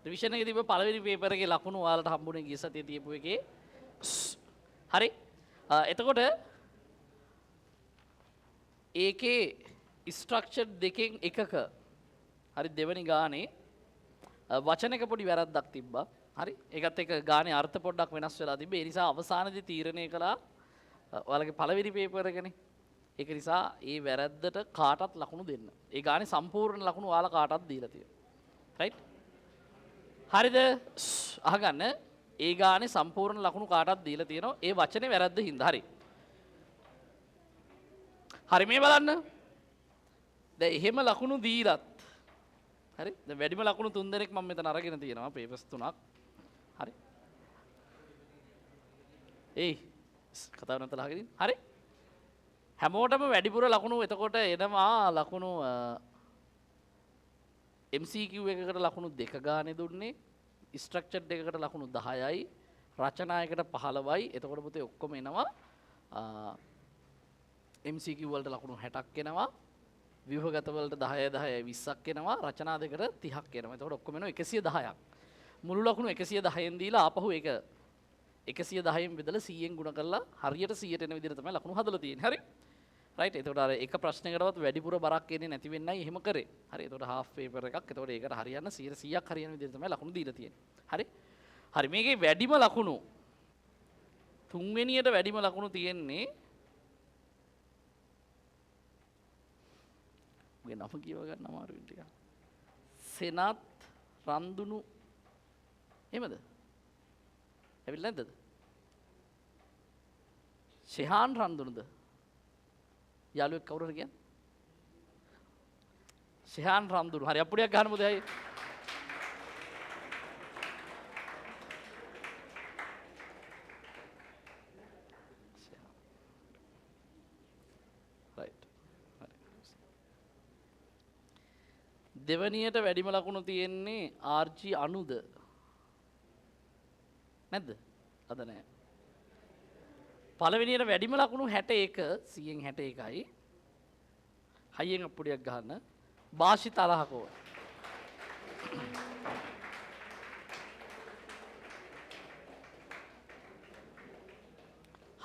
Revision එකේ තිබ්බ පළවෙනි පේපර් එකේ ලකුණු ඔයාලට හම්බුනේ ගිය සතියේ තියපු එකේ. හරි. එතකොට ඒකේ ස්ට්‍රක්චර් දෙකෙන් එකක හරි දෙවෙනි ගානේ වචන එක පොඩි වැරද්දක් තිබ්බා. හරි. ඒකත් එක්ක ගානේ අර්ථ පොඩ්ඩක් වෙනස් වෙලා තිබ්බේ. ඒ නිසා අවසානයේදී තීරණය කළා ඔයාලගේ පළවෙනි පේපර් එකනේ. ඒක නිසා ඒ වැරද්දට කාටත් ලකුණු දෙන්න. ඒ ගානේ සම්පූර්ණ ලකුණු ඔයාලා කාටත් දීලා තියෙනවා. රයිට්? හරිද? අහගන්න. ඒ ගානේ සම්පූර්ණ ලකුණු කාටත් දීලා තියෙනවා. ඒ වචනේ වැරද්ද හින්දා. හරි. හරි මේ බලන්න. දැන් එහෙම ලකුණු දීලත් හරි. දැන් වැඩිම ලකුණු 3 දෙනෙක් මම මෙතන අරගෙන තියෙනවා පේපර්ස් 3ක්. හරි. ඒයි කතාව නැතලා අහගෙන ඉන්න. හරි. හැමෝටම වැඩිපුර ලකුණු එතකොට එනවා ලකුණු MCQ එකකට ලකුණු 2 ගානේ දුන්නේ, ස්ට්‍රක්චර්ඩ් එකකට ලකුණු 10යි, රචනා එකට 15යි. එතකොට පුතේ ඔක්කොම එනවා MCQ වලට ලකුණු 60ක් එනවා, ව්‍යුහගත වලට 10 10 20ක් එනවා, රචනා දෙකට 30ක් එනවා. එතකොට ඔක්කොම එනවා 110ක්. මුළු ලකුණු 110න් දීලා ආපහු ඒක 110න් බෙදලා 100න් ගුණ කරලා හරියට 100ට එන විදිහට තමයි ලකුණු හදලා තියෙන්නේ. හරි? රයිට්. එතකොට අර එක ප්‍රශ්නයකටවත් වැඩිපුර බරක් එන්නේ නැති වෙන්නයි එහෙම කරේ. හරි. එතකොට හාෆ් පේපර් එකක්. එතකොට ඒකට හරියන්න 100ක් හරියන විදිහට තමයි ලකුණු දීලා තියෙන්නේ. හරි? හරි. මේකේ වැඩිම ලකුණු තුන්වෙනියට වැඩිම ලකුණු තියෙන්නේ උගේ නම කියව ගන්න අමාරුයි ටිකක්. සෙනත් රන්දුණු එහෙමද? ඇවිල්ලා නැද්ද? ෂෙහාන් රන්දුණුද? යාළුවෙක් කවුරු හරි කියන්නේ? ෂෙහාන් රන්දුණු. හරි අප්පුඩියක් ගන්න මොකද ඇයි? රයිට්. හරි. දෙවනියට වැඩිම ලකුණු තියෙන්නේ RG අනුද? නැද්ද? අද නෑ. පළවෙනියට වැඩිම ලකුණු 61, 100න් 61යි. හයියෙන් අප්පුඩියක් ගහන්න. භාෂිත අලහකෝ.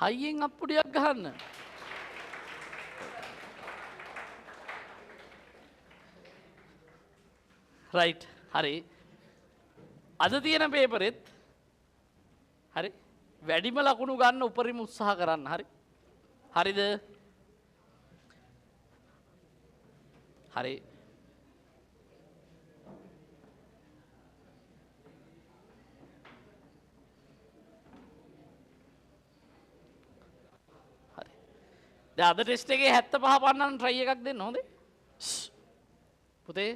හයියෙන් අප්පුඩියක් ගහන්න. රයිට්. හරි. අද තියෙන පේපරෙත් හරි වැඩිම ලකුණු ගන්න උපරිම උත්සාහ කරන්න. හරි. හරිද? හරි. හරි. දැන් අද ටෙස්ට් එකේ 75 පන්නන්න try එකක් දෙන්න හොඳේ. පුතේ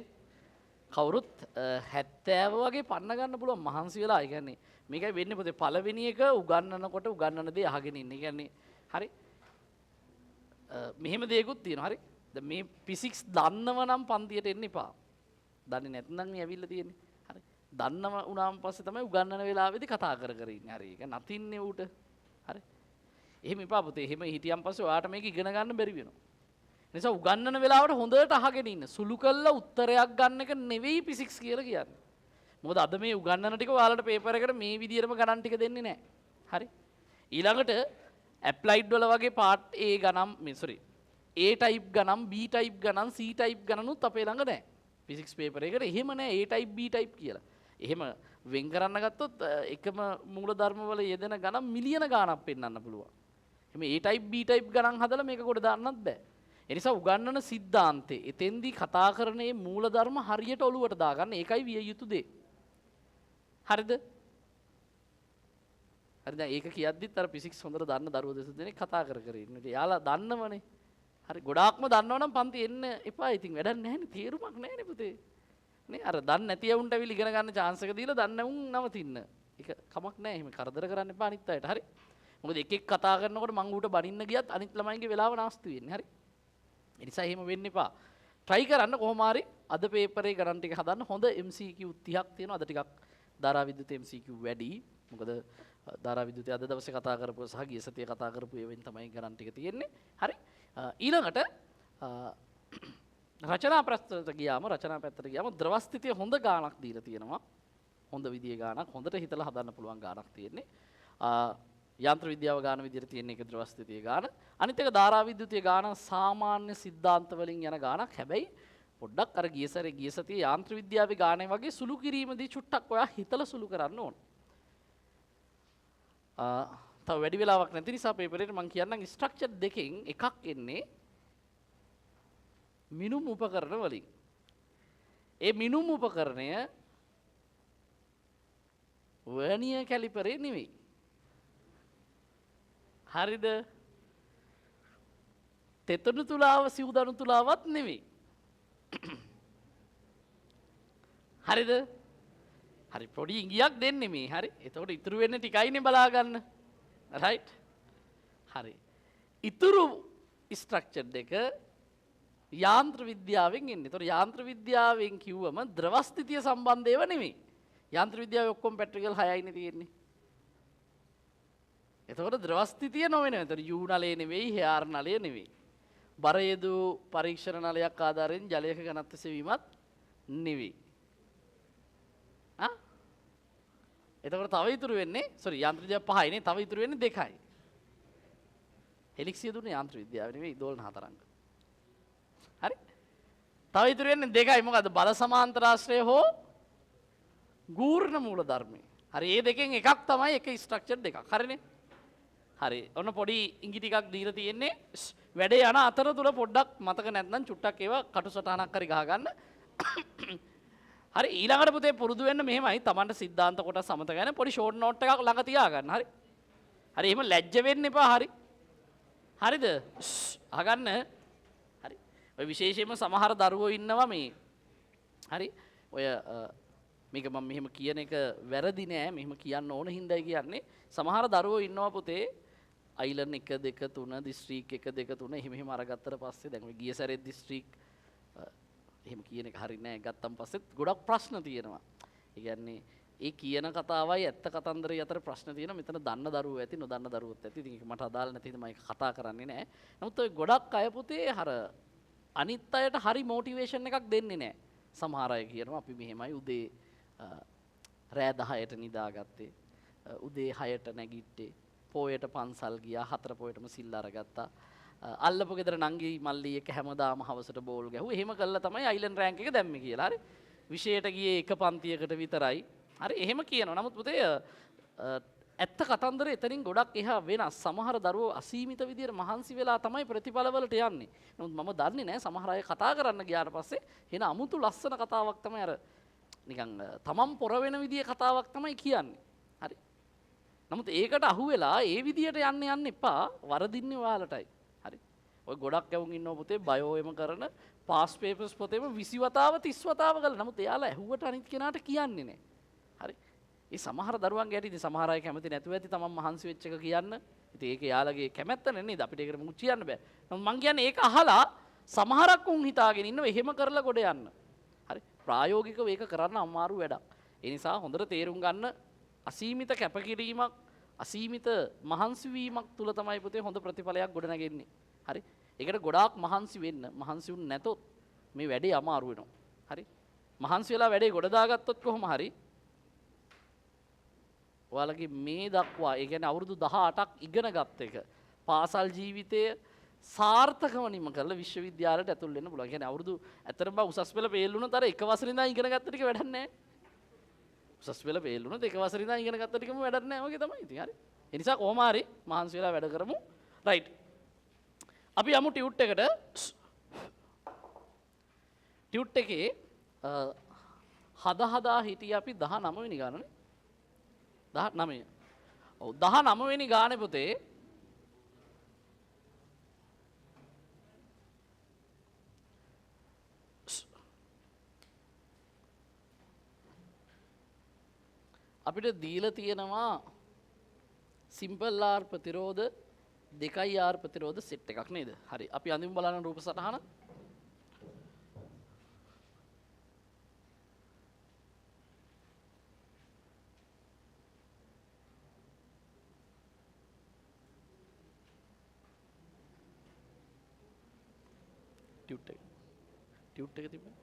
කවුරුත් 70 වගේ පන්න ගන්න පුළුවන් මහන්සි වෙලා. ඒ කියන්නේ මේකයි වෙන්නේ පුතේ, පළවෙනි එක උගන්නනකොට උගන්නන දේ අහගෙන ඉන්න. ඒ කියන්නේ හරි මෙහෙම දෙයක්ත් තියෙනවා. හරි. දැන් මේ ෆිසික්ස් දන්නව නම් පන්තියට එන්න එපා. දන්නේ නැත්නම් මේ ඇවිල්ලා තියෙන්නේ. හරි. දන්නව වුණාන් පස්සේ තමයි උගන්නන වෙලාවේදී කතා කර කර ඉන්නේ. හරි. ඒක නතින්නේ ඌට. හරි. එහෙම එපා පුතේ. එහෙම හිටියන් පස්සේ ඔයාට මේක ඉගෙන ගන්න බැරි වෙනවා. නිසා උගන්නන වෙලාවට හොඳට අහගෙන ඉන්න. සුළු කළා උත්තරයක් ගන්න එක නෙවෙයි ෆිසික්ස් කියලා කියන්නේ. මොකද අද මේ උගන්නන ටික ඔයාලට පේපර් එකට මේ විදියටම ගණන් ටික දෙන්නේ නැහැ. හරි. ඊළඟට ඇප්ලයිඩ් වල වගේ පාර්ට් A ගණන් මේ සෝරි A type ගණන් B type ගණන් C type ගණනුත් අපේ ළඟ නැහැ. ෆිසික්ස් පේපර් එකට එහෙම නැහැ A type B type කියලා. එහෙම වෙන් කරන්න ගත්තොත් එකම මූලධර්ම වල යෙදෙන ගණන් මිලියන ගාණක් පෙන්වන්න පුළුවන්. එහෙම A type B type ගණන් හදලා මේක කොට දාන්නත් බෑ. ඒ නිසා උගන්නන සිද්ධාන්තේ එතෙන්දී කතා කරන මේ මූලධර්ම හරියට ඔලුවට දාගන්න. ඒකයි විය යුතු දේ. හරිද? හරි. දැන් ඒක කියද්දිත් අර ෆිසික්ස් හොඳට දන්න දරුවෝ දෙස දෙනෙක් කතා කර කර ඉන්නේ. ඉතින් යාලා දන්නවනේ. හරි. ගොඩාක්ම දන්නවනම් පන්ති එන්න එපා. ඉතින් වැඩක් නැහැනේ. තේරුමක් නැහැනේ පුතේ. නේ අර දන්නේ නැති උන්ට ඇවිල්ලා ඉගෙන ගන්න චාන්ස් එක දීලා දන්න උන් නවතින්න. ඒක කමක් නැහැ. එහෙම කරදර කරන්න එපා අනිත් අයට. හරි. මොකද එක එක කතා කරනකොට මං ඌට බනින්න ගියත් අනිත් ළමයින්ගේ වෙලාව නාස්ති වෙන්නේ. හරි. ඒ නිසා එහෙම වෙන්න එපා. try කරන්න කොහොම හරි අද පේපරේ ගණන් ටික හදන්න. හොඳ MCQ 30ක් තියෙනවා. අද ටිකක් ධාරා විද්‍යුත MCQ වැඩි. මොකද ධාරා විද්‍යුතය අද දවසේ කතා කරපුව සහ ගිය සතියේ කතා කරපු ඒවෙන් තමයි ගණන් ටික තියෙන්නේ. හරි. ඊළඟට රචනා පැත්තට ගියාම ද්‍රව ස්ථිතිය හොඳ ගාණක් දීලා තියෙනවා. හොඳ විදිය ගානක්, හොඳට හිතලා හදන්න පුළුවන් ගානක් තියෙන්නේ. යන්ත්‍ර විද්‍යාව ගාන විදියට තියෙන එක ද්‍රව ස්ථිතිය ගාන. අනිත් එක ධාරා විද්‍යුතිය ගාන සාමාන්‍ය සිද්ධාන්ත වලින් යන ගානක්. හැබැයි පොඩ්ඩක් අර ගිය සැරේ ගිය සතියේ යාන්ත්‍ර විද්‍යාවේ ගානේ වගේ සුළු කිරීමදී චුට්ටක් ඔයා හිතලා සුළු කරන්න ඕන. තව වැඩි වෙලාවක් නැති නිසා පේපරේට මම කියන්නම් ස්ට්‍රක්චර් දෙකෙන් එකක් එන්නේ මිනුම් උපකරණ වලින්. ඒ මිනුම් උපකරණය වර්නියර් කැලිපරේ නෙවෙයි. හරිද? තෙතනු තුලාව සිව්දනු තුලාවත් නෙවෙයි. හරිද? හරි, පොඩි ඉඟියක් දෙන්නේ මේ. හරි. එතකොට ඉතුරු වෙන්නේ ටිකයිනේ බලා ගන්න. රයිට්? හරි. ඉතුරු ස්ට්‍රක්චර් දෙක යාන්ත්‍ර විද්‍යාවෙන් එන්නේ. එතකොට යාන්ත්‍ර විද්‍යාවෙන් කිව්වම ද්‍රව ස්ථිතිය සම්බන්ධ ඒවා නෙවෙයි. යාන්ත්‍ර විද්‍යාවේ ඔක්කොම ප්‍රැක්ටිකල් 6යිනේ තියෙන්නේ. එතකොට ද්‍රව ස්ථිතිය නොවෙනවා. එතකොට you නලය නෙවෙයි, හෙයාර් නලය නෙවෙයි. බර යෙදූ පරීක්ෂණ නලයක් ආධාරයෙන් ජලයක ඝනත්ව සෙවීමත් නෙවෙයි. ආ? එතකොට තව ඉතුරු වෙන්නේ, සෝරි, යාන්ත්‍ර විද්‍යාව 5යි නේ, තව ඉතුරු වෙන්නේ 2යි. හෙලික්සිය දුන්නේ යාන්ත්‍ර විද්‍යාව නෙවෙයි, දෝලන හතරංග. හරි? තව ඉතුරු වෙන්නේ 2යි. මොකද්ද? බල සමාන්තරාශ්‍රය හෝ ගූර්ණ මූල ධර්මය. හරි, මේ දෙකෙන් එකක් තමයි එක ස්ට්‍රක්චර් දෙකක්. හරිනේ? හරි. ඔන්න පොඩි ඉඟි ටිකක් දීලා තියෙන්නේ. වැඩේ යන අතරතුර පොඩ්ඩක් මතක නැත්නම් චුට්ටක් ඒවා කටු සටහනක් හරි ගහගන්න. හරි, ඊළඟට පුතේ පුරුදු වෙන්න මෙහෙමයි. Tamanට සිද්ධාන්ත කොටස් අමතක වෙන පොඩි ෂෝට් නෝට් එකක් ළඟ තියාගන්න. හරි. හරි, එහෙම ලැජ්ජ වෙන්න එපා. හරි. හරිද? අහගන්න. හරි. ඔය විශේෂයෙන්ම සමහර දරුවෝ ඉන්නවා මේ. හරි. ඔය මේක මම මෙහෙම කියන එක වැරදි නෑ. මෙහෙම කියන්න ඕන හින්දායි කියන්නේ. සමහර දරුවෝ ඉන්නවා පුතේ අයිලන් 1 2 3 දිස්ත්‍රික් 1 2 3 එහෙම එහෙම අරගත්තට පස්සේ දැන් ඔය ගිය සැරේ දිස්ත්‍රික් එහෙම කියන එක හරි නෑ. ගත්තන් පස්සෙත් ගොඩක් ප්‍රශ්න තියෙනවා. ඒ කියන්නේ ඒ කියන කතාවයි ඇත්ත කතන්දරය අතර ප්‍රශ්න තියෙනවා. මෙතන දන්න දරුවෝ ඇති නොදන්න දරුවෝත් ඇති. ඉතින් ඒක මට අදාළ නැති හින්දා මම ඒක කතා කරන්නේ නෑ. නමුත් ඔය ගොඩක් අය පුතේ අර අනිත් අයට හරි මොටිවේෂන් එකක් දෙන්නේ නෑ. සමහර අය කියනවා අපි මෙහෙමයි උදේ රෑ 10ට නිදාගත්තේ, උදේ 6ට නැගිට්ටේ, පෝයට පන්සල් ගියා, 4 පොයටම සිල් අරගත්තා, අල්ලපු ගෙදර නංගි මල්ලි එක හැමදාම හවසට බෝල් ගැහුවා. එහෙම කළා තමයි අයිලන්ඩ් රෑන්ක් එක දැම්මේ කියලා. හරි. විෂයට ගියේ එක පන්තියකට විතරයි. හරි, එහෙම කියනවා. නමුත් පුතේ ඇත්ත කතන්දරේ එතනින් ගොඩක් එහා වෙනස්. සමහර දරුවෝ අසීමිත විදියට මහන්සි වෙලා තමයි ප්‍රතිඵලවලට යන්නේ. නමුත් මම දන්නේ නෑ සමහර අය කතා කරන්න ගියාට පස්සේ එන අමුතු ලස්සන කතාවක් තමයි අර නිකන් තමන් පොර වෙන විදියේ කතාවක් තමයි කියන්නේ. හරි. නමුත් ඒකට අහු වෙලා ඒ විදියට යන්න යන්න එපා. වරදින්නේ ඔයාලටයි. හරි. ඔය ගොඩක් ඇවුන් ඉන්නවා පුතේ බයෝ එම කරන පාස් පේපර්ස් පොතේම 20 වතාව 30 වතාව කරලා. නමුත් එයාලා ඇහුවට අනිත් කෙනාට කියන්නේ නෑ. හරි. ඒ සමහර දරුවන්ගේ ඇති ඉතින් සමහර අය කැමති නැතුව ඇති තමන් මහන්සි වෙච්ච එක කියන්න. ඉතින් ඒක එයාලගේ කැමැත්ත නේ නේද? අපිට ඒකට මුකුත් කියන්න බෑ. නමුත් මං කියන්නේ ඒක අහලා සමහරක් උන් හිතාගෙන ඉන්නවා එහෙම කරලා ගොඩ යන්න. හරි. ප්‍රායෝගිකව ඒක කරන්න අමාරු වැඩක්. ඒ නිසා හොඳට තේරුම් ගන්න අසීමිත කැපකිරීමක්, අසීමිත මහන්සි වීමක් තුල තමයි පුතේ හොඳ ප්‍රතිඵලයක් ගොඩ නැගෙන්නේ. හරි. ඒකට ගොඩාක් මහන්සි වෙන්න. මහන්සි වුණ නැතොත් මේ වැඩේ අමාරු වෙනවා. හරි. මහන්සි වෙලා වැඩේ ගොඩ දාගත්තොත් කොහොම හරි ඔයාලගේ මේ දක්වා, ඒ කියන්නේ අවුරුදු 18ක් ඉගෙන ගත්ත එක පාසල් ජීවිතය සාර්ථකව නිම කරලා විශ්වවිද්‍යාලයට ඇතුල් වෙන්න පුළුවන්. ඒ කියන්නේ අවුරුදු ඇත්තටම බං උසස් පෙළ පේල් වුණොත් අර එක වසරේ ඉඳන් ඉගෙන ගත්ත ටික වැඩක් නෑ. උසස් පෙළ පේල් වුණොත් එක වසරේ ඉඳන් ඉගෙන ගත්ත ටිකම වැඩක් නෑ වගේ තමයි ඉතින්. හරි. ඒ නිසා කොහොම හරි මහන්සි වෙලා වැඩ කරමු. රයිට්. අපි යමු ටියුට් එකට. ටියුට් එකේ හද හදා හිටිය අපි 19 වෙනි ගානනේ. 19. ඔව් 19 වෙනි ගානේ පුතේ අපිට දීලා තියෙනවා සිම්පල් R ප්‍රතිරෝධ 2 R ප්‍රතිරෝධ සෙට් එකක් නේද? හරි. අපි අඳිමු බලන්න රූප සටහන. ටියුට් එක. ටියුට් එක තිබ්බේ.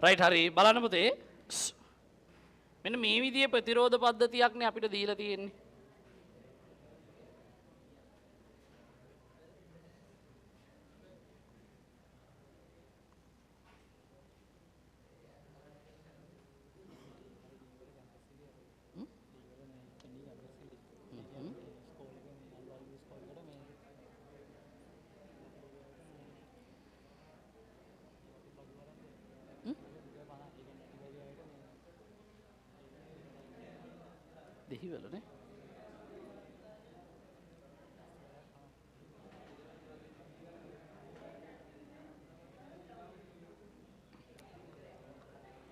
රයිට් හරි බලන්න පුතේ. මෙන්න මේ විදිහේ ප්‍රතිරෝධ පද්ධතියක් නේ අපිට දීලා තියෙන්නේ. දෙහිවලනේ.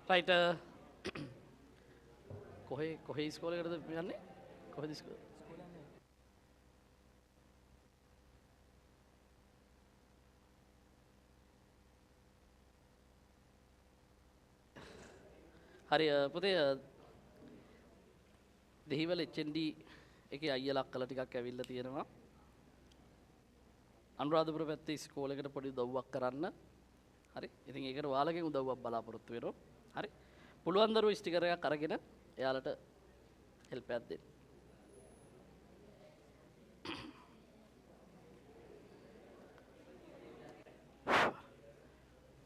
රයිට් කොහේ කොහේ ඉස්කෝලේකටද යන්නේ? කොහෙද ඉස්කෝලේ? හරි පුතේ දෙහිවල HND එකේ අයියලා අක්කලා ටිකක් ඇවිල්ලා තියෙනවා. අනුරාධපුර පැත්තේ ඉස්කෝලේකට පොඩි උදව්වක් කරන්න. හරි. ඉතින් ඒකට ඔයාලගෙන් උදව්වක් බලාපොරොත්තු වෙනවා. හරි. පුළුවන් දරුවෝ ස්ටිකර් එකක් අරගෙන එයාලට හෙල්ප් එකක් දෙන්න.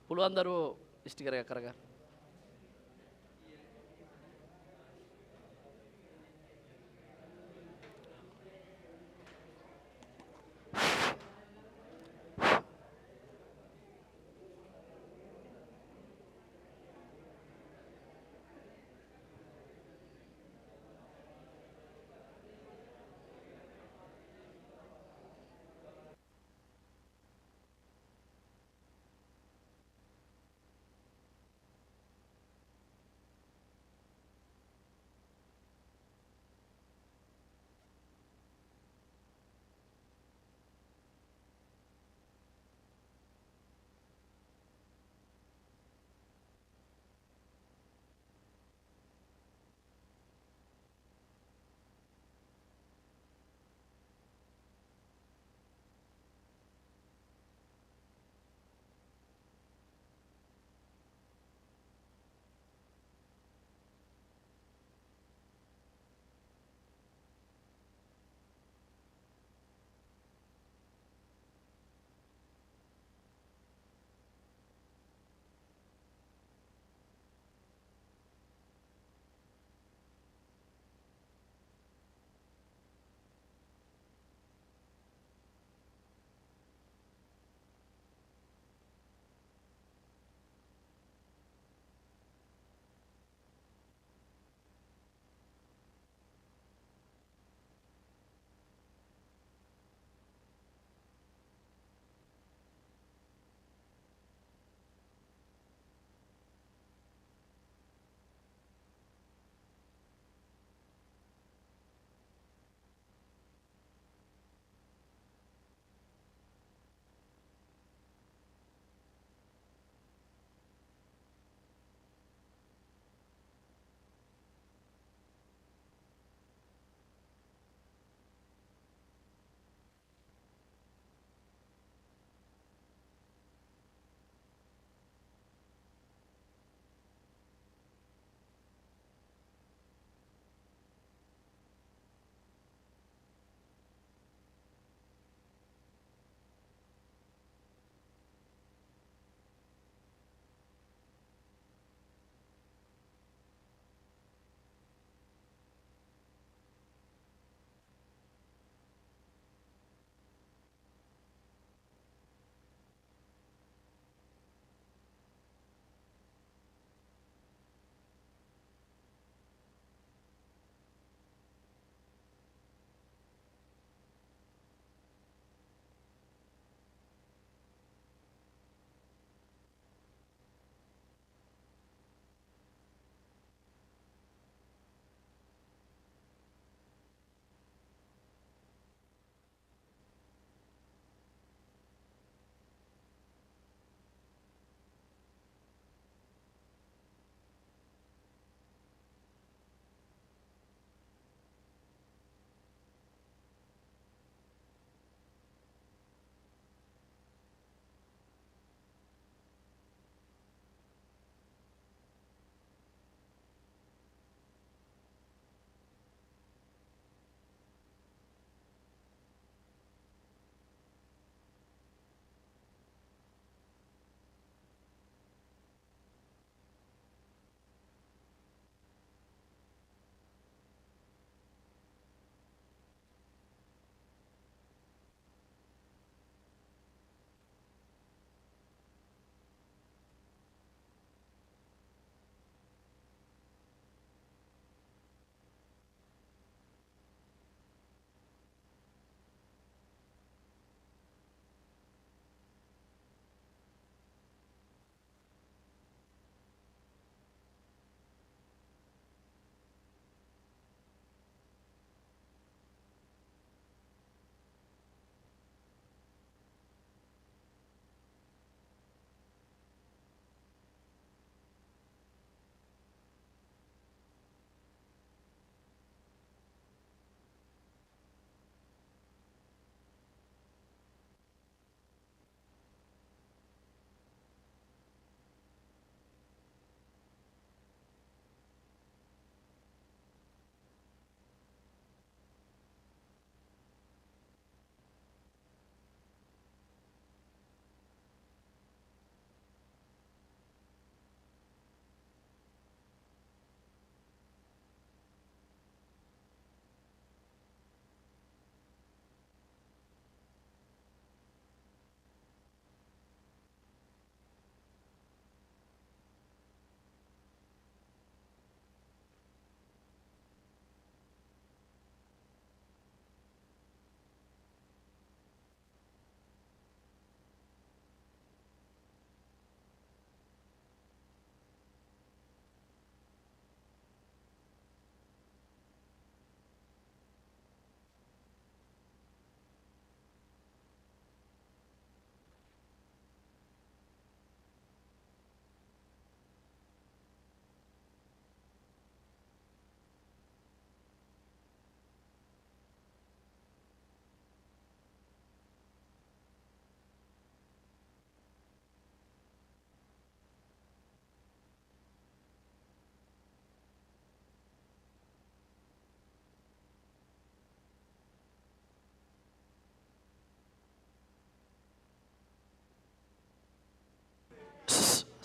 පුළුවන් දරුවෝ ස්ටිකර් එකක් අරගන්න.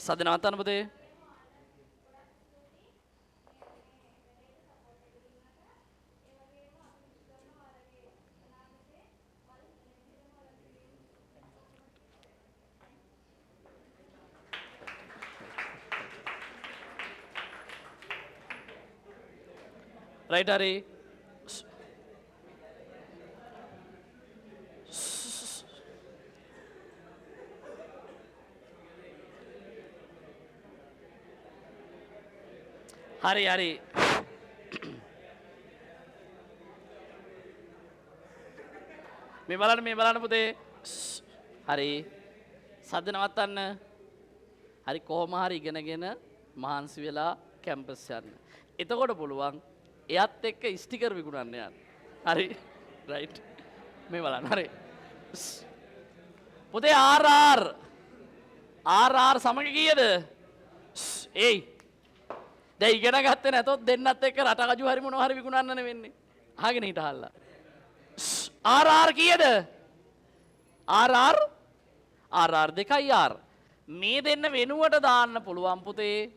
සද්ද නවත්තන්න පුතේ. රයිට් හරි. හරි හරි. මේ බලන්න මේ බලන්න පුතේ. හරි. සද්ද නවත්තන්න. හරි කොහොම හරි ඉගෙනගෙන මහන්සි වෙලා කැම්පස් යන්න. එතකොට පුළුවන් එයත් එක්ක ස්ටිකර් විකුණන්න යන්න. හරි. රයිට්. මේ බලන්න හරි. පුතේ RR RR සමග කීයද? ඒයි. දැන් ඉගෙන ගත්තේ නැතොත් දෙන්නත් එක්ක රට කජු හරි මොනවා හරි විකුණන්නනේ වෙන්නේ. අහගෙන හිටහල්ලා. RR කීයද? RR RR 2 R. මේ දෙන්න වෙනුවට දාන්න පුළුවන් පුතේ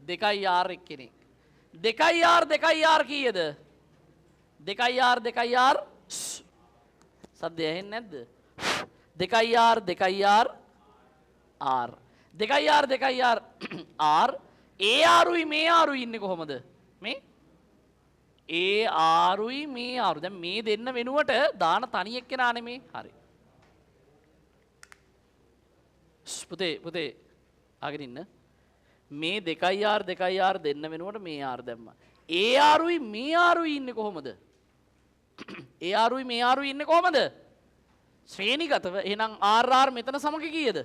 2 R එක්කෙනෙක්. 2 R 2 R කීයද? 2 R 2 R. සද්දය ඇහෙන්නේ නැද්ද? 2 R 2 R R. 2 R 2 R R. ඒ R උයි මේ R උයි ඉන්නේ කොහොමද? මේ ඒ R උයි මේ R. දැන් මේ දෙන්න වෙනුවට දාන තනි එක්කෙනා නෙමේ. හරි. පුතේ පුතේ අහගෙන ඉන්න. මේ 2 R 2 R දෙන්න වෙනුවට මේ R දැම්මා. ඒ R උයි මේ R උයි ඉන්නේ කොහොමද? ඒ R උයි මේ R උයි ඉන්නේ කොහොමද? ශ්‍රේණිගතව. එහෙනම් R R මෙතන සමග කීයද?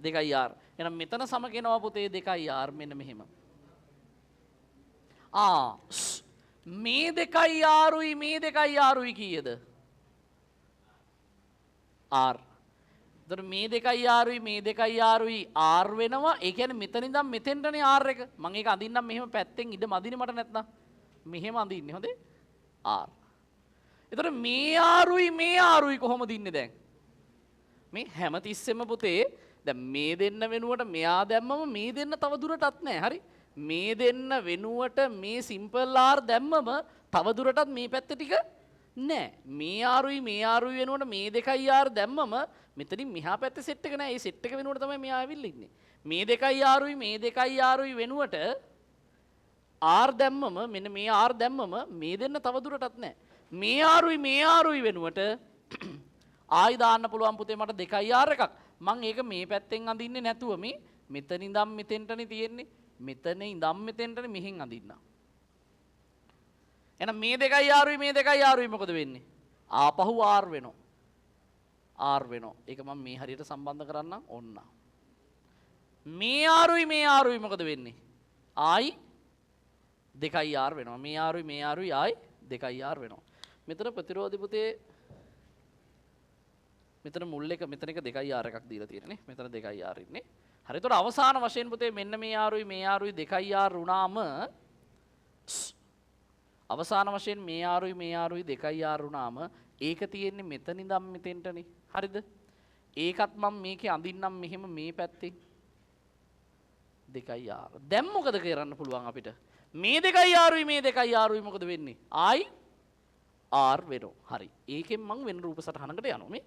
2 R. එහෙනම් මෙතන සමග එනවා පුතේ 2 R මෙන්න මෙහෙම. ආ මේ 2 R උයි මේ 2 R උයි කීයද? R. එතකොට මේ 2 R උයි මේ 2 R උයි R වෙනවා. ඒ කියන්නේ මෙතන ඉඳන් මෙතෙන්ටනේ R එක. මම ඒක අඳින්නම් මෙහෙම පැත්තෙන් ඉඩ මදිනේ මට නැත්නම්. මෙහෙම අඳින්නේ හොඳේ. R. එතකොට මේ R උයි මේ R උයි කොහොමද ඉන්නේ දැන්? මේ හැම තිස්සෙම පුතේ දැන් මේ දෙන්න වෙනුවට මෙයා දැම්මම මේ දෙන්න තව දුරටත් නෑ. හරි. මේ දෙන්න වෙනුවට මේ සිම්පල් R දැම්මම තව දුරටත් මේ පැත්ත ටික නෑ. මේ R උයි මේ R උයි වෙනුවට මේ 2 R දැම්මම මෙතනින් මෙහා පැත්තේ සෙට් එක නෑ. ඒ සෙට් එක වෙනුවට තමයි මෙහා ඇවිල්ලා ඉන්නේ. මේ 2 R උයි මේ 2 R උයි වෙනුවට R දැම්මම මෙන්න මේ R දැම්මම මේ දෙන්න තව දුරටත් නෑ. මේ R උයි මේ R උයි වෙනුවට ආයි දාන්න පුළුවන් පුතේ මට 2 R එකක්. මං ඒක මේ පැත්තෙන් අඳින්නේ නැතුව මේ මෙතන ඉඳන් මෙතෙන්ටනේ තියෙන්නේ. මෙතන ඉඳන් මෙතෙන්ටනේ මෙහෙන් අඳින්න. එහෙනම් මේ 2 R උයි මේ 2 R උයි මොකද වෙන්නේ? ආපහු R වෙනවා. R වෙනවා. ඒක මම මේ හරියට සම්බන්ධ කරන්නම් ඔන්න. මේ R උයි මේ R උයි මොකද වෙන්නේ? ආයි 2 R වෙනවා. මේ R උයි මේ R උයි ආයි 2 R වෙනවා. මෙතන ප්‍රතිරෝධි පුතේ මෙතන මුල් එක මෙතන එක 2 R එකක් දීලා තියෙනනේ. මෙතන 2 R ඉන්නේ. හරි. එතකොට අවසාන වශයෙන් පුතේ මෙන්න මේ R උයි මේ R උයි 2 R වුණාම අවසාන වශයෙන් මේ R උයි මේ R උයි 2 R වුණාම ඒක තියෙන්නේ මෙතන ඉඳන් මෙතෙන්ටනේ. හරිද? ඒකත් මම මේකේ අඳින්නම් මෙහෙම මේ පැත්තෙන් 2 R. දැන් මොකද කරන්න පුළුවන් අපිට? මේ 2 R උයි මේ 2 R උයි මොකද වෙන්නේ? ආයි R වෙනවා. හරි. ඒකෙන් මං වෙන රූප සටහනකට යනවා මේ.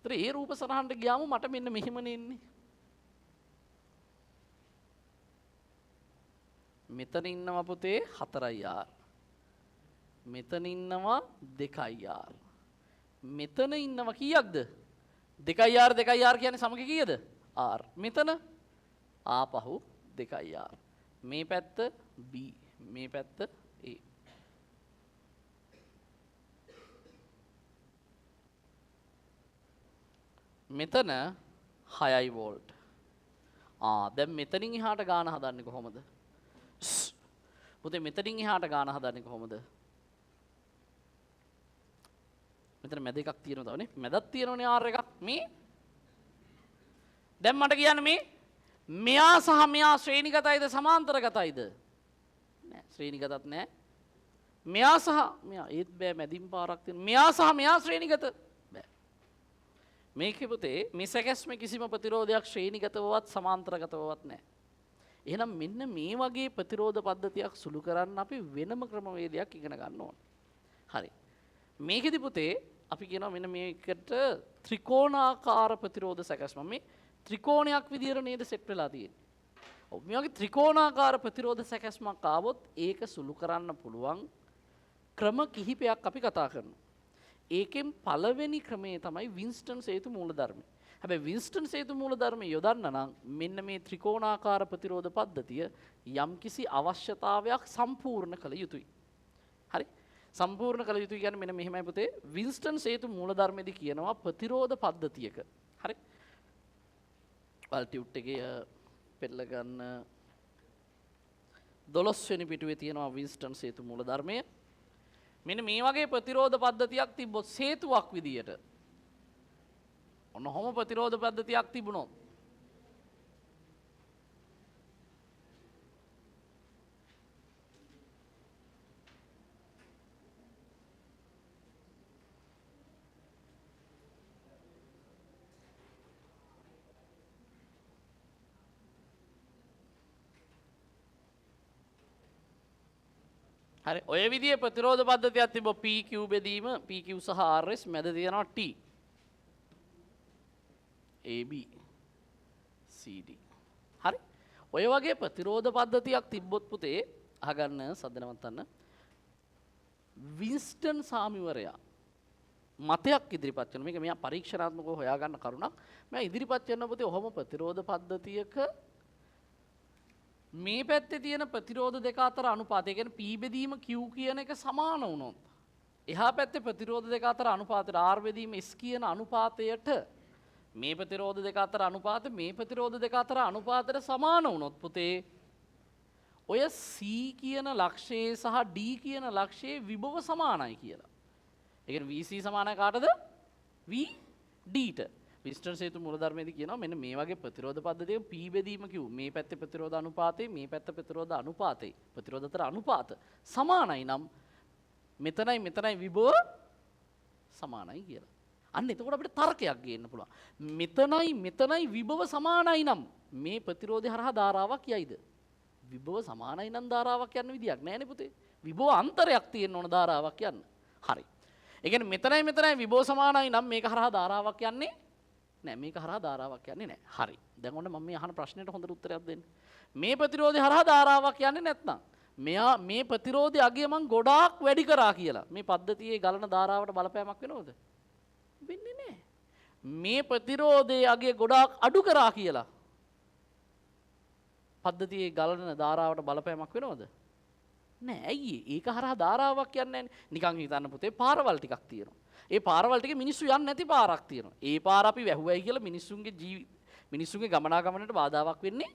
ඒතර ඒ රූප සටහනට ගියාම මට මෙන්න මෙහෙමනේ එන්නේ. මෙතන ඉන්නවා පුතේ 4 R. මෙතන ඉන්නවා 2 R. මෙතන ඉන්නවා කීයක්ද? 2 R 2 R කියන්නේ සමග කීයද? R. මෙතන ආපහු 2 R. මේ පැත්ත B මේ පැත්ත A. මෙතන 6 වෝල්ට්. ආ දැන් මෙතනින් එහාට ගාන හදන්නේ කොහොමද? පුතේ මෙතනින් එහාට ගාන හදන්නේ කොහොමද? මෙතන මැද එකක් තියෙනවා තව නේ. මැදක් තියෙනවනේ R එකක්. මේ දැන් මට කියන්න මේ මෙයා සහ මෙයා ශ්‍රේණිගතයිද සමාන්තරගතයිද? නෑ ශ්‍රේණිගතත් නෑ. මෙයා සහ මෙයා ඒත් බෑ මැදින් පාරක් තියෙන. මෙයා සහ මෙයා ශ්‍රේණිගත බෑ. මේකේ පුතේ මේ සැකැස්මේ කිසිම ප්‍රතිරෝධයක් ශ්‍රේණිගතවවත් සමාන්තරගතවවත් නැහැ. එහෙනම් මෙන්න මේ වගේ ප්‍රතිරෝධ පද්ධතියක් සුළු කරන්න අපි වෙනම ක්‍රමවේදයක් ඉගෙන ගන්න ඕන. හරි. මේකෙදි පුතේ අපි කියනවා මෙන්න මේකට ත්‍රිකෝණාකාර ප්‍රතිරෝධ සැකැස්ම. මේ ත්‍රිකෝණයක් විදියට නේද සෙට් වෙලා තියෙන්නේ. ඔව්, මේ වගේ ත්‍රිකෝණාකාර ප්‍රතිරෝධ සැකැස්මක් ආවොත් ඒක සුළු කරන්න පුළුවන් ක්‍රම කිහිපයක් අපි කතා කරනවා. ඒකෙන් පළවෙනි ක්‍රමය තමයි වින්ස්ටන් සේතු මූලධර්මය. හැබැයි වින්ස්ටන් සේතු මූලධර්මය යොදන්න නම් මෙන්න මේ ත්‍රිකෝණාකාර ප්‍රතිරෝධ පද්ධතිය යම්කිසි අවශ්‍යතාවයක් සම්පූර්ණ කළ යුතුයි. හරි? සම්පූර්ණ කළ යුතුයි කියන්නේ මෙන්න මෙහෙමයි පුතේ. වින්ස්ටන් සේතු මූලධර්මයේදී කියනවා ප්‍රතිරෝධ පද්ධතියක. හරි? ඔයාලා ටියුට් එකේ පෙරල ගන්න 12 වෙනි පිටුවේ තියෙනවා වින්ස්ටන් සේතු මූලධර්මය. මෙන්න මේ වගේ ප්‍රතිරෝධ පද්ධතියක් තිබ්බොත් සේතුවක් විදියට ඔන්න ඔහොම ප්‍රතිරෝධ පද්ධතියක් තිබුණොත් හරි, ඔය විදිහේ ප්‍රතිරෝධ පද්ධතියක් තිබ්බොත් PQ බෙදීම PQ සහ RS මැද තියෙනවා T AB CD. හරි, ඔය වගේ ප්‍රතිරෝධ පද්ධතියක් තිබ්බොත් පුතේ අහගන්න සද්ද නවත්තන්න. වින්ස්ටන් සාමිවරයා මතයක් ඉදිරිපත් කරන මේක මෙයා පරීක්ෂණාත්මකව හොයාගන්න කරුණක්. මෙයා ඉදිරිපත් කරන පුතේ ඔහොම ප්‍රතිරෝධ පද්ධතියක මේ පැත්තේ තියෙන ප්‍රතිරෝධ දෙක අතර අනුපාතය, ඒ කියන්නේ P බෙදීම Q කියන එක සමාන වුණොත් එහා පැත්තේ ප්‍රතිරෝධ දෙක අතර අනුපාතයට R බෙදීම S කියන අනුපාතයට මේ ප්‍රතිරෝධ දෙක අතර අනුපාත මේ ප්‍රතිරෝධ දෙක අතර අනුපාතයට සමාන වුණොත් පුතේ ඔය C කියන ලක්ෂයේ සහ D කියන ලක්ෂයේ විභව සමානයි කියලා. ඒ කියන්නේ VC සමානයි කාටද? VD ට. වින්ස්ටන් සේතු මූලධර්මයේදී කියනවා මෙන්න මේ වගේ ප්‍රතිරෝධ පද්ධතියක P බෙදීම Q මේ පැත්තේ ප්‍රතිරෝධ අනුපාතේ මේ පැත්ත ප්‍රතිරෝධ අනුපාතේ ප්‍රතිරෝධ අතර අනුපාත සමානයි නම් මෙතනයි මෙතනයි විභව සමානයි කියලා. අන්න එතකොට අපිට තර්කයක් ගේන්න පුළුවන්. මෙතනයි මෙතනයි විභව සමානයි නම් මේ ප්‍රතිරෝධය හරහා ධාරාවක් යයිද? විභව සමානයි නම් ධාරාවක් යන්න විදියක් නෑනේ පුතේ. විභව අන්තරයක් තියෙන්න ඕන ධාරාවක් යන්න. හරි. ඒ කියන්නේ මෙතනයි මෙතනයි විභව සමානයි නම් මේක හරහා ධාරාවක් යන්නේ නෑ. මේක හරහා ධාරාවක් යන්නේ නෑ. හරි. දැන් ඔන්න මම මේ අහන ප්‍රශ්නෙට හොඳට උත්තරයක් දෙන්න. මේ ප්‍රතිරෝධය හරහා ධාරාවක් යන්නේ නැත්නම් මෙයා මේ ප්‍රතිරෝධය අගය මං ගොඩාක් වැඩි කරා කියලා මේ පද්ධතියේ ගලන ධාරාවට බලපෑමක් වෙනවද? වෙන්නේ නෑ. මේ ප්‍රතිරෝධයේ අගය ගොඩාක් අඩු කරා කියලා පද්ධතියේ ගලන ධාරාවට බලපෑමක් වෙනවද? නෑ. ඇයි ඒ? ඒක හරහා ධාරාවක් යන්නේ නෑනේ. නිකන් හිතන්න පුතේ පාරවල් ටිකක් තියෙනවා. ඒ පාරවල් ටිකේ මිනිස්සු යන්නේ නැති පාරක් තියෙනවා. ඒ පාර අපි වැහුවයි කියලා මිනිස්සුන්ගේ ගමනාගමනට බාධාවක් වෙන්නේ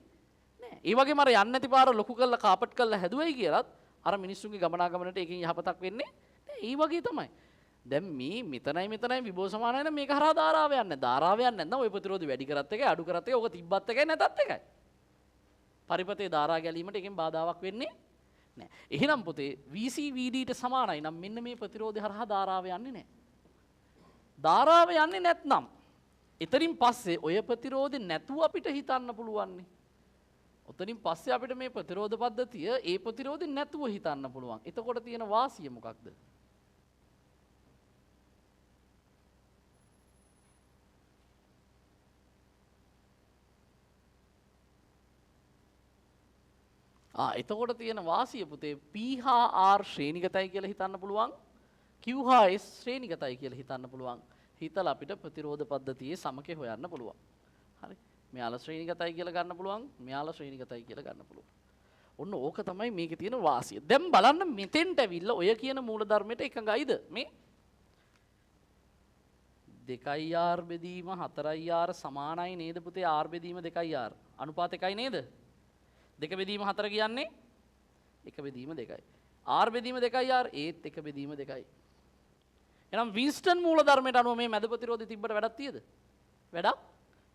නෑ. ඒ වගේම අර යන්නේ නැති පාර ලොකු කරලා කාපට් කරලා හැදුවයි කියලත් අර මිනිස්සුන්ගේ ගමනාගමනට ඒකෙන් යහපතක් වෙන්නේ නෑ. ඒ වගේ තමයි. දැන් මේ මෙතනයි මෙතනයි විභව සමානයි නම් මේක හරහා ධාරාව යන්නේ නෑ. ධාරාව යන්නේ නැත්නම් ඔය ප්‍රතිරෝධي වැඩි කරත් එකයි අඩු කරත් එකයි ඔක තිබ්බත් එකයි නැතත් එකයි. පරිපතේ ධාරා ගැලීමට ඒකෙන් බාධාවක් වෙන්නේ නෑ. එහෙනම් පුතේ VCVD ට සමානයි නම් මෙන්න මේ ප්‍රතිරෝධය හරහා ධාරාව යන්නේ නෑ. ධාරාව යන්නේ නැත්නම් එතනින් පස්සේ ඔය ප්‍රතිරෝධේ නැතුව අපිට හිතන්න පුළුවන්නේ. ඔතනින් පස්සේ අපිට මේ ප්‍රතිරෝධ පද්ධතිය ඒ ප්‍රතිරෝධේ නැතුව හිතන්න පුළුවන්. එතකොට තියෙන වාසිය මොකක්ද? එතකොට තියෙන වාසිය පුතේ P හා R ශ්‍රේණිගතයි කියලා හිතන්න පුළුවන්. Q හා S ශ්‍රේණිගතයි කියලා හිතන්න පුළුවන්. හිතලා අපිට ප්‍රතිරෝධ පද්ධතියේ සමකය හොයන්න පුළුවන්. හරි. මෙයාලා ශ්‍රේණිගතයි කියලා ගන්න පුළුවන්. මෙයාලා ශ්‍රේණිගතයි කියලා ගන්න පුළුවන්. ඔන්න ඕක තමයි මේකේ තියෙන වාසිය. දැන් බලන්න මෙතෙන්ට ඇවිල්ලා ඔය කියන මූලධර්මයට එකඟයිද? මේ දෙකයි R බෙදීම හතරයි R සමානයි නේද පුතේ? R බෙදීම දෙකයි R. අනුපාත එකයි නේද? දෙක බෙදීම හතර කියන්නේ එක බෙදීම දෙකයි. R බෙදීම දෙකයි R ඒත් එක බෙදීම දෙකයි. එහෙනම් වින්ස්ටන් මූලධර්මයට අනුව මේ මැද ප්‍රතිරෝධය තිබ්බට වැඩක් තියෙද? වැඩක්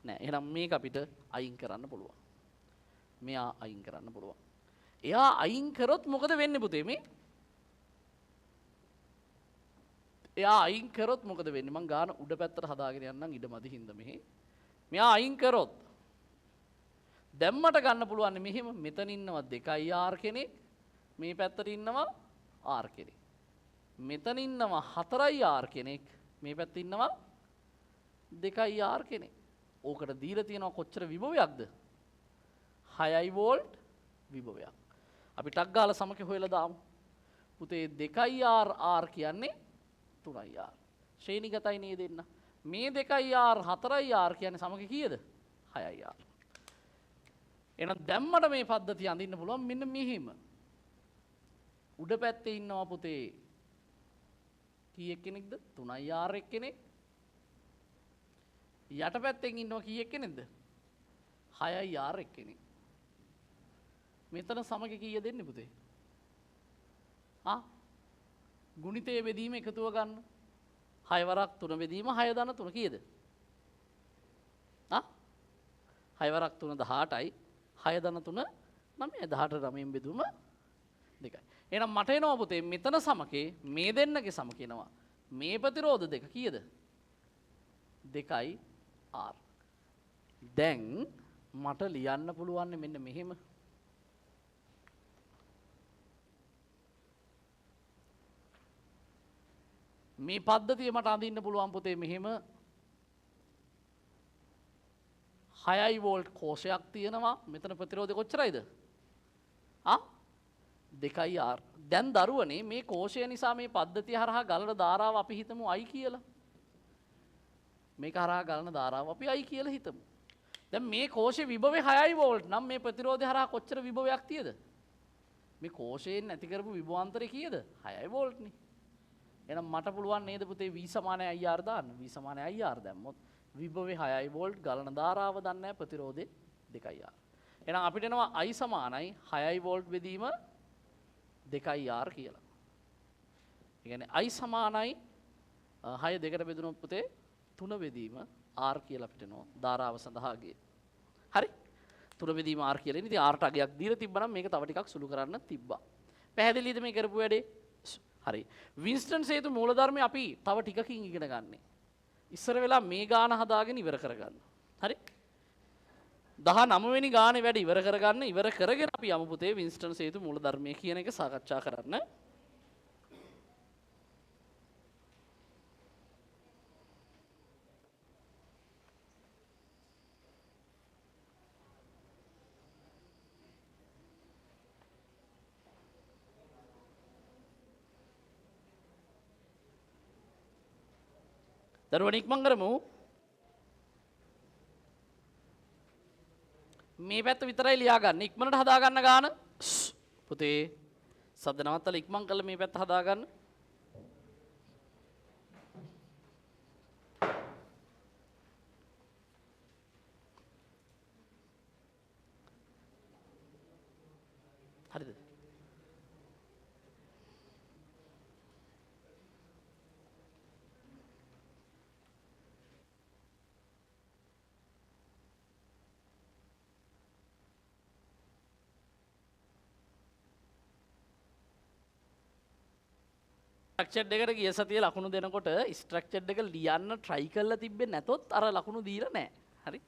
නෑ. එහෙනම් මේක අපිට අයින් කරන්න පුළුවන්. මෙයා අයින් කරන්න පුළුවන්. එයා අයින් කරොත් මොකද වෙන්නේ පුතේ? මේ එයා අයින් කරොත් මොකද වෙන්නේ? මං ගාන උඩ පැත්තට හදාගෙන යන්නම් ඉඩ මදි හින්දා මෙහි. මෙයා අයින් කරොත් දැන් මට ගන්න පුළුවන් මෙහෙම මෙතන ඉන්නවා 2 R කෙනෙක්, මේ පැත්තට ඉන්නවා R කෙනෙක්. මෙතන ඉන්නවා 4 R කෙනෙක්, මේ පැත්තේ ඉන්නවා 2 R කෙනෙක්. ඕකට දීලා තියෙනවා කොච්චර විභවයක්ද? 6 වෝල්ට් විභවයක්. අපි ටක් ගාලා සමකේ හොයලා දාමු. පුතේ 2 R R කියන්නේ 3 R. ශ්‍රේණිගතයි නේද දෙන්න. මේ 2 R 4 R කියන්නේ සමකේ කීයද? 6 R. එහෙනම් දැන් මට මේ පද්ධතිය අඳින්න පුළුවන් මෙන්න මෙහෙම. උඩ පැත්තේ ඉන්නවා පුතේ කීයක් කෙනෙක්ද? 3 R එක්කෙනෙක්. යට පැත්තෙන් ඉන්නවා කීයක් කෙනෙක්ද? 6 R එක්කෙනෙක්. මෙතන සමග කීය දෙන්නේ පුතේ? ආ ගුණිතයේ බෙදීම එකතුව ගන්න. 6 වරක් 3 බෙදීම 6 ධන 3 කීයද? ආ 6 වරක් 3 18යි 6 ධන 3 9 18 9න් බෙදුම 2යි. එහෙනම් මට එනවා පුතේ මෙතන සමකේ මේ දෙන්නගේ සමකේ එනවා. මේ ප්‍රතිරෝධ දෙක කීයද? 2 R. දැන් මට ලියන්න පුළුවන් මෙන්න මෙහෙම. මේ පද්ධතිය මට අඳින්න පුළුවන් පුතේ මෙහෙම 6 වෝල්ට් කෝෂයක් තියෙනවා. මෙතන ප්‍රතිරෝධය කොච්චරයිද? ආ 2 R. දැන් දරුවනේ මේ කෝෂය නිසා මේ පද්ධතිය හරහා ගලන ධාරාව අපි හිතමු I කියලා. මේක හරහා ගලන ධාරාව අපි I කියලා හිතමු. දැන් මේ කෝෂේ විභවය 6 වෝල්ට් නම් මේ ප්‍රතිරෝධය හරහා කොච්චර විභවයක් තියෙද? මේ කෝෂයෙන් නැති කරපු විභවාන්තරය කීයද? 6 වෝල්ට් නේ. එහෙනම් මට පුළුවන් නේද පුතේ V සමානයි IR දාන්න. V සමානයි IR දැම්මොත් විභවය 6 වෝල්ට් ගලන ධාරාව දන්නේ නැහැ ප්‍රතිරෝධය 2 R. එහෙනම් අපිට එනවා I සමානයි 6 වෝල්ට් බෙදීම 2 R කියලා. ඒ කියන්නේ I සමානයි 6 දෙකට බෙදුනොත් පුතේ 3 බෙදීම R කියලා අපිට එනවා ධාරාව සඳහා ගියේ. හරි? 3 බෙදීම R කියලා එන්නේ. ඉතින් R ට අගයක් දීලා තිබ්බනම් මේක තව ටිකක් සුළු කරන්න තිබ්බා. පැහැදිලිද මේ කරපු වැඩේ? හරි. වින්ස්ටන් සේතු මූලධර්මය අපි තව ටිකකින් ඉගෙන ගන්නෙ. ඉස්සර වෙලා මේ ගාන හදාගෙන ඉවර කරගන්න. හරි? 19 වෙනි ගානේ වැඩ ඉවර කරගන්න. ඉවර කරගෙන අපි යමු පුතේ වින්ස්ටන් සේතු මූලධර්මය කියන එක සාකච්ඡා කරන්න. දරුවනේ ඉක්මන් කරමු. මේ පැත්ත විතරයි ලියා ගන්න. ඉක්මනට හදා ගන්න ගාන. පුතේ සද්ද නවත්තලා ඉක්මන් කරලා මේ පැත්ත හදා ගන්න. හරිද? ස්ට්‍රක්චර් එකට ගිය සතියේ ලකුණු දෙනකොට ස්ට්‍රක්චර් එක ලියන්න try කරලා තිබ්බේ නැතොත් අර ලකුණු දීලා නැහැ. හරි?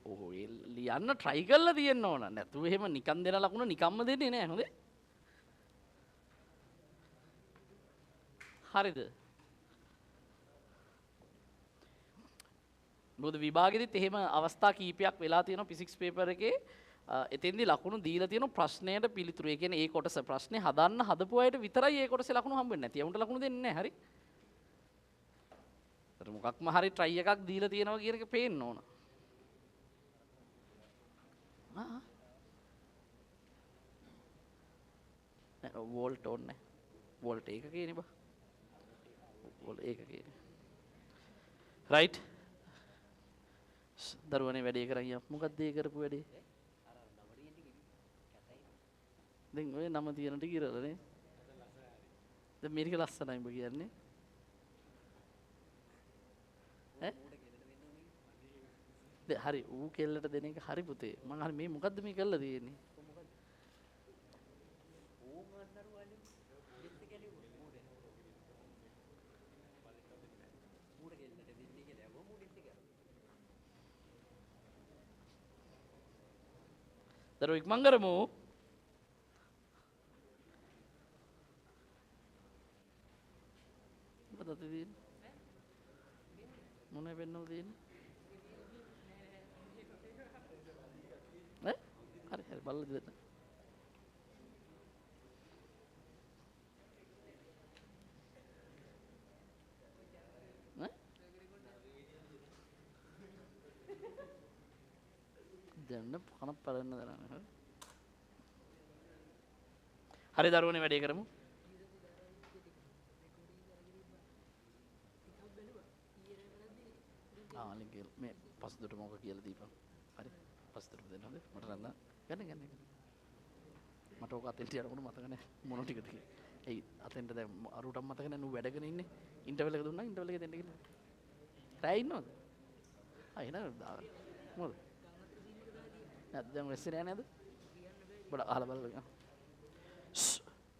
ඔව් ඒ ලියන්න try කරලා තියෙන්න ඕන. නැතුව එහෙම නිකන් දෙන ලකුණු නිකම්ම දෙන්නේ නැහැ. හොඳේ? හරිද? මොකද විභාගෙදිත් එහෙම අවස්ථා කීපයක් වෙලා තියෙනවා ෆිසික්ස් පේපර් එකේ. එතෙන්දී ලකුණු දීලා තියෙන ප්‍රශ්නයට පිළිතුරු. ඒ කියන්නේ ඒ කොටස ප්‍රශ්නේ හදන්න හදපු අයට විතරයි ඒ කොටසේ ලකුණු හම්බ වෙන්නේ නැති. උන්ට ලකුණු දෙන්නේ නැහැ. හරි? ඒතර මොකක්ම හරි try එකක් දීලා තියෙනවා කියන එක පේන්න ඕන. ආ නෑ වෝල්ට් ඕනේ නෑ. වෝල්ට් ඒකකේනේ බා. වෝල්ට් ඒකකේනේ. රයිට්. දරුවනේ වැඩේ කරන් යමු. මොකද්ද ඒ කරපු වැඩේ? දැන් ඔය නම තියෙන ටික ඉරලා නේ. දැන් මේ ටික ලස්සනයි උඹ කියන්නේ. ඈ? දැන් හරි ඌ කෙල්ලට දෙන එක හරි පුතේ. මං අහන්නේ මේ මොකද්ද මේ කරලා තියෙන්නේ? දරුවෝ ඉක්මන් කරමු. මොකද අතේ තියෙන්නේ? මොනේ පෙන්නව තියෙන්නේ? ඈ? හරි හරි බලලා දෙන්න. ඈ? දැන් කන පරන්න දරන්න හරි. හරි දරුවනේ වැඩේ කරමු. ආ මේ පසුදුට මොකක් කියලා දීපන්. හරි. පසුදුට දෙන්න හොඳ. මට රඳා ගන්න ගන්න ගන්න. මට ඕක අතෙන්ට යනකොට මතක නෑ මොන ටිකද කියලා. එයි අතෙන්ට දැන් අරුටම මතක නෑ නු වැඩගෙන ඉන්නේ. ඉන්ටර්වල් එක දුන්නා ඉන්ටර්වල් එක දෙන්න කියලා. රෑ ඉන්නවද? ආ එහෙනම් දාගන්න. මොකද? නැත් දැන් වෙස්සේ නෑ නේද? පොඩ අහලා බලන්න.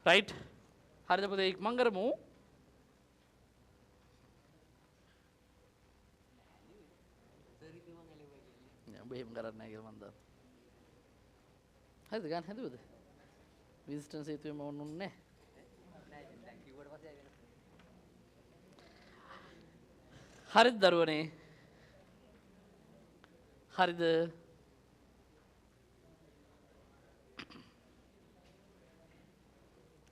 රයිට්. හරිද පුතේ ඉක්මන් කරමු. නෑ උඹ එහෙම කරන්නේ නෑ කියලා මන් දන්නවා. හරිද ගන්න හැදුවද? වින්ස්ටන් සේතුවේම ඕන උන්නේ නෑ. හරිද දරුවනේ? හරිද?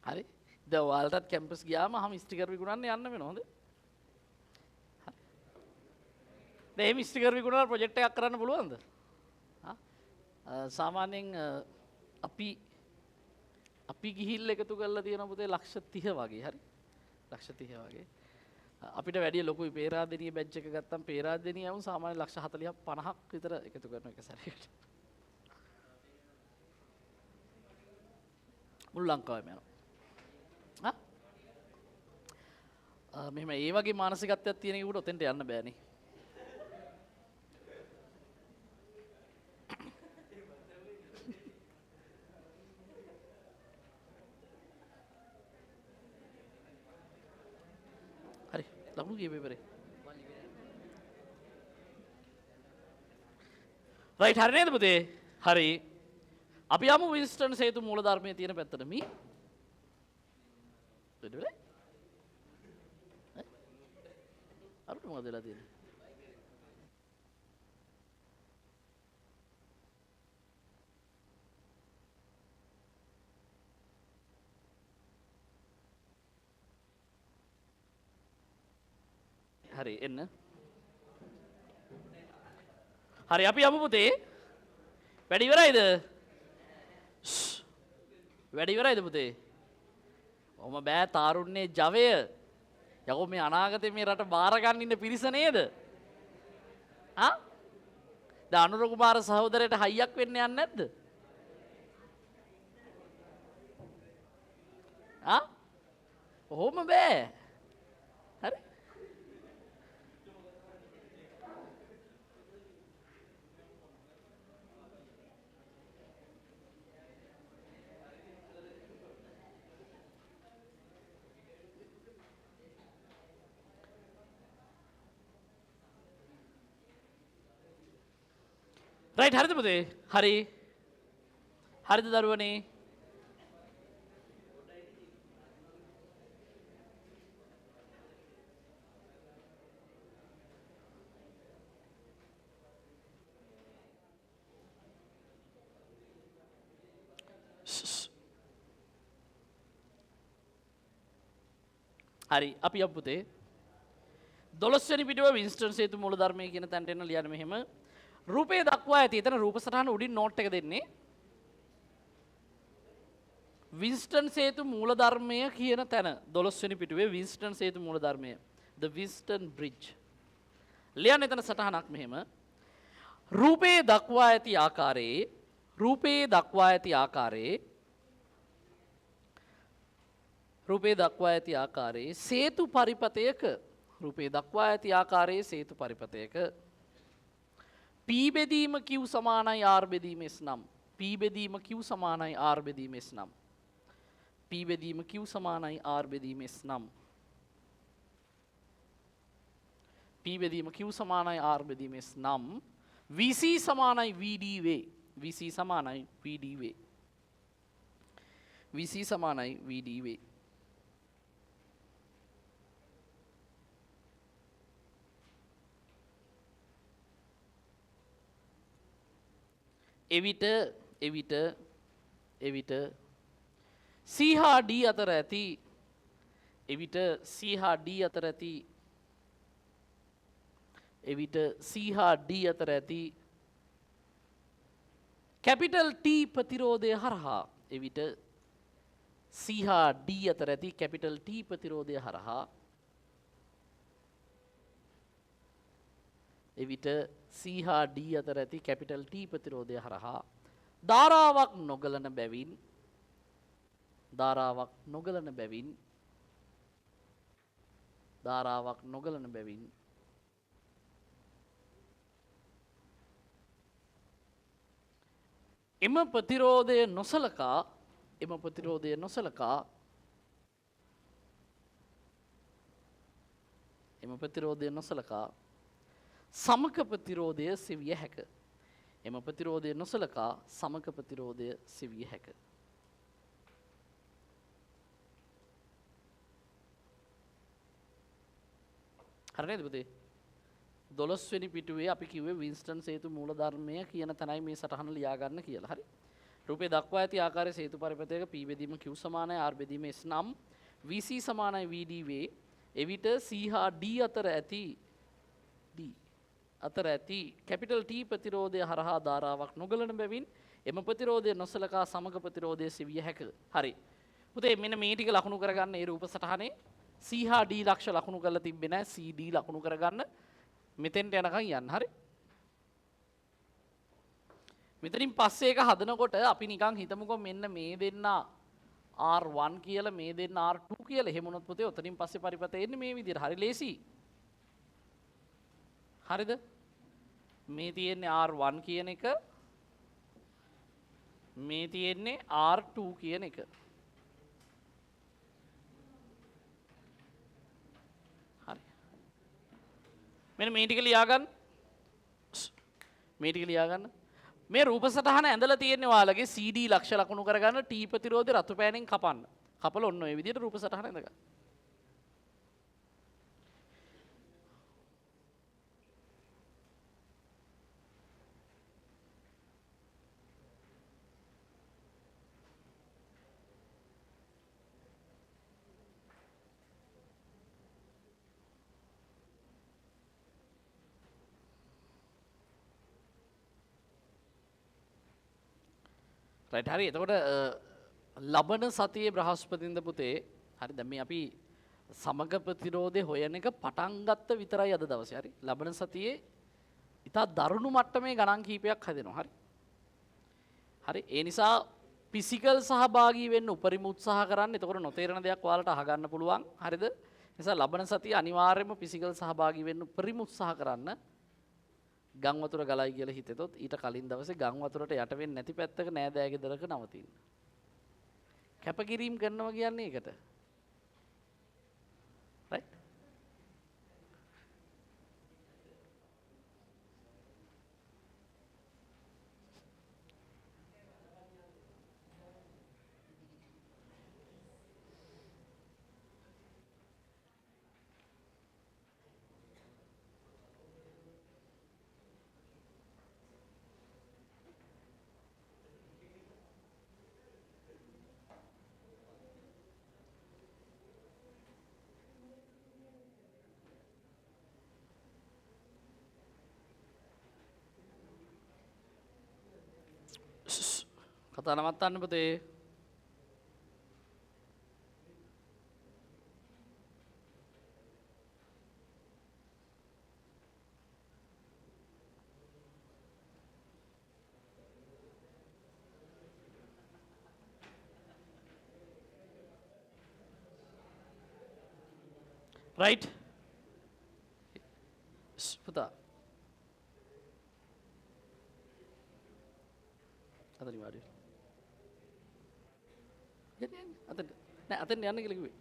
හරි. දැන් ඔයාලටත් කැම්පස් ගියාම අහම ස්ටිකර් විකුණන්න යන්න වෙනවා හොඳ. හරි. දැන් එහෙම ස්ටිකර් විකුණලා ප්‍රොජෙක්ට් එකක් කරන්න පුළුවන්ද? හා? සාමාන්‍යයෙන් අපි ගිහිල්ලා එකතු කරලා තියෙන පුතේ ලක්ෂ 30 වගේ. හරි. ලක්ෂ 30 වගේ. අපිට වැඩිය ලොකුයි පේරාදෙණිය බැච් එක ගත්තම පේරාදෙණිය වුන් සාමාන්‍ය ලක්ෂ 40ක් 50ක් විතර එකතු කරන එක සැරේකට. මුළු ලංකාවෙම යනවා. හා? මෙහෙම ඒ වගේ මානසිකත්වයක් තියෙන කෙනෙකුට ඔතෙන්ට යන්න බෑනේ. හරි ලකුණු කීප පේපරේ. රයිට් හරි නේද පුතේ? හරි. අපි යමු වින්ස්ටන් සේතු මූලධර්මයේ තියෙන පැත්තට. මී වෙඩ වෙලයි? ඈ? අරුට මොකද වෙලා තියෙන්නේ? හරි එන්න. හරි අපි යමු පුතේ. වැඩ ඉවරයිද? වැඩ ඉවරයිද පුතේ? ඔහොම බෑ තාරුණ්‍යයේ ජවය. යකෝ මේ අනාගතේ මේ රට බාර ගන්න ඉන්න පිරිස නේද? ආ? දැන් අනුර කුමාර සහෝදරයට හයියක් වෙන්න යන්නේ නැද්ද? ආ? ඔහොම බෑ. හරි? රයිට් හරිද පුතේ? හරි. හරිද දරුවනේ? හරි අපි යමු පුතේ. 12 වෙනි පිටුව වින්ස්ටන් සේතු මූලධර්මයේ කියන තැනට එන්න ලියන්න මෙහෙම. රූපය දක්වා ඇති. එතන රූප සටහන උඩින් නෝට් එක දෙන්නේ. වින්ස්ටන් සේතු මූලධර්මය කියන තැන 12 වෙනි පිටුවේ වින්ස්ටන් සේතු මූලධර්මය. The Winston Bridge. ලියන්න එතන සටහනක් මෙහෙම. රූපයේ දක්වා ඇති ආකාරයේ රූපයේ දක්වා ඇති ආකාරයේ රූපයේ දක්වා ඇති ආකාරයේ සේතු පරිපතයක රූපයේ දක්වා ඇති ආකාරයේ සේතු පරිපතයක P බෙදීම Q සමානයි R බෙදීම S නම් P බෙදීම Q සමානයි R බෙදීම S නම් P බෙදීම Q සමානයි R බෙදීම S නම් P බෙදීම Q සමානයි R බෙදීම S නම් VC සමානයි VD වේ. VC සමානයි VD වේ. VC සමානයි VD වේ. එවිට එවිට එවිට C හා D අතර ඇති එවිට C හා D අතර ඇති එවිට C හා D අතර ඇති කැපිටල් T ප්‍රතිරෝධය හරහා එවිට C හා D අතර ඇති කැපිටල් T ප්‍රතිරෝධය හරහා එවිට C හා D අතර ඇති කැපිටල් T ප්‍රතිරෝධය හරහා ධාරාවක් නොගලන බැවින් ධාරාවක් නොගලන බැවින් ධාරාවක් නොගලන බැවින් එම ප්‍රතිරෝධය නොසලකා එම ප්‍රතිරෝධය නොසලකා එම ප්‍රතිරෝධය නොසලකා සමක ප්‍රතිරෝධය සෙවිය හැක. එම ප්‍රතිරෝධය නොසලකා සමක ප්‍රතිරෝධය සෙවිය හැක. හරි නේද පුතේ? 12 වෙනි පිටුවේ අපි කිව්වේ වින්ස්ටන් සේතු මූලධර්මය කියන තැනයි මේ සටහන ලියා ගන්න කියලා. හරි. රූපේ දක්වා ඇති ආකාරයේ සේතු පරිපථයක P බෙදීම Q සමානයි R බෙදීම S නම් VC සමානයි VD වේ. එවිට C හා D අතර ඇති D අතර ඇති කැපිටල් T ප්‍රතිරෝධය හරහා ධාරාවක් නොගලන බැවින් එම ප්‍රතිරෝධය නොසලකා සමග ප්‍රතිරෝධය සෙවිය හැක. හරි. පුතේ මෙන්න මේ ටික ලකුණු කරගන්න ඒ රූප සටහනේ C හා D ලක්ෂ ලකුණු කරලා තිබ්බේ නෑ. C D ලකුණු කරගන්න මෙතෙන්ට යනකම් යන්න. හරි. මෙතනින් පස්සේ එක හදනකොට අපි නිකන් හිතමුකෝ මෙන්න මේ දෙන්න R1 කියලා මේ දෙන්න R2 කියලා. එහෙම වුණොත් පුතේ ඔතනින් පස්සේ පරිපථය එන්නේ මේ විදිහට. හරි ලේසි. හරිද? මේ තියෙන්නේ R1 කියන එක, මේ තියෙන්නේ R2 කියන එක. හරි. මෙන්න මේ ටික ලියා ගන්න. මේ ටික ලියා ගන්න. මේ රූප සටහන ඇඳලා තියෙන්නේ ඔයාලගේ CD ලක්ෂ ලකුණු කරගන්න T ප්‍රතිරෝධය රතු පෑනෙන් කපන්න. කපලා ඔන්න ඔය විදිහට රූප සටහන ඇඳ ගන්න. රයිට්. හරි. එතකොට ලබන සතියේ බ්‍රහස්පතින්ද පුතේ, හරි, දැන් මේ අපි සමග ප්‍රතිරෝධය හොයන එක පටන් ගත්ත විතරයි අද දවසේ. හරි. ලබන සතියේ ඉතා දරුණු මට්ටමේ ගණන් කීපයක් හැදෙනවා. හරි. හරි. ඒ නිසා ෆිසිකල් සහභාගී වෙන්න උපරිම උත්සාහ කරන්න. එතකොට නොතේරෙන දෙයක් ඔයාලට අහගන්න පුළුවන්. හරිද? නිසා ලබන සතියේ අනිවාර්යයෙන්ම ෆිසිකල් සහභාගී වෙන්න උපරිම උත්සාහ කරන්න. ගම් වතුර ගලයි කියලා හිතෙතොත් ඊට කලින් දවසේ ගම් වතුරට යට වෙන්නේ නැති පැත්තක නෑදෑ ගෙදරක නවතින්න. කැපකිරීම කරනවා කියන්නේ ඒකට. රයිට්? කතා නවත්තන්න පුතේ. රයිට්. පුතා. අතනින් වාඩි වෙන්න. යන්න යන්න අතෙන්ට. නෑ අතෙන්ට යන්න කියලා කිව්වේ.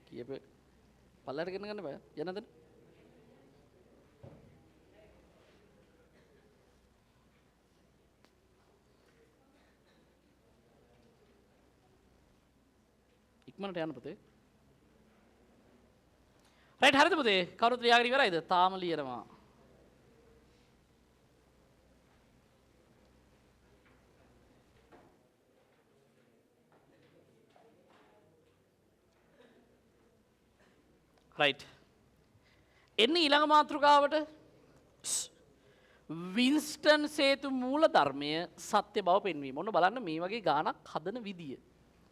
කියපේ පල්ලයට ගෙන ගන්න බෑ. යන්න අතෙන්ට. ඉක්මනට යන්න පුතේ. රයිට් හරිද පුතේ? කවුරුත් ලියාගෙන ඉවරයිද? තාම ලියනවා. රයිට්. එන්නේ ඊළඟ මාතෘකාවට. වින්ස්ටන් සේතු මූල ධර්මය සත්‍ය බව පෙන්වීම. ඔන්න බලන්න මේ වගේ ගානක් හදන විදිය.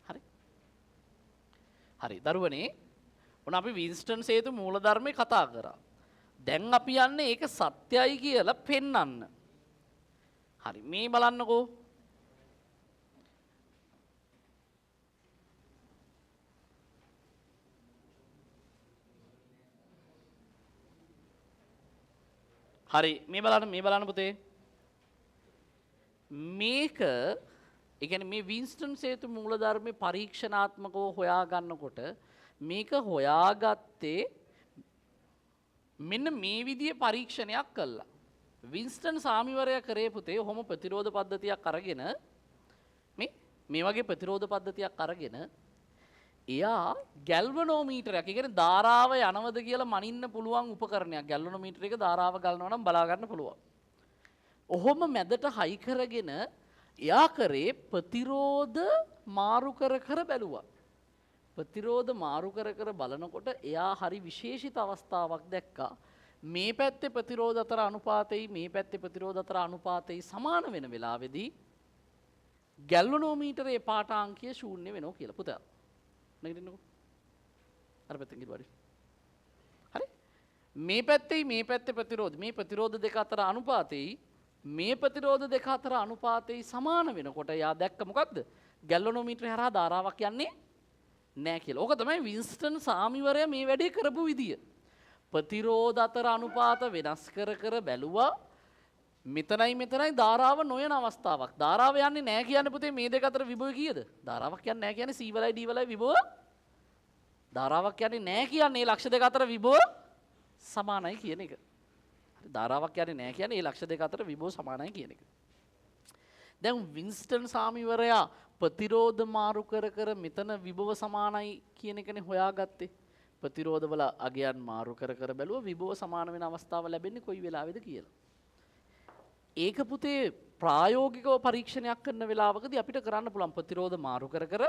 හරි. හරි දරුවනේ, ඔන්න අපි වින්ස්ටන් සේතු මූල ධර්මය කතා කරා. දැන් අපි යන්නේ ඒක සත්‍යයි කියලා පෙන්වන්න. හරි මේ බලන්නකෝ. හරි මේ බලන්න, මේ බලන්න පුතේ. මේක ඒ කියන්නේ මේ වින්ස්ටන් සේතු මූලධර්මයේ පරීක්ෂණාත්මකව හොයා ගන්නකොට මේක හොයාගත්තේ මෙන්න මේ විදිහේ පරීක්ෂණයක් කළා. වින්ස්ටන් සාමිවරයා කරේ පුතේ ඔහොම ප්‍රතිරෝධ පද්ධතියක් අරගෙන මේ වගේ ප්‍රතිරෝධ පද්ධතියක් අරගෙන එයා ගැල්වනෝමීටරයක්, ඒ කියන්නේ ධාරාව යනවද කියලා මනින්න පුළුවන් උපකරණයක්. ගැල්වනෝමීටර එක ධාරාව ගලනවා නම් බලා ගන්න පුළුවන්. ඔහොම මැදට හයි කරගෙන එයා කරේ ප්‍රතිරෝධ මාරු කර කර බැලුවා. ප්‍රතිරෝධ මාරු කර කර බලනකොට එයා හරි විශේෂිත අවස්ථාවක් දැක්කා. මේ පැත්තේ ප්‍රතිරෝධ අතර අනුපාතයි මේ පැත්තේ ප්‍රතිරෝධ අතර අනුපාතයි සමාන වෙන වෙලාවේදී ගැල්වනෝමීටරේ පාඨාංකය ශූන්‍ය වෙනවා කියලා. පුතා නැගිටින්නකෝ. අර පැත්තෙන් ගිහින් වඩි. හරි? මේ පැත්තේ මේ පැත්තේ ප්‍රතිරෝධ, මේ ප්‍රතිරෝධ දෙක අතර අනුපාතයි මේ ප්‍රතිරෝධ දෙක අතර අනුපාතයි සමාන වෙනකොට එයා දැක්ක මොකද්ද? ගැල්වනෝමීටරය හරහා ධාරාවක් යන්නේ නෑ කියලා. ඕක තමයි වින්ස්ටන් සාමිවරයා මේ වැඩේ කරපු විදිය. ප්‍රතිරෝධ අතර අනුපාත වෙනස් කර කර බැලුවා. මෙතනයි මෙතනයි ධාරාව නොයන අවස්ථාවක්. ධාරාව යන්නේ නෑ කියන්නේ පුතේ මේ දෙක අතර විභවය කීයද? ධාරාවක් යන්නේ නෑ කියන්නේ C වලයි D වලයි විභව. ධාරාවක් යන්නේ නෑ කියන්නේ මේ ලක්ෂ දෙක අතර විභව සමානයි කියන එක. හරි, ධාරාවක් යන්නේ නෑ කියන්නේ මේ ලක්ෂ දෙක අතර විභව සමානයි කියන එක. දැන් වින්ස්ටන් සාමිවරයා ප්‍රතිරෝධ මාරු කර කර මෙතන විභව සමානයි කියන එකනේ හොයාගත්තේ. ප්‍රතිරෝධවල අගයන් මාරු කර කර බැලුවා විභව සමාන වෙන අවස්ථාව ලැබෙන්නේ කොයි වෙලාවේද කියලා. ඒක පුතේ ප්‍රායෝගිකව පරීක්ෂණයක් කරන වෙලාවකදී අපිට කරන්න පුළුවන් ප්‍රතිරෝධ මාරු කර කර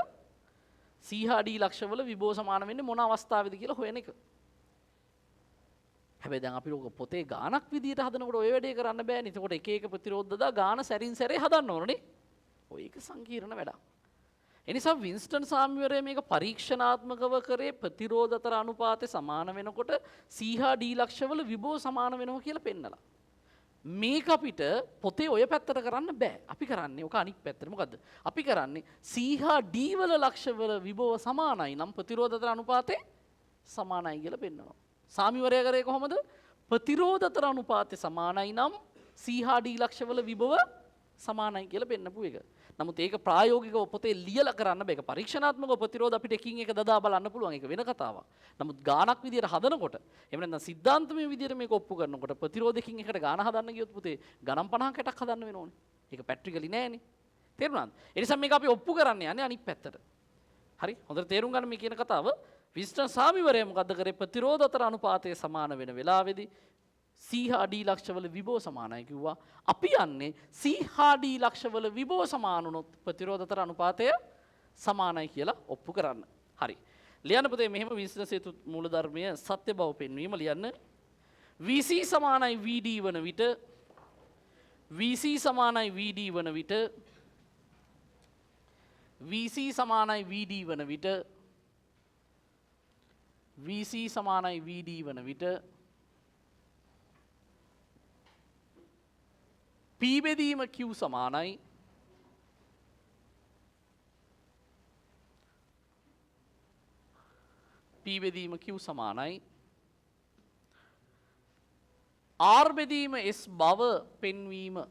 C හා D ලක්ෂවල විභව සමාන වෙන්නේ මොන අවස්ථාවේද කියලා හොයන එක. හැබැයි දැන් අපි ඔක පොතේ ගානක් විදියට හදනකොට ඔය වැඩේ කරන්න බෑනේ. එතකොට එක එක ප්‍රතිරෝධ දදා ගාන සැරින් සැරේ හදන්න ඕනනේ. ඔය ඒක සංකීර්ණ වැඩක්. ඒ නිසා වින්ස්ටන් සාමිවරයා මේක පරීක්ෂණාත්මකව කරේ ප්‍රතිරෝධ අතර අනුපාතය සමාන වෙනකොට C හා D ලක්ෂවල විභව සමාන වෙනවා කියලා පෙන්නලා. මේක අපිට පොතේ ඔය පැත්තට කරන්න බෑ. අපි කරන්නේ ඔක අනිත් පැත්තට. මොකද්ද? අපි කරන්නේ C හා D වල ලක්ෂවල විභව සමානයි නම් ප්‍රතිරෝධ අතර අනුපාතය සමානයි කියලා පෙන්නනවා. සාමිවරයා කරේ කොහොමද? ප්‍රතිරෝධ අතර අනුපාතය සමානයි නම් C හා D ලක්ෂවල විභව සමානයි කියලා පෙන්නපු එක. නමුත් ඒක ප්‍රායෝගිකව පොතේ ලියලා කරන්න බෑ. ඒක පරීක්ෂණාත්මකව ප්‍රතිරෝධ අපිට එකින් එක දදා බලන්න පුළුවන්. ඒක වෙන කතාවක්. නමුත් ගානක් විදියට හදනකොට, එහෙම නැත්නම් සිද්ධාන්තමය විදියට මේක ඔප්පු කරනකොට ප්‍රතිරෝධ එකින් එකට ගාන හදන්න ගියොත් පුතේ ගණන් 50ක් 60ක් හදන්න වෙනෝනේ. ඒක ප්‍රැක්ටිකලි නෑනේ. තේරුණාද? ඒ නිසා මේක අපි ඔප්පු කරන්න යන්නේ අනිත් පැත්තට. හරි? හොඳට තේරුම් ගන්න මේ කියන කතාව. වින්ස්ටන් සාමිවරයා මොකද්ද කරේ? ප්‍රතිරෝධ අතර අනුපාතය සමාන වෙන වෙලාවේදී C හා D ලක්ෂවල විභව සමානයි කිව්වා. අපි යන්නේ C හා D ලක්ෂවල විභව සමාන වුණොත් ප්‍රතිරෝධ අතර අනුපාතය සමානයි කියලා ඔප්පු කරන්න. හරි. ලියන්න පුතේ මෙහෙම වින්ස්ටන් සේතු මූලධර්මය සත්‍ය බව පෙන්වීම ලියන්න. VC සමානයි VD වන විට, VC සමානයි VD වන විට, VC සමානයි VD වන විට, VC සමානයි VD වන විට P බෙදීම Q සමානයි P බෙදීම Q සමානයි R බෙදීම S බව පෙන්වීම.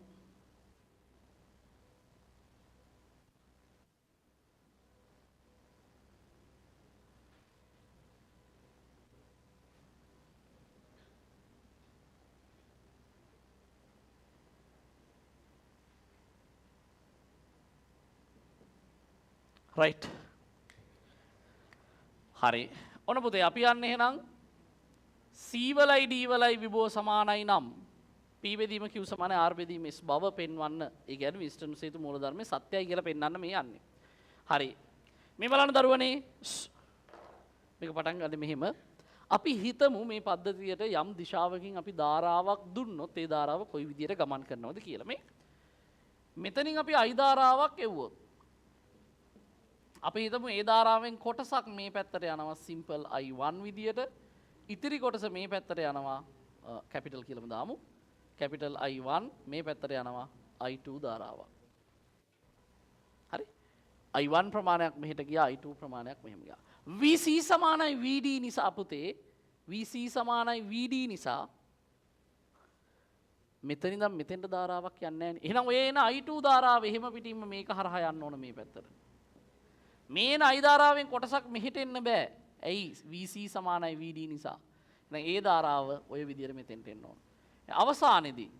රයිට්. හරි. ඔන්න පුතේ අපි යන්නේ එහෙනම් C වලයි D වලයි විභව සමානයි නම් P බෙදීම Q සමානයි R බෙදීම S බව පෙන්වන්න. ඒ කියන්නේ වින්ස්ටන් සේතු මූලධර්මයේ සත්‍යයි කියලා පෙන්වන්න මේ යන්නේ. හරි. මේ බලන්න දරුවනේ, මේක පටන් ගන්න මෙහෙම. අපි හිතමු මේ පද්ධතියට යම් දිශාවකින් අපි ධාරාවක් දුන්නොත් ඒ ධාරාව කොයි විදියට ගමන් කරනවද කියලා. මේ මෙතනින් අපි I ධාරාවක් එව්වොත් අපි හිතමු ඒ ධාරාවෙන් කොටසක් මේ පැත්තට යනවා සිම්පල් I1 විදියට, ඉතිරි කොටස මේ පැත්තට යනවා කැපිටල් කියලාම දාමු. කැපිටල් I1 මේ පැත්තට යනවා I2 ධාරාවක්. හරි? I1 ප්‍රමාණයක් මෙහෙට ගියා, I2 ප්‍රමාණයක් මෙහෙම ගියා. VC සමානයි VD නිසා පුතේ, VC සමානයි VD නිසා මෙතන ඉඳන් මෙතෙන්ට ධාරාවක් යන්නේ නෑනේ. එහෙනම් ඔය එන I2 ධාරාව එහෙම පිටින්ම මේක හරහා යන්න ඕන මේ පැත්තට. මේ එන I ධාරාවෙන් කොටසක් මෙහෙට එන්න බෑ. ඇයි? VC සමානයි VD නිසා. එහෙනම් ඒ ධාරාව ඔය විදියට මෙතෙන්ට එන්න ඕන. අවසානයේදී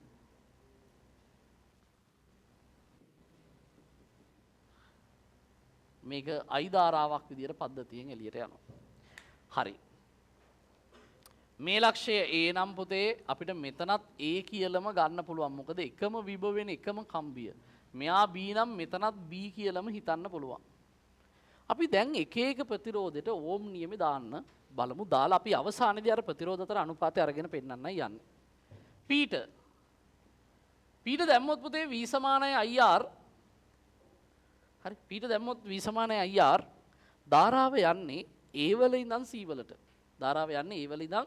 මේක I ධාරාවක් විදියට පද්ධතියෙන් එළියට යනවා. හරි. මේ ලක්ෂය A නම් පුතේ අපිට මෙතනත් A කියලාම ගන්න පුළුවන්. මොකද එකම විභව වෙන එකම කම්බිය. මෙයා B නම් මෙතනත් B කියලාම හිතන්න පුළුවන්. අපි දැන් එක එක ප්‍රතිරෝධයට ඕම් නියමේ දාන්න බලමු. දාලා අපි අවසානයේදී අර ප්‍රතිරෝධ අතර අනුපාතය අරගෙන පෙන්නන්නයි යන්නේ. P ට දැම්මොත් පුතේ V සමානයි IR. හරි, P ට දැම්මොත් V සමානයි IR. ධාරාව යන්නේ A වල ඉඳන් C වලට. ධාරාව යන්නේ A වල ඉඳන්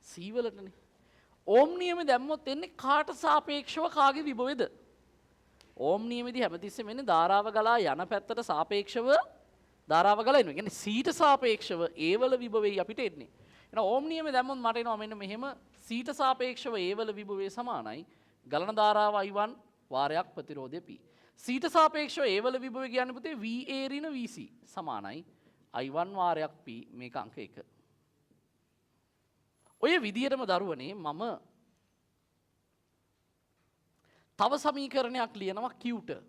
C වලටනේ. ඕම් නියමේ දැම්මොත් එන්නේ කාට සාපේක්ෂව කාගේ විභවයද? ඕම් නියමේදී හැමතිස්සෙම එන්නේ ධාරාව ගලා යන පැත්තට සාපේක්ෂව ධාරාව ගලා එනවා. ඒ කියන්නේ C ට සාපේක්ෂව A වල විභවයයි අපිට එන්නේ. එහෙනම් ඕම් නියමේ දැම්මොත් මට එනවා මෙන්න මෙහෙම C ට සාපේක්ෂව A වල විභවය සමානයි ගලන ධාරාව I1 වාරයක් ප්‍රතිරෝධය P. C ට සාපේක්ෂව A වල විභවය කියන්නේ පුතේ VA ඍණ VC සමානයි I1 වාරයක් P, මේක අංක 1. ඔය විදියටම දරුවනේ මම තව සමීකරණයක් ලියනවා Q ට.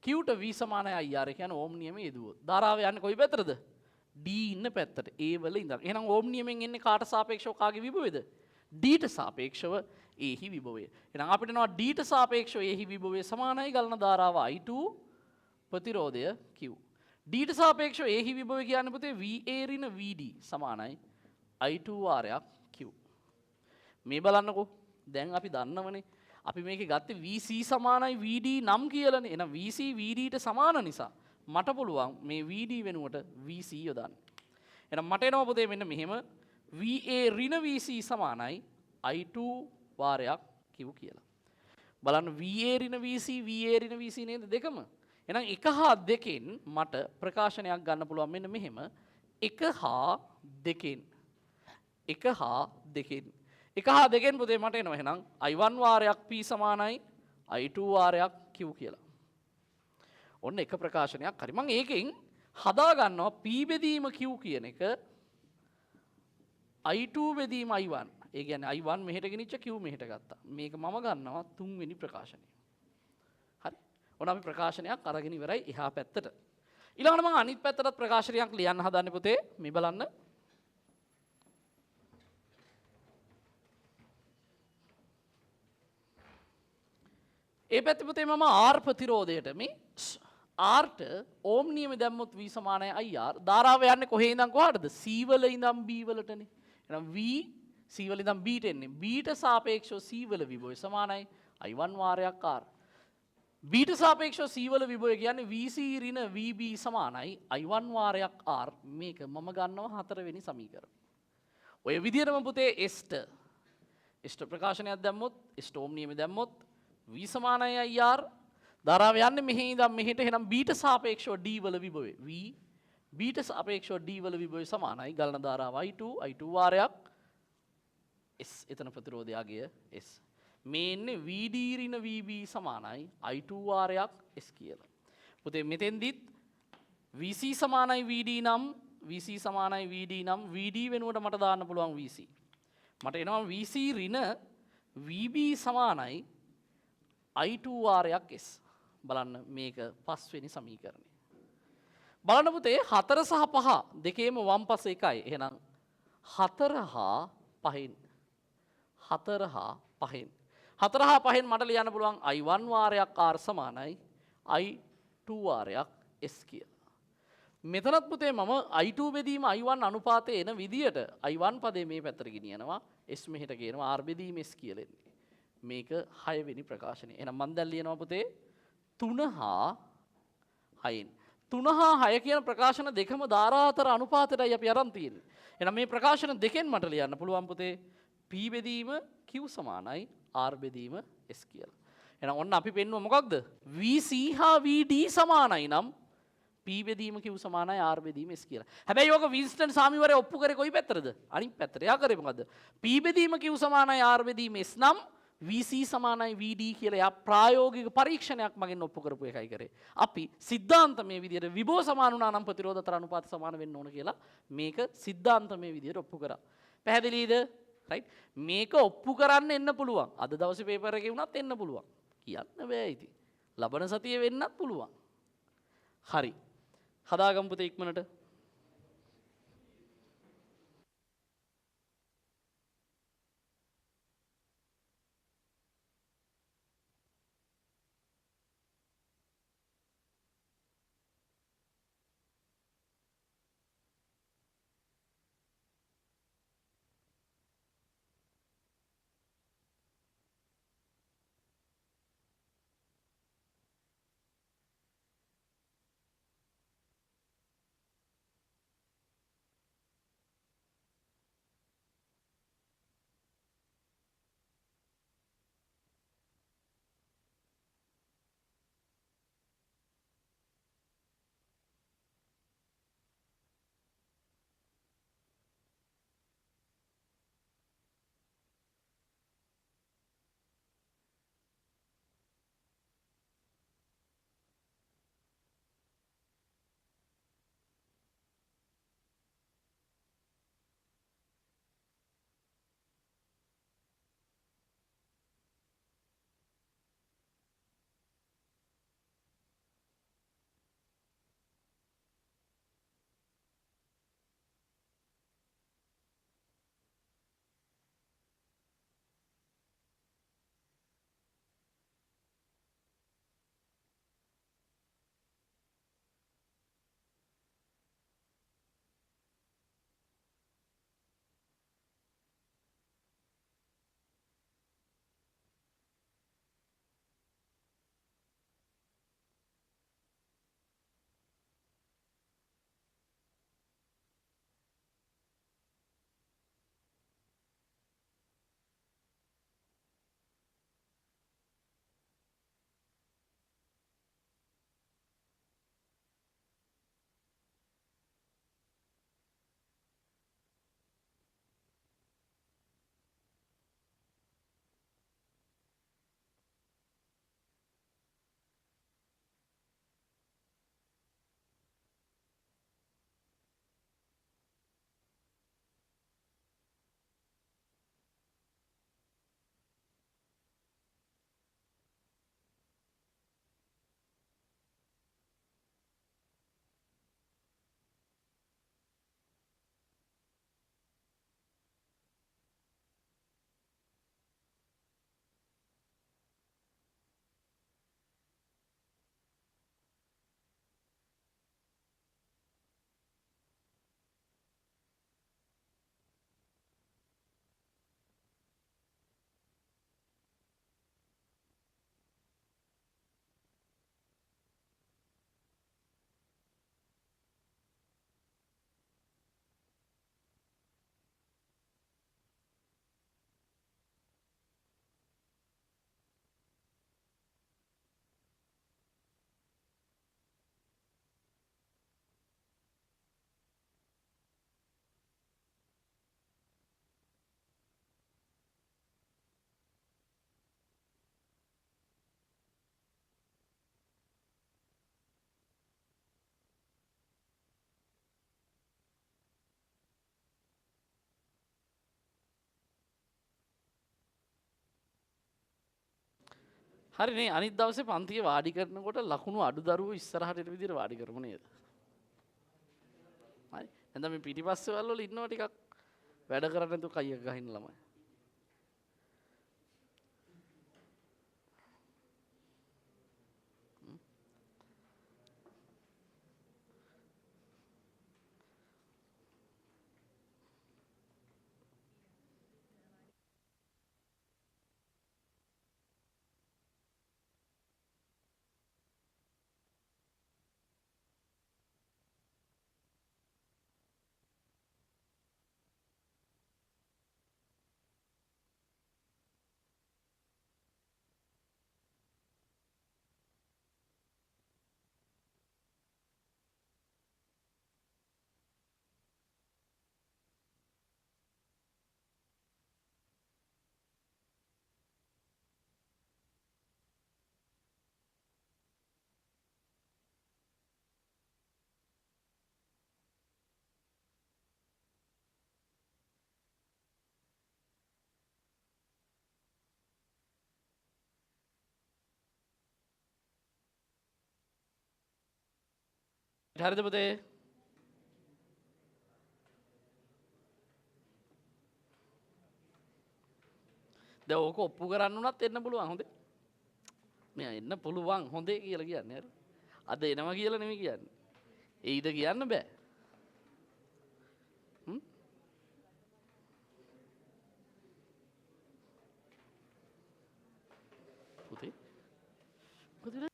Q ට V සමානයි IR, ඒ කියන්නේ ඕම් නියමයේ යෙදුවොත්. ධාරාව යන්නේ කොයි පැත්තටද? D ඉන්න පැත්තට, A වල ඉඳන්. එහෙනම් ඕම් නියමෙන් එන්නේ කාට සාපේක්ෂව කාගේ විභවයද? D ට සාපේක්ෂව A හි විභවය. එහෙනම් අපිට එනවා D ට සාපේක්ෂව A හි විභවය සමානයි ගලන ධාරාව I2 ප්‍රතිරෝධය Q. D ට සාපේක්ෂව A හි විභවය කියන්නේ පුතේ VA ඍණ VD සමානයි I2 වාරයක් Q. මේ බලන්නකෝ. දැන් අපි දන්නවනේ. අපි මේකේ ගත්තේ VC සමානයි VD නම් කියලානේ. එහෙනම් VC VD ට සමාන නිසා මට පුළුවන් මේ VD වෙනුවට VC යොදන්න. එහෙනම් මට එනවා පුතේ මෙන්න මෙහෙම VA ඍණ VC සමානයි I2 වාරයක් Q කියලා. බලන්න VA ඍණ VC, VA ඍණ VC නේද දෙකම? එහෙනම් 1 හා 2 මට ප්‍රකාශනයක් ගන්න පුළුවන් මෙන්න මෙහෙම 1 හා 2 1 හා 2 1 හා 2 පුතේ මට එනවා එහෙනම් I1 වාරයක් P සමානයි I2 වාරයක් Q කියලා. ඔන්න එක ප්‍රකාශනයක් හරි. මං ඒකෙන් හදා ගන්නවා P බෙදීම Q කියන එක I2 බෙදීම I1. ඒ කියන්නේ I1 මෙහෙට ගෙනිච්ච Q මෙහෙට ගත්තා. මේක මම ගන්නවා තුන්වෙනි ප්‍රකාශනය. හරි. ඔන්න අපි ප්‍රකාශනයක් අරගෙන ඉවරයි එහා පැත්තට. ඊළඟට මං අනිත් පැත්තටත් ප්‍රකාශනයක් ලියන්න හදන්නේ පුතේ. මේ බලන්න. ඒ පැත්තේ පුතේ මම R ප්‍රතිරෝධයට මේ R ට ඕම් නියම දැම්මොත් V සමානයි IR. ධාරාව යන්නේ කොහේ ඉඳන් කොහාටද? C වල ඉඳන් B වලටනේ. එහෙනම් V C වල ඉඳන් B ට එන්නේ. B ට සාපේක්ෂව C වල විභවය සමානයි I1 වාරයක් R. B ට සාපේක්ෂව C වල විභවය කියන්නේ VC ඍණ VB සමානයි I1 වාරයක් R. මේක මම ගන්නවා හතරවෙනි සමීකරණය. ඔය විදිහටම පුතේ S ට S ට ප්‍රකාශනයක් දැම්මොත්, S ට ඕම් නියම දැම්මොත් V සමානයි IR. ධාරාව යන්නේ මෙහි ඉඳන් මෙහෙට. එහෙනම් B ට සාපේක්ෂව D වල විභවය V B ට සාපේක්ෂව D වල විභවය සමානයි ගලන ධාරාව I2 I2 වාරයක් S. එතන ප්‍රතිරෝධයගේ S. මේ එන්නේ VD ඍණ VB සමානයි I2 වාරයක් S කියලා. පුතේ මෙතෙන්දිත් VC සමානයි VD නම් VC සමානයි VD නම් VD වෙනුවට මට දාන්න පුළුවන් VC. මට එනවා VC ඍණ VB සමානයි I2 වාරයක් S. බලන්න මේක පස්වෙනි සමීකරණය. බලන්න පුතේ 4 සහ 5 දෙකේම වම් පස එකයි. එහෙනම් 4 හා 5න් 4 හා 5න් 4 හා 5න් මට ලියන්න පුළුවන් I1 වාරයක් R සමානයි I2 වාරයක් S කියලා. මෙතනත් පුතේ මම I2 බෙදීම I1 අනුපාතය එන විදියට I1 පදේ මේ පැත්තට ගෙනියනවා, S මෙහෙට ගේනවා, R බෙදීම S කියලා එන්නේ. මේක 6 වෙනි ප්‍රකාශනය. එහෙනම් මම දැන් ලියනවා පුතේ 3 හා 6න්. 3 හා 6 කියන ප්‍රකාශන දෙකම ධාරා අතර අනුපාතයටයි අපි අරන් තියෙන්නේ. එහෙනම් මේ ප්‍රකාශන දෙකෙන් මට ලියන්න පුළුවන් පුතේ P බෙදීම Q සමානයි R බෙදීම S කියලා. එහෙනම් ඔන්න අපි පෙන්නුව මොකක්ද? VC හා VD සමානයි නම් P බෙදීම Q සමානයි R බෙදීම S කියලා. හැබැයි ඔක වින්ස්ටන් සාමිවරයා ඔප්පු කරේ කොයි පැත්තටද? අනිත් පැත්තට. එයා කරේ මොකද්ද? P බෙදීම Q සමානයි R බෙදීම S නම් VC සමානයි VD කියලා එයා ප්‍රායෝගික පරීක්ෂණයක් මගෙන් ඔප්පු කරපු එකයි කරේ. අපි සිද්ධාන්තමය විදියට විභව සමාන වුණා නම් ප්‍රතිරෝධ අතර අනුපාත සමාන වෙන්න ඕන කියලා මේක සිද්ධාන්තමය විදියට ඔප්පු කරා. පැහැදිලිද? රයිට්. මේක ඔප්පු කරන්න එන්න පුළුවන්. අද දවසේ පේපර් එකේ වුණත් එන්න පුළුවන්. කියන්න බෑ ඉතින්. ලබන සතියේ වෙන්නත් පුළුවන්. හරි. හදාගමු පුතේ ඉක්මනට. හරි නේ. අනිත් දවසේ පන්තියේ වාඩි කරනකොට ලකුණු අඩු දරුවෝ ඉස්සරහට එන විදිහට වාඩි කරමු නේද? නැත්නම් මේ පිටිපස්සවල වල ඉන්නවා ටිකක් වැඩ කරන්නේ නැතුව කයියක් ගහින්න ළමයි. හරිද පුතේ? දැන් ඕක ඔප්පු කරන්න උනත් එන්න පුළුවන් හොඳේ. මෙයා එන්න පුළුවන් හොඳේ කියලා කියන්නේ හරි. අද එනවා කියලා නෙමෙයි කියන්නේ. එයිද කියන්න බෑ. පුතේ පුතේ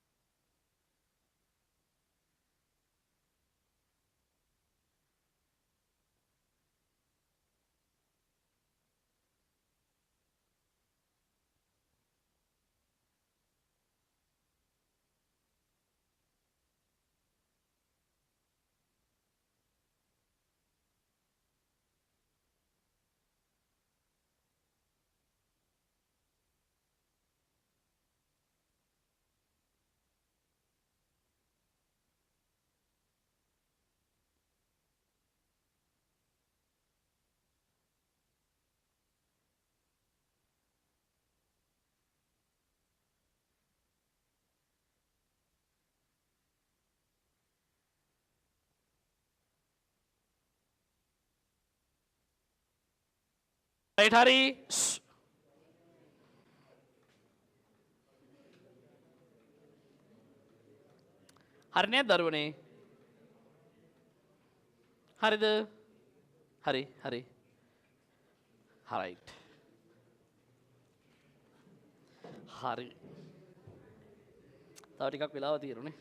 රයිට් හරි. හරි නේද දරුවනේ? හරිද? හරි හරි. රයිට්. හරි. තව ටිකක් වෙලාව තියෙනුනේ.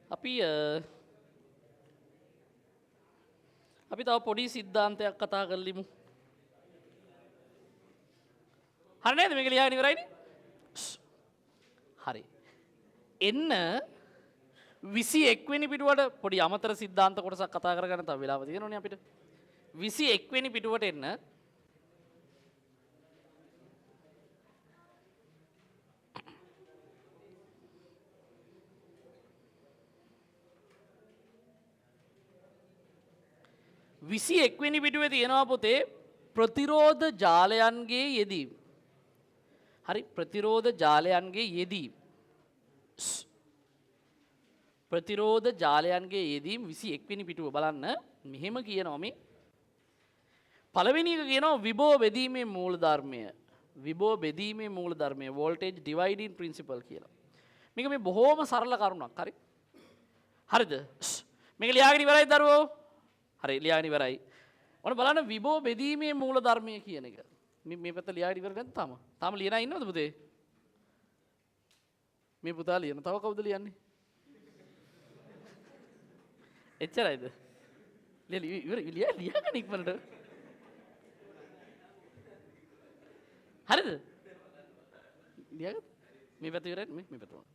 අපි අපි තව පොඩි සිද්ධාන්තයක් කතා කරලිමු. හරි නේද? මේක ලියාගෙන ඉවරයිනේ? හරි. එන්න 21 වෙනි පිටුවට පොඩි අමතර සිද්ධාන්ත කොටසක් කතා කරගන්න තව වෙලාව තියෙනවනේ අපිට. 21 වෙනි පිටුවට එන්න. 21 වෙනි පිටුවේ තියෙනවා පොතේ ප්‍රතිරෝධ ජාලයන්ගේ යෙදීම. හරි, ප්‍රතිරෝධ ජාලයන්ගේ යෙදීම. ප්‍රතිරෝධ ජාලයන්ගේ යෙදීම 21 වෙනි පිටුව බලන්න. මෙහෙම කියනවා මේ. පළවෙනි එක කියනවා විභව බෙදීමේ මූල ධර්මය. විභව බෙදීමේ මූල ධර්මය වෝල්ටේජ් ඩිවයිඩින් ප්‍රින්සිපල් කියලා. මේක මේ බොහෝම සරල කරුණක්. හරි. හරිද? මේක ලියාගෙන ඉවරයි දරුවෝ? හරි, ලියාගෙන ඉවරයි. ඔන්න බලන්න විභව බෙදීමේ මූල ධර්මය කියන එක. මේ පැත්ත ලියාගෙන ඉවර නැද්ද තාම? තාම ලියන අය ඉන්නවද පුතේ? මේ පුතා ලියන. තව කවුද ලියන්නේ? එච්චරයිද? ලියලා ඉවර ලියාගන්න ඉක්මනට. හරිද? ලියාගත්ත? මේ පැත්ත ඉවරයි මේ පැත්ත ඕන.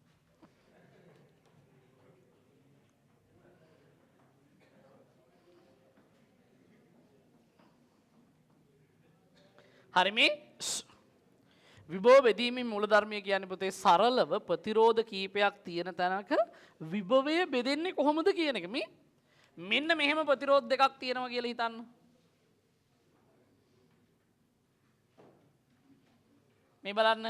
හරි, මේ විභව බෙදීමේ මූල ධර්මය කියන්නේ පොතේ සරලව ප්‍රතිරෝධ කීපයක් තියෙන තැනක විභවය බෙදෙන්නේ කොහොමද කියන එක. මේ මෙන්න මෙහෙම ප්‍රතිරෝධ දෙකක් තියෙනවා කියලා හිතන්න. මේ බලන්න,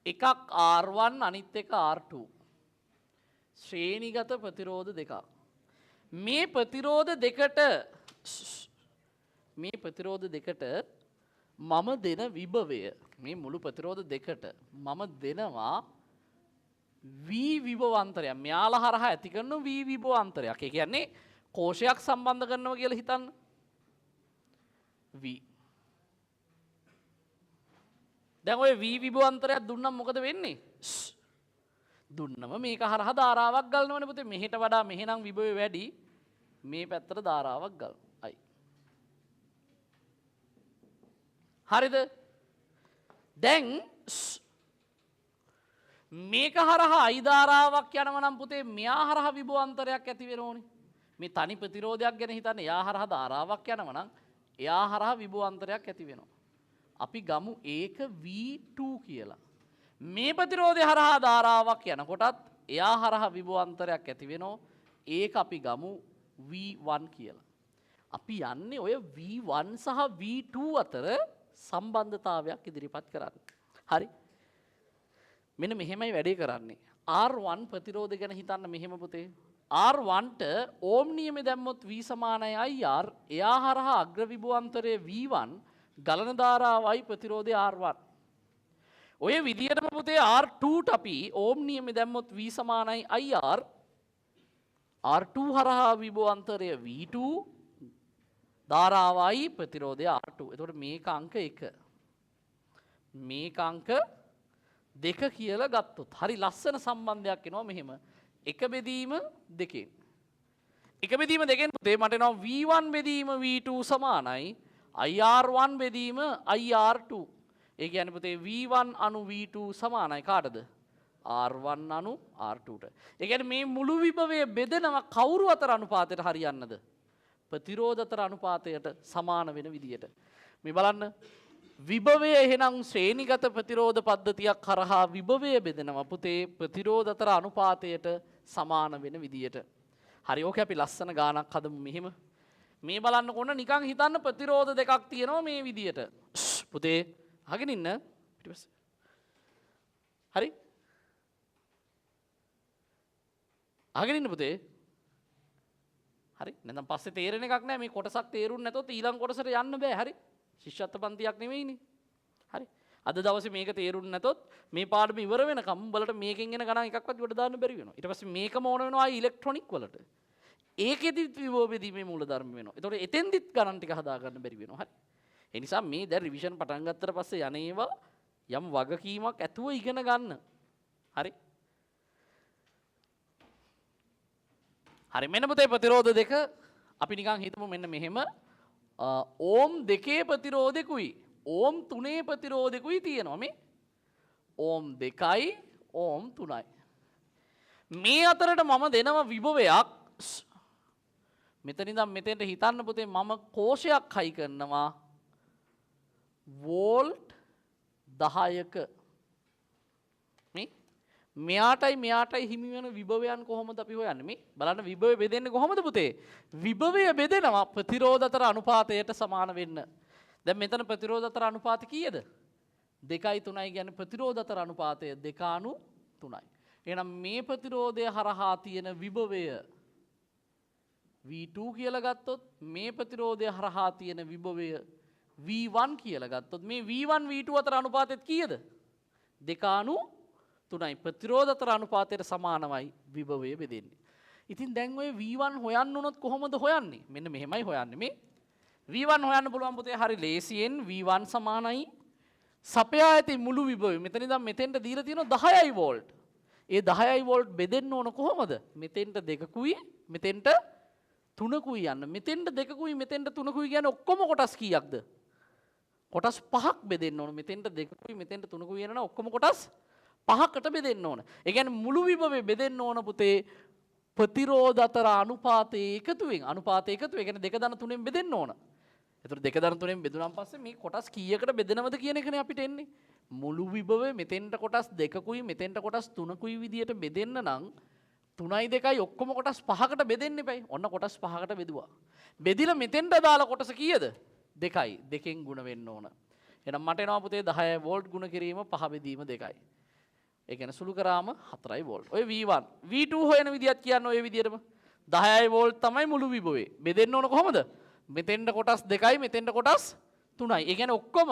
එකක් R1 අනිත් එක R2. ශ්‍රේණිගත ප්‍රතිරෝධ දෙකක්. මේ ප්‍රතිරෝධ දෙකට මේ ප්‍රතිරෝධ දෙකට මම දෙන විභවය, මේ මුළු ප්‍රතිරෝධ දෙකට මම දෙනවා V විභවාන්තරයක්. මෙයාලා හරහා ඇති කරන V විභවාන්තරයක්. ඒ කියන්නේ කෝෂයක් සම්බන්ධ කරනවා කියලා හිතන්න. V. දැන් ඔය V විභවාන්තරයක් දුන්නම් මොකද වෙන්නේ? දුන්නම මේක හරහා ධාරාවක් ගලනවනේ පුතේ. මෙහෙට වඩා මෙහෙනම් විභවය වැඩි. මේ පැත්තට ධාරාවක් ගලනවා. අයි. හරිද? දැන් මේක හරහා අයි ධාරාවක් යනවා නම් පුතේ මෙයා හරහා විභවාන්තරයක් ඇති වෙනෝනේ. මේ තනි ප්‍රතිරෝධයක් ගැන හිතන්න. එයා හරහා ධාරාවක් යනවා නම් එයා හරහා විභවාන්තරයක් ඇති වෙනවා. අපි ගමු ඒක V2 කියලා. මේ ප්‍රතිරෝධය හරහා ධාරාවක් යනකොටත් එයා හරහා විභවාන්තරයක් ඇති වෙනවා. ඒක අපි ගමු V1 කියලා. අපි යන්නේ ඔය V1 සහ V2 අතර සම්බන්ධතාවයක් ඉදිරිපත් කරන්න. හරි. මෙන්න මෙහෙමයි වැඩේ කරන්නේ. R1 ප්‍රතිරෝධය ගැන හිතන්න මෙහෙම පුතේ. R1ට ඕම් නියමය දැම්මොත් V සමානයි IR, එයා හරහා අග්‍ර විභවාන්තරය V1, ගලන ධාරාවයි ප්‍රතිරෝධය R1. ඔය විදියටම පුතේ R2ට අපි ඕම් නියමය දැම්මොත් V සමානයි IR, R2 හරහා විභවාන්තරය V2, ධාරාවයි ප්‍රතිරෝධය R2. එතකොට මේක අංක 1. මේක අංක 2 කියලා ගත්තොත් හරි ලස්සන සම්බන්ධයක් එනවා මෙහෙම. එක බෙදීම දෙකෙන්. එක බෙදීම දෙකෙන් පුතේ මට එනවා V1 බෙදීම V2 සමානයි IR1 බෙදීම IR2. ඒ කියන්නේ පුතේ V1 අනු V2 සමානයි කාටද? R1 අනු R2ට. ඒ කියන්නේ මේ මුළු විභවය බෙදෙනවා කවුරු අතර අනුපාතයට හරියන්නද? ප්‍රතිරෝධ අතර අනුපාතයට සමාන වෙන විදියට. මේ බලන්න විභවය එහෙනම් ශ්‍රේණිගත ප්‍රතිරෝධ පද්ධතියක් හරහා විභවය බෙදෙනවා පුතේ ප්‍රතිරෝධ අතර අනුපාතයට සමාන වෙන විදියට. හරි, ඕකේ අපි ලස්සන ගානක් හදමු මෙහෙම. මේ බලන්න කොන්න නිකන් හිතන්න ප්‍රතිරෝධ දෙකක් තියෙනවා මේ විදියට. පුතේ අහගෙන ඉන්න පිටිපස්සේ. හරි? අහගෙන ඉන්න පුතේ. හරි? නැත්නම් පස්සේ තේරෙන එකක් නෑ. මේ කොටසක් තේරුම් නැතොත් ඊළඟ කොටසට යන්න බෑ. හරි? ශිෂ්‍යත්ව පන්තියක් නෙවෙයිනේ. හරි. අද දවසේ මේක තේරුම් නැතොත් මේ පාඩම ඉවර වෙනකම් උඹලට මේකෙන් එන ගණන් එකක්වත් ගොඩ දාන්න බැරි වෙනවා. ඊට පස්සේ මේකම ඕන වෙනවා ආයි ඉලෙක්ට්‍රොනික වලට. ඒකෙදිත් විභව බෙදීමේ මූලධර්ම වෙනවා. එතකොට එතෙන්දිත් ගණන් ටික හදා ගන්න බැරි වෙනවා. හරි. ඒ නිසා මේ දැන් රිවිෂන් පටන් ගත්තට පස්සේ යන ඒවා යම් වගකීමක් ඇතුව ඉගෙන ගන්න. හරි. හරි, මෙන්න පුතේ ප්‍රතිරෝධ දෙක අපි නිකන් හිතමු මෙන්න මෙහෙම. ඕම් දෙකේ ප්‍රතිරෝධෙකුයි ඕම් තුනේ ප්‍රතිරෝධෙකුයි තියෙනවා. මේ ඕම් දෙකයි ඕම් තුනයි. මේ අතරට මම දෙනවා විභවයක්. මෙතන ඉඳන් මෙතෙන්ට හිතන්න පුතේ මම කෝෂයක් හයි කරනවා වෝල්ට් 10ක. මේ මෙයාටයි මෙයාටයි හිමි වෙන විභවයන් කොහොමද අපි හොයන්නේ? මේ බලන්න විභවය බෙදෙන්නේ කොහොමද පුතේ? විභවය බෙදෙනවා ප්‍රතිරෝධ අතර අනුපාතයට සමාන වෙන්න. දැන් මෙතන ප්‍රතිරෝධ අතර අනුපාත කීයද? 2යි 3යි කියන්නේ ප්‍රතිරෝධ අතර අනුපාතය 2:3යි. එහෙනම් මේ ප්‍රතිරෝධය හරහා තියෙන විභවය V2 කියලා ගත්තොත්, මේ ප්‍රතිරෝධය හරහා තියෙන විභවය V1 කියලා ගත්තොත්, මේ V1 V2 අතර අනුපාතයත් කීයද? 2:3යි. ප්‍රතිරෝධ අතර අනුපාතයට සමානවයි විභවය බෙදෙන්නේ. ඉතින් දැන් ඔය V1 හොයන්න උනොත් කොහොමද හොයන්නේ? මෙන්න මෙහෙමයි හොයන්නේ. මේ V1 හොයන්න පුළුවන් පුතේ හරි ලේසියෙන්. V1 සමානයි සපයා ඇති මුළු විභවය. මෙතන ඉඳන් මෙතෙන්ට දීලා තියෙනවා 10යි වෝල්ට්. ඒ 10යි වෝල්ට් බෙදෙන්න ඕන කොහොමද? මෙතෙන්ට දෙකකුයි මෙතෙන්ට තුනකුයි යන්න. මෙතෙන්ට දෙකකුයි මෙතෙන්ට තුනකුයි කියන්නේ ඔක්කොම කොටස් කීයක්ද? කොටස් පහක් බෙදෙන්න ඕන. මෙතෙන්ට දෙකකුයි මෙතෙන්ට තුනකුයි යනවා ඔක්කොම කොටස් පහකට බෙදෙන්න ඕන. ඒ කියන්නේ මුළු විභවය බෙදෙන්න ඕන පුතේ ප්‍රතිරෝධ අතර අනුපාතයේ එකතුවෙන්. අනුපාතයේ එකතුව. ඒ කියන්නේ 2 ධන 3ෙන් බෙදෙන්න ඕන. එතකොට 2 ධන 3ෙන් බෙදුනන් පස්සේ මේ කොටස් කීයකට බෙදෙනවද කියන එකනේ අපිට එන්නේ. මුළු විභවය මෙතෙන්ට කොටස් දෙකකුයි මෙතෙන්ට කොටස් තුනකුයි විදියට බෙදෙන්න නම් 3යි 2යි ඔක්කොම කොටස් පහකට බෙදෙන්න එපයි. ඔන්න කොටස් පහකට බෙදුවා. බෙදිලා මෙතෙන්ට දාලා කොටස කීයද? 2යි. දෙකෙන් ගුණ වෙන්න ඕන. එහෙනම් මට එනවා පුතේ 10 වෝල්ට් ගුණ කිරීම 5 බෙදීම 2යි. ඒ කියන්නේ සුළු කරාම 4යි වෝල්ට්. ඔය V1 V2 හොයන විදියත් කියන්න ඔය විදියටම 10යි වෝල්ට් තමයි මුළු විභවය. බෙදෙන්න ඕන කොහොමද? මෙතෙන්ට කොටස් 2යි මෙතෙන්ට කොටස් 3යි. ඒ කියන්නේ ඔක්කොම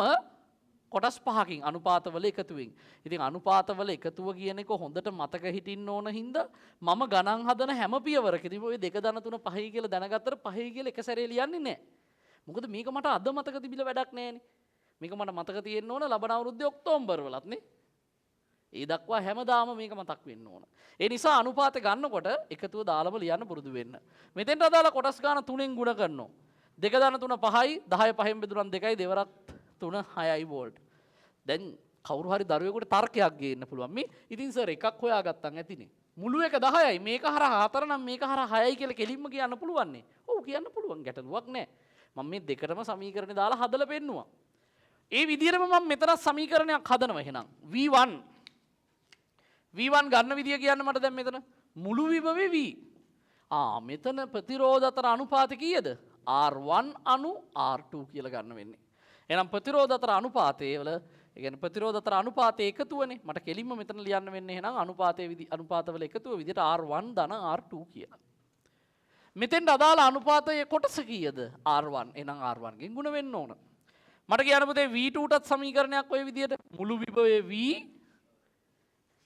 කොටස් 5කින් අනුපාතවල එකතුවෙන්. ඉතින් අනුපාතවල එකතුව කියන එක හොඳට මතක හිටින්න ඕන හින්දා මම ගණන් හදන හැම පියවරකදීම ඔය 2 ධන 3 5 කියලා දැනගත්තට 5 කියලා එක සැරේ ලියන්නේ නැහැ. මොකද මේක මට අද මතක තිබිලා වැඩක් නැහැනේ. මේක මට මතක තියෙන්න ඕන ලබන අවුරුද්දේ ඔක්තෝබර් වලත් නේ. ඒ දක්වා හැමදාම මේක මතක් වෙන්න ඕන. ඒ නිසා අනුපාත ගන්නකොට එකතුව දාලම ලියන්න පුරුදු වෙන්න. මෙතෙන්ට අදාළ කොටස් ගාන 3න් ගුණ කරනවා. 2 ධන 3 5යි 10 5න් බෙදුනම 2යි දෙවරක් 3 6යි වෝල්ට්. දැන් කවුරු හරි දරුවෙකුට තර්කයක් ගේන්න පුළුවන්. මේ ඉතින් සර් එකක් හොයාගත්තන් ඇතිනේ. මුළු එක 10යි මේක හරහා 4 නම් මේක හරහා 6යි කියලා කෙලින්ම කියන්න පුළුවන් නේ. ඔව් කියන්න පුළුවන් ගැටලුවක් නෑ. මම මේ දෙකටම සමීකරණ දාලා හදලා පෙන්නුවා. ඒ විදිහටම මම මෙතන සමීකරණයක් හදනවා එහෙනම්. V1 ගන්න විදිය කියන්න මට දැන් මෙතන මුළු විභවේ V. මෙතන ප්‍රතිරෝධ අතර අනුපාත කීයද? R1 අනු R2 කියලා ගන්න වෙන්නේ. එහෙනම් ප්‍රතිරෝධ අතර අනුපාතයේ වල ඒ කියන්නේ ප්‍රතිරෝධ අතර අනුපාතයේ එකතුවනේ. මට කෙලින්ම මෙතන ලියන්න වෙන්නේ එහෙනම් අනුපාතයේ විදි අනුපාතවල එකතුව විදිහට R1 ධන R2 කියලා. මෙතෙන්ට අදාළ අනුපාතයේ කොටස කීයද? R1. එහෙනම් R1 ගෙන් ගුණ වෙන්න ඕන. මට කියන්න පුතේ V2 ටත් සමීකරණයක් ඔය විදිහට මුළු විභවයේ V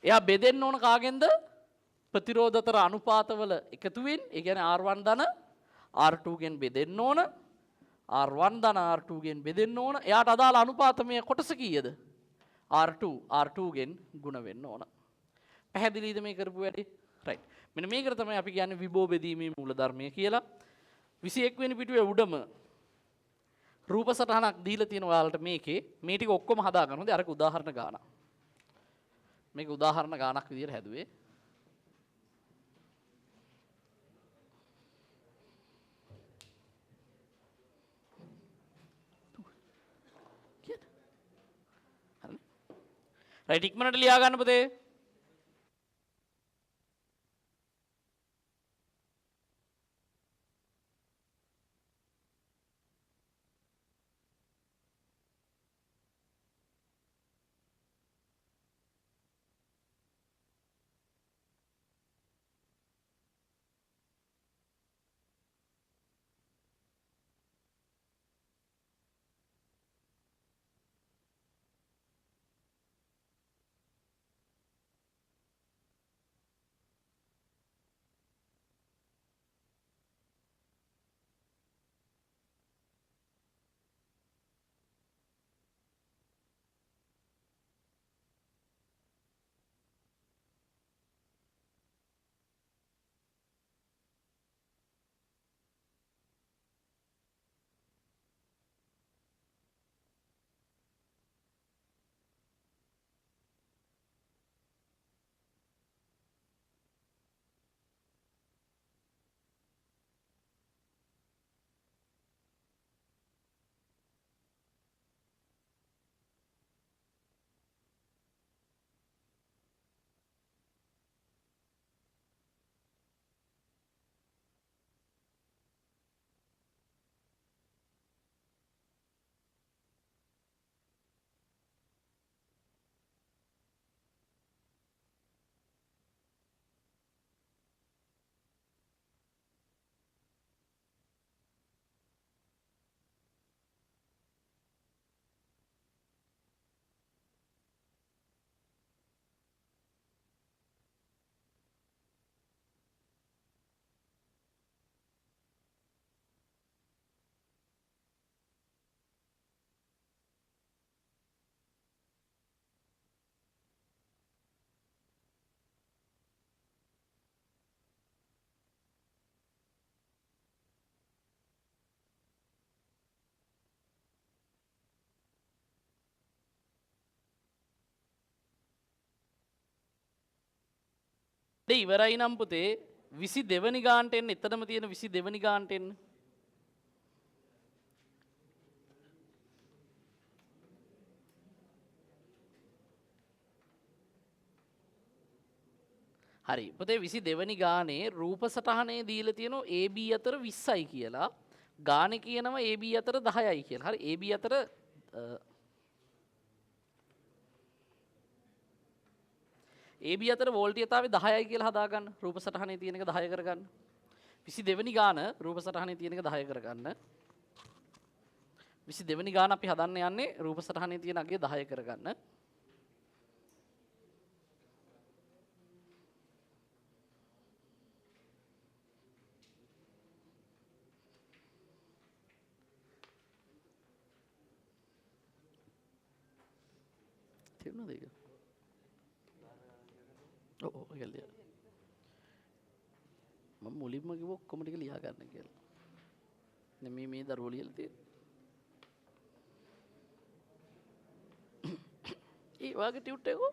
එයා බෙදෙන්න ඕන කාගෙන්ද? ප්‍රතිරෝධ අතර අනුපාතවල එකතුවෙන්. ඒ කියන්නේ R1 ධන R2 ගෙන් බෙදෙන්න ඕන. R1 ධන R2 ගෙන් බෙදෙන්න ඕන. එයාට අදාළ අනුපාතමය කොටස කීයද? R2 R2 ගෙන් ගුණ වෙන්න ඕන. පැහැදිලිද මේ කරපු වැඩේ? රයිට්. මෙන්න මේකට තමයි අපි කියන්නේ විභව බෙදීමේ මූලධර්මය කියලා. 21 වෙනි පිටුවේ උඩම රූප සටහනක් දීලා තියෙන ඔයාලට මේකේ මේ ටික ඔක්කොම හදා ගන්න. හොඳයි අරක උදාහරණ ගානක්. මේක උදාහරණ ගානක් විදියට හැදුවේ. කියන්න. හරිනේ. රයිට් ඉක්මනට ලියා ගන්න පුතේ. දෙ ඉවරයි නම් පුතේ 22 වෙනි ගානට එන්න. එතනම තියෙන 22 වෙනි ගානට එන්න. හරි පුතේ 22 වෙනි ගානේ රූප සටහනේ දීලා තියෙනවා AB අතර 20යි කියලා. ගානේ කියනවා AB අතර 10යි කියලා. හරි AB අතර AB අතර වෝල්ටීයතාවය 10යි කියලා හදාගන්න. රූප සටහනේ තියෙන එක 10 කරගන්න. 22 වෙනි ගාන රූප සටහනේ තියෙන එක 10 කරගන්න. 22 වෙනි ගාන අපි හදන්න යන්නේ රූප සටහනේ තියෙන අගය 10 කරගන්න. තේරුණාද ඒක? ඔව් ඔව් ඒක ලියා. මම මුලින්ම කිව්ව ඔක්කොම ටික ලියා ගන්න කියලා. දැන් මේ මේ දරුවෝ ලියලා තියෙන්නේ. ඒ ඔයාගේ ටියුට් එක කො?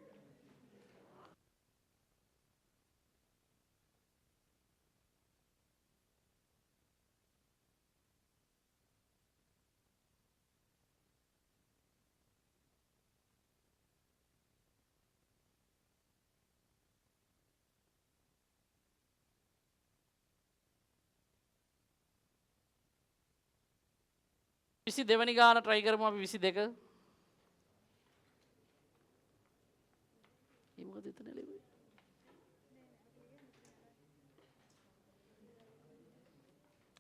22 වෙනි ගාන try කරමු අපි 22. ඒ මොකද එතන ලිව්වේ?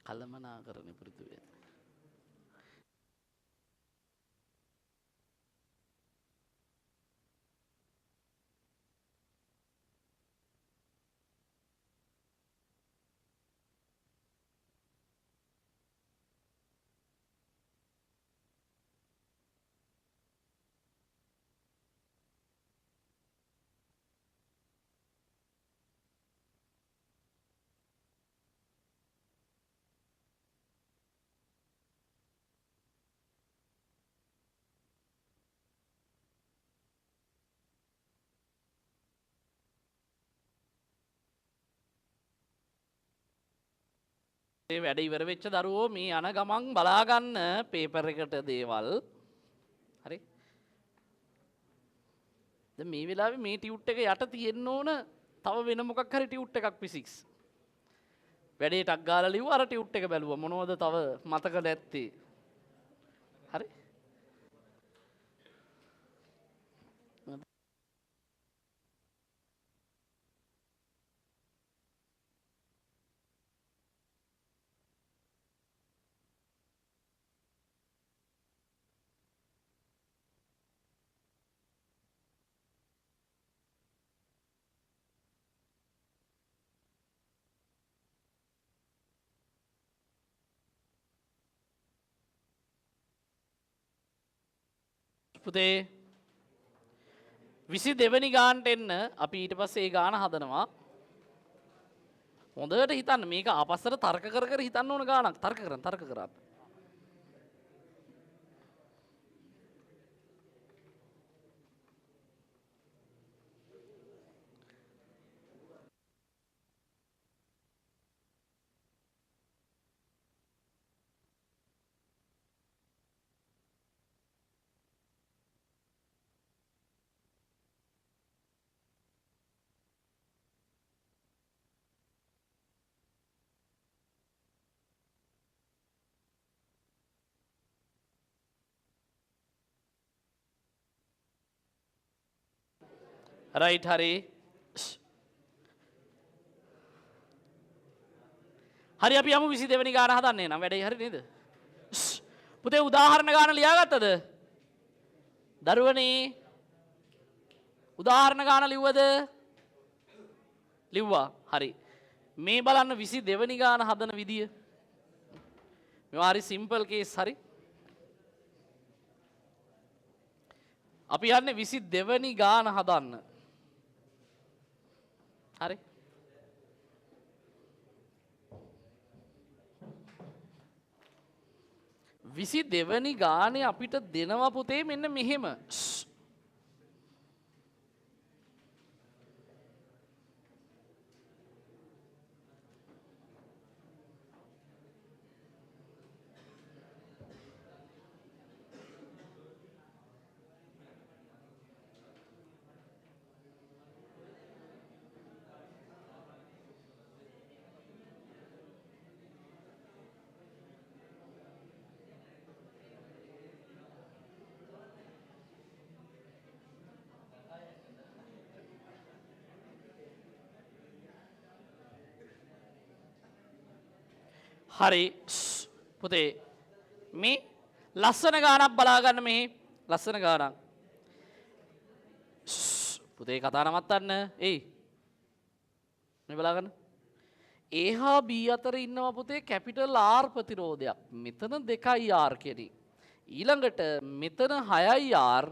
කළමනාකරණ පුරුදු වෙන්න. මේ වැඩ ඉවර වෙච්ච දරුවෝ මේ යන ගමන් බලා ගන්න පේපර් එකට දේවල්. හරි. දැන් මේ වෙලාවේ මේ ටියුට් එක යට තියෙන්න ඕන තව වෙන මොකක් හරි ටියුට් එකක් ෆිසික්ස්. වැඩේ ටක් ගාලා ලිව්වා අර ටියුට් එක බැලුවා මොනවද තව මතක නැත්තේ. හරි. පුතේ 22 වෙනි ගානට එන්න අපි ඊට පස්සේ ඒ ගාන හදනවා. හොඳට හිතන්න මේක ආපස්සට තර්ක කර කර හිතන්න ඕන ගානක්. තර්ක කරන්න තර්ක කරන්න. රයිට් හරි. හරි අපි යමු 22 වෙනි ගාන හදන්නේ නම් වැඩේ හරි නේද? පුතේ උදාහරණ ගාන ලියාගත්තද? දරුවනේ උදාහරණ ගාන ලිව්වද? ලිව්වා. හරි. මේ බලන්න 22 වෙනි ගාන හදන විදිය. මේවා හරි සිම්පල් කේස් හරි. අපි යන්නේ 22 වෙනි ගාන හදන්න. හරි. 22 වෙනි ගානේ අපිට දෙනවා පුතේ මෙන්න මෙහෙම. හරි පුතේ මේ ලස්සන ගානක් බලා ගන්න මෙහි ලස්සන ගානක්. පුතේ කතා නවත්තන්න. එයි මේ බලා ගන්න. A හා B අතර ඉන්නවා පුතේ කැපිටල් R ප්‍රතිරෝධයක්. මෙතන 2යි R කෙරේ. ඊළඟට මෙතන 6යි R,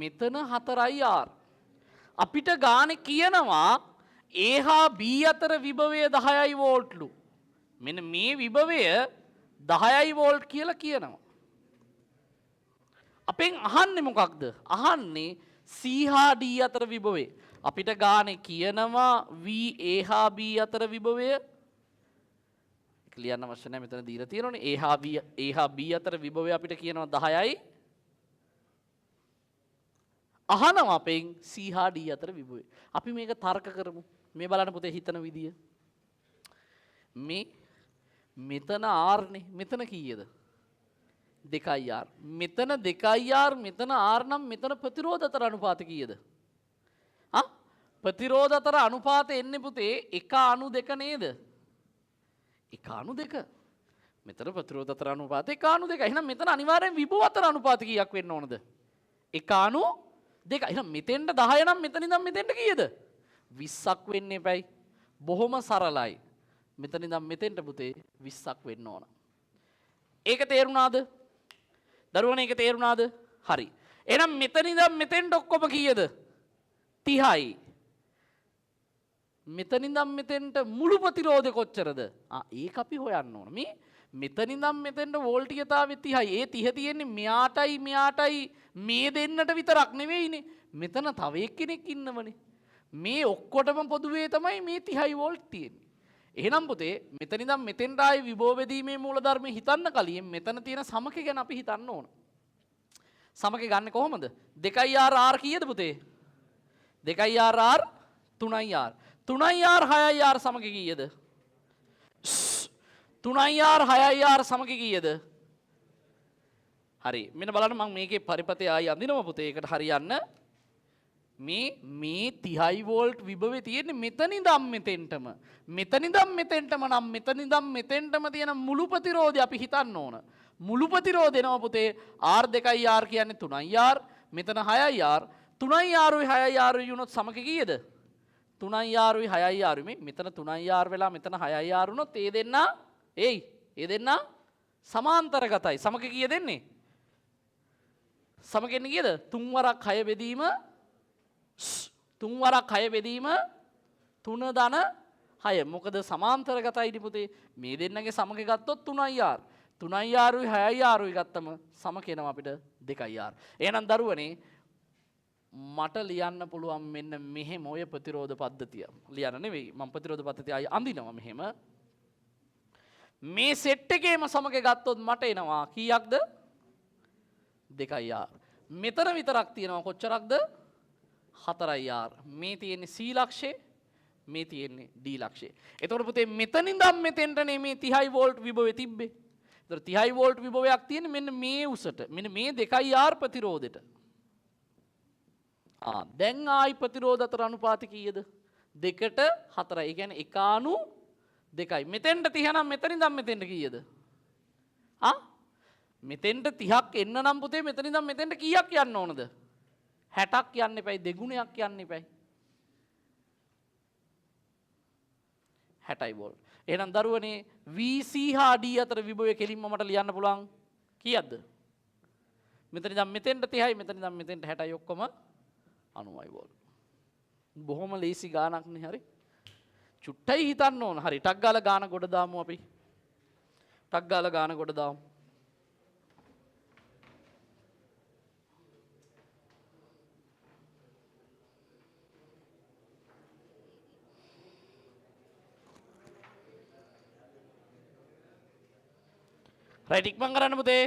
මෙතන 4යි R. අපිට ගානේ කියනවා A හා B අතර විභවය 10යි වෝල්ට්ලු. මෙන්න මේ විභවය 10යි වෝල්ට් කියලා කියනවා. අපෙන් අහන්නේ මොකක්ද? අහන්නේ C හා D අතර විභවය. අපිට ගානේ කියනවා V A හා B අතර විභවය. ඒක ලියන්න අවශ්‍ය නැහැ, මෙතන දීලා තියෙනවනේ. A හා B, A හා B අතර විභවය අපිට කියනවා 10යි. අහනවා අපෙන් C හා D අතර විභවය. අපි මේක තර්ක කරමු. මේ බලන්න පුතේ හිතන විදිය. මේ මෙතන R නේ, මෙතන කීයද? 2යි R. මෙතන 2යි R, මෙතන R නම් මෙතන ප්‍රතිරෝධ අතර අනුපාත කීයද? ආ ප්‍රතිරෝධ අතර අනුපාත එන්නේ පුතේ 1:2 නේද? 1:2. මෙතන ප්‍රතිරෝධ අතර අනුපාත 1:2. එහෙනම් මෙතන අනිවාර්යෙන් විභව අතර අනුපාත කීයක් වෙන්න ඕනද? 1:2. එහෙනම් මෙතෙන්ට 10 නම් මෙතන ඉඳන් මෙතෙන්ට කීයද? 20ක් වෙන්න එපැයි. බොහොම සරලයි. මෙතන ඉඳන් මෙතෙන්ට පුතේ 20ක් වෙන්න ඕන. ඒක තේරුණාද? දරුවනේ ඒක තේරුණාද? හරි. එහෙනම් මෙතන ඉඳන් මෙතෙන්ට ඔක්කොම කීයද? 30යි. මෙතන ඉඳන් මෙතෙන්ට මුළු ප්‍රතිරෝධය කොච්චරද? ආ ඒක අපි හොයන්න ඕන. මේ මෙතන ඉඳන් මෙතෙන්ට වෝල්ටීයතාවය 30යි. ඒ 30 තියෙන්නේ මෙයාටයි මෙයාටයි මේ දෙන්නට විතරක් නෙවෙයිනේ. මෙතන තව එක්කෙනෙක් ඉන්නවනේ. මේ ඔක්කොටම පොදුවේ තමයි මේ 30යි වෝල්ට් තියෙන්නේ. එහෙනම් පුතේ මෙතන ඉඳන් මෙතෙන්ට ආයේ විභව බෙදීමේ මූලධර්මය හිතන්න කලින් මෙතන තියෙන සමකය ගැන අපි හිතන්න ඕන. සමකය ගන්නෙ කොහොමද? 2යි R R කීයද පුතේ? 2යි R R 3යි R. 3යි R 6යි R සමකය කීයද? 3යි R 6යි R සමකය කීයද? හරි. මෙන්න බලන්න මම මේකේ පරිපතේ ආයි අඳිනවා පුතේ. ඒකට හරියන්න මේ මේ 30යි වෝල්ට් විභවය තියෙන්නේ මෙතන ඉඳන් මෙතෙන්ටම. මෙතන ඉඳන් මෙතෙන්ටම නම් මෙතන ඉඳන් මෙතෙන්ටම තියෙන මුළු ප්‍රතිරෝධය අපි හිතන්න ඕන. මුළු ප්‍රතිරෝධය එනවා පුතේ R 2යි R කියන්නේ 3යි R, මෙතන 6යි R, 3යි R උයි 6යි R උයි වුණොත් සමක කීයද? 3යි R උයි 6යි R උයි. මේ මෙතන 3යි R වෙලා මෙතන 6යි R වුණොත් ඒ දෙන්නා ඒයි ඒ දෙන්නා සමාන්තරගතයි. සමක කීයද එන්නේ? සමක එන්නේ කීයද? 3 වරක් 6 බෙදීම 3 වරක් 6 බෙදීම 3 ධන 6. මොකද සමාන්තරගතයිනේ පුතේ. මේ දෙන්නගේ සමක ගත්තොත් 3යි R. 3යි R උයි 6යි R උයි ගත්තම සමක එනවා අපිට 2යි R. එහෙනම් දරුවනේ මට ලියන්න පුළුවන් මෙන්න මෙහෙම ඔය ප්‍රතිරෝධ පද්ධතිය. ලියන්න නෙවෙයි මම ප්‍රතිරෝධ පද්ධතිය ආයි අඳිනවා මෙහෙම. මේ සෙට් එකේම සමක ගත්තොත් මට එනවා කීයක්ද? 2යි R. මෙතන විතරක් තියෙනවා කොච්චරක්ද? 4යි R. මේ තියෙන්නේ C ලක්ෂේ, මේ තියෙන්නේ D ලක්ෂේ. එතකොට පුතේ මෙතන ඉඳන් මෙතෙන්ට නේ මේ 30යි වෝල්ට් විභවය තිබ්බේ. එතකොට 30යි වෝල්ට් විභවයක් තියෙන්නේ මෙන්න මේ උසට. මෙන්න මේ 2යි R ප්‍රතිරෝධෙට. ආ දැන් ආයි ප්‍රතිරෝධ අතර අනුපාත කීයද? 2ට 4යි. ඒ කියන්නේ 1:2යි. මෙතෙන්ට 30 නම් මෙතන ඉඳන් මෙතෙන්ට කීයද? ආ මෙතෙන්ට 30ක් එන්න නම් පුතේ මෙතන ඉඳන් මෙතෙන්ට කීයක් යන්න ඕනද? 60ක් යන්න එපයි, දෙගුණයක් යන්න එපයි. 60යි වෝල්ට්. එහෙනම් දරුවනේ VC හා D අතර විභවය කෙලින්ම මට ලියන්න පුළුවන් කීයක්ද? මෙතන ඉඳන් මෙතෙන්ට 30යි, මෙතන ඉඳන් මෙතෙන්ට 60යි, ඔක්කොම 90යි වෝල්ට්. බොහොම ලේසි ගානක් නේ. හරි. චුට්ටයි හිතන්න ඕන. හරි. ටක් ගාලා ගාන ගොඩ දාමු අපි. ටක් ගාලා ගාන ගොඩ දාමු. රයිට් ඉක්මන් කරන්න පුතේ.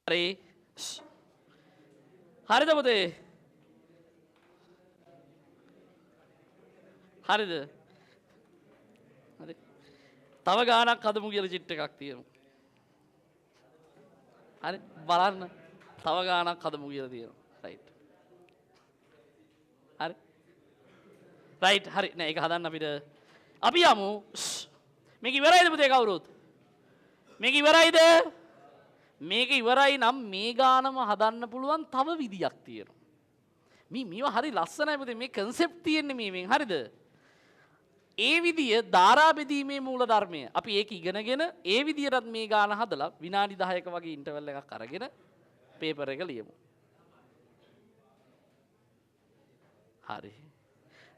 හරි. හරිද පුතේ? හරිද? හරි. තව ගානක් හදමු කියලා චිට් එකක් තියෙනවා. හරි බලන්න. තව ගානක් හදමු කියලා තියෙනවා. රයිට්. හරි. රයිට් හරි. නෑ ඒක හදන්න අපිට අපි යමු. මේක ඉවරයිද පුතේ කවුරුත්? මේක ඉවරයිද? මේක ඉවරයි නම් මේ ගානම හදන්න පුළුවන් තව විදියක් තියෙනවා. මේවා හරි ලස්සනයි පුතේ. මේ කන්සෙප්ට් තියෙන්නේ මේවෙන්. හරිද? ඒ විදිය ධාරා බෙදීමේ මූල ධර්මය. අපි ඒක ඉගෙනගෙන ඒ විදියටත් මේ ගාන හදලා විනාඩි 10ක වගේ ඉන්ටර්වල් එකක් අරගෙන පේපර් එක ලියමු. හරි.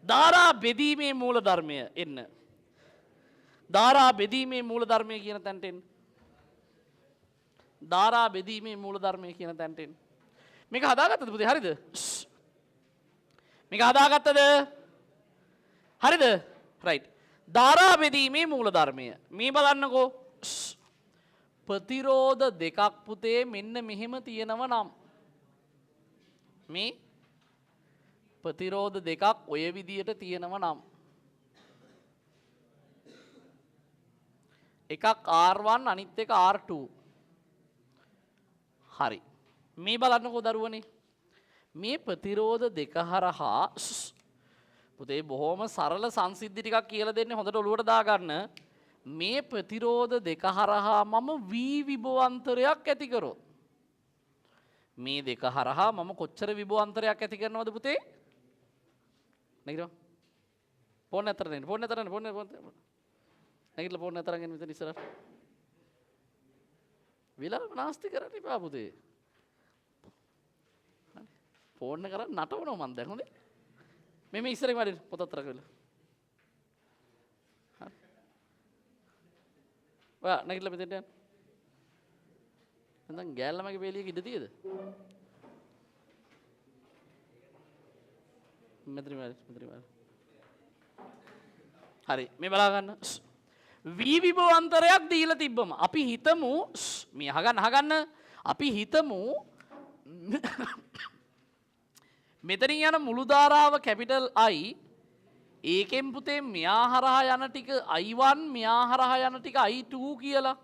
ධාරා බෙදීමේ මූල ධර්මය එන්න. ධාරා බෙදීමේ මූල ධර්මය කියන තැනට එන්න. ධාරා බෙදීමේ මූල ධර්මය කියන තැනට එන්න. මේක හදාගත්තද පුතේ? හරිද? මේක හදාගත්තද? හරිද? රයිට්. ධාරා බෙදීමේ මූල ධර්මය. මේ බලන්නකෝ. ප්‍රතිරෝධ දෙකක් පුතේ මෙන්න මෙහෙම තියෙනව නම් මේ ප්‍රතිරෝධ දෙකක් ඔය විදියට තියෙනව නම් එකක් R1 අනිත් එක R2. හරි. මේ බලන්නකෝ දරුවනේ. මේ ප්‍රතිරෝධ දෙක හරහා පුතේ බොහොම සරල සංසිද්ධි ටිකක් කියලා දෙන්නේ හොඳට ඔලුවට දාගන්න. මේ ප්‍රතිරෝධ දෙක හරහා මම V විභවාන්තරයක් ඇති කරොත් මේ දෙක හරහා මම කොච්චර විභවාන්තරයක් ඇති කරනවද පුතේ? නැගිටව. ෆෝන් අතර දෙන්න. ෆෝන් අතර දෙන්න. Phone phone. නැගිටලා ෆෝන් අතර අරගෙන මෙතන ඉස්සරහට. වෙලාව නාස්ති කරන්න එපා පුතේ. හරි. ෆෝන් එක කරන් නටවනවා මං දැන් හොඳේ. මේ ඉස්සරහින් වඩින්න පොත අතර කරලා. හරි. ඔයා නැගිටලා මෙතෙන්ට යන්න. නැත්නම් ගෑල්ලමගේ පේලියක ඉඩ තියෙද? මෙතන වඩින්න මෙතන වඩින්න. හරි මේ බලා ගන්න. V විභවාන්තරයක් දීලා තිබ්බම අපි හිතමු මේ අහගන්න අහගන්න අපි හිතමු මෙතනින් යන මුළු ධාරාව කැපිටල් I ඒකෙන් පුතේ මෙයා හරහා යන ටික I1 මෙයා හරහා යන ටික I2 කියලා.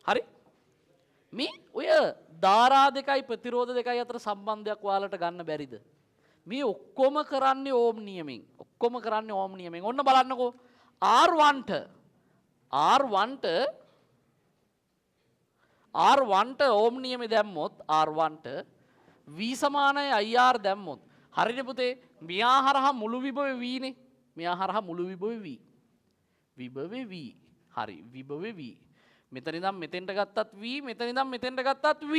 හරි මේ ඔය ධාරා දෙකයි ප්‍රතිරෝධ දෙකයි අතර සම්බන්ධයක් ඔයාලට ගන්න බැරිද? මේ ඔක්කොම කරන්නේ ඕම් නියමෙන්. ඔක්කොම කරන්නේ ඕම් නියමෙන්. ඔන්න බලන්නකෝ R1ට R1ට ඕම් නියමෙ දැම්මොත් R1ට V සමානයි IR දැම්මොත් හරිනේ පුතේ මෙයා හරහා මුළු විභවය V නේ. මෙයා හරහා මුළු විභවය V. විභවය V. හරි විභවය V. මෙතන ඉඳන් මෙතෙන්ට ගත්තත් V මෙතන ඉඳන් මෙතෙන්ට ගත්තත් V.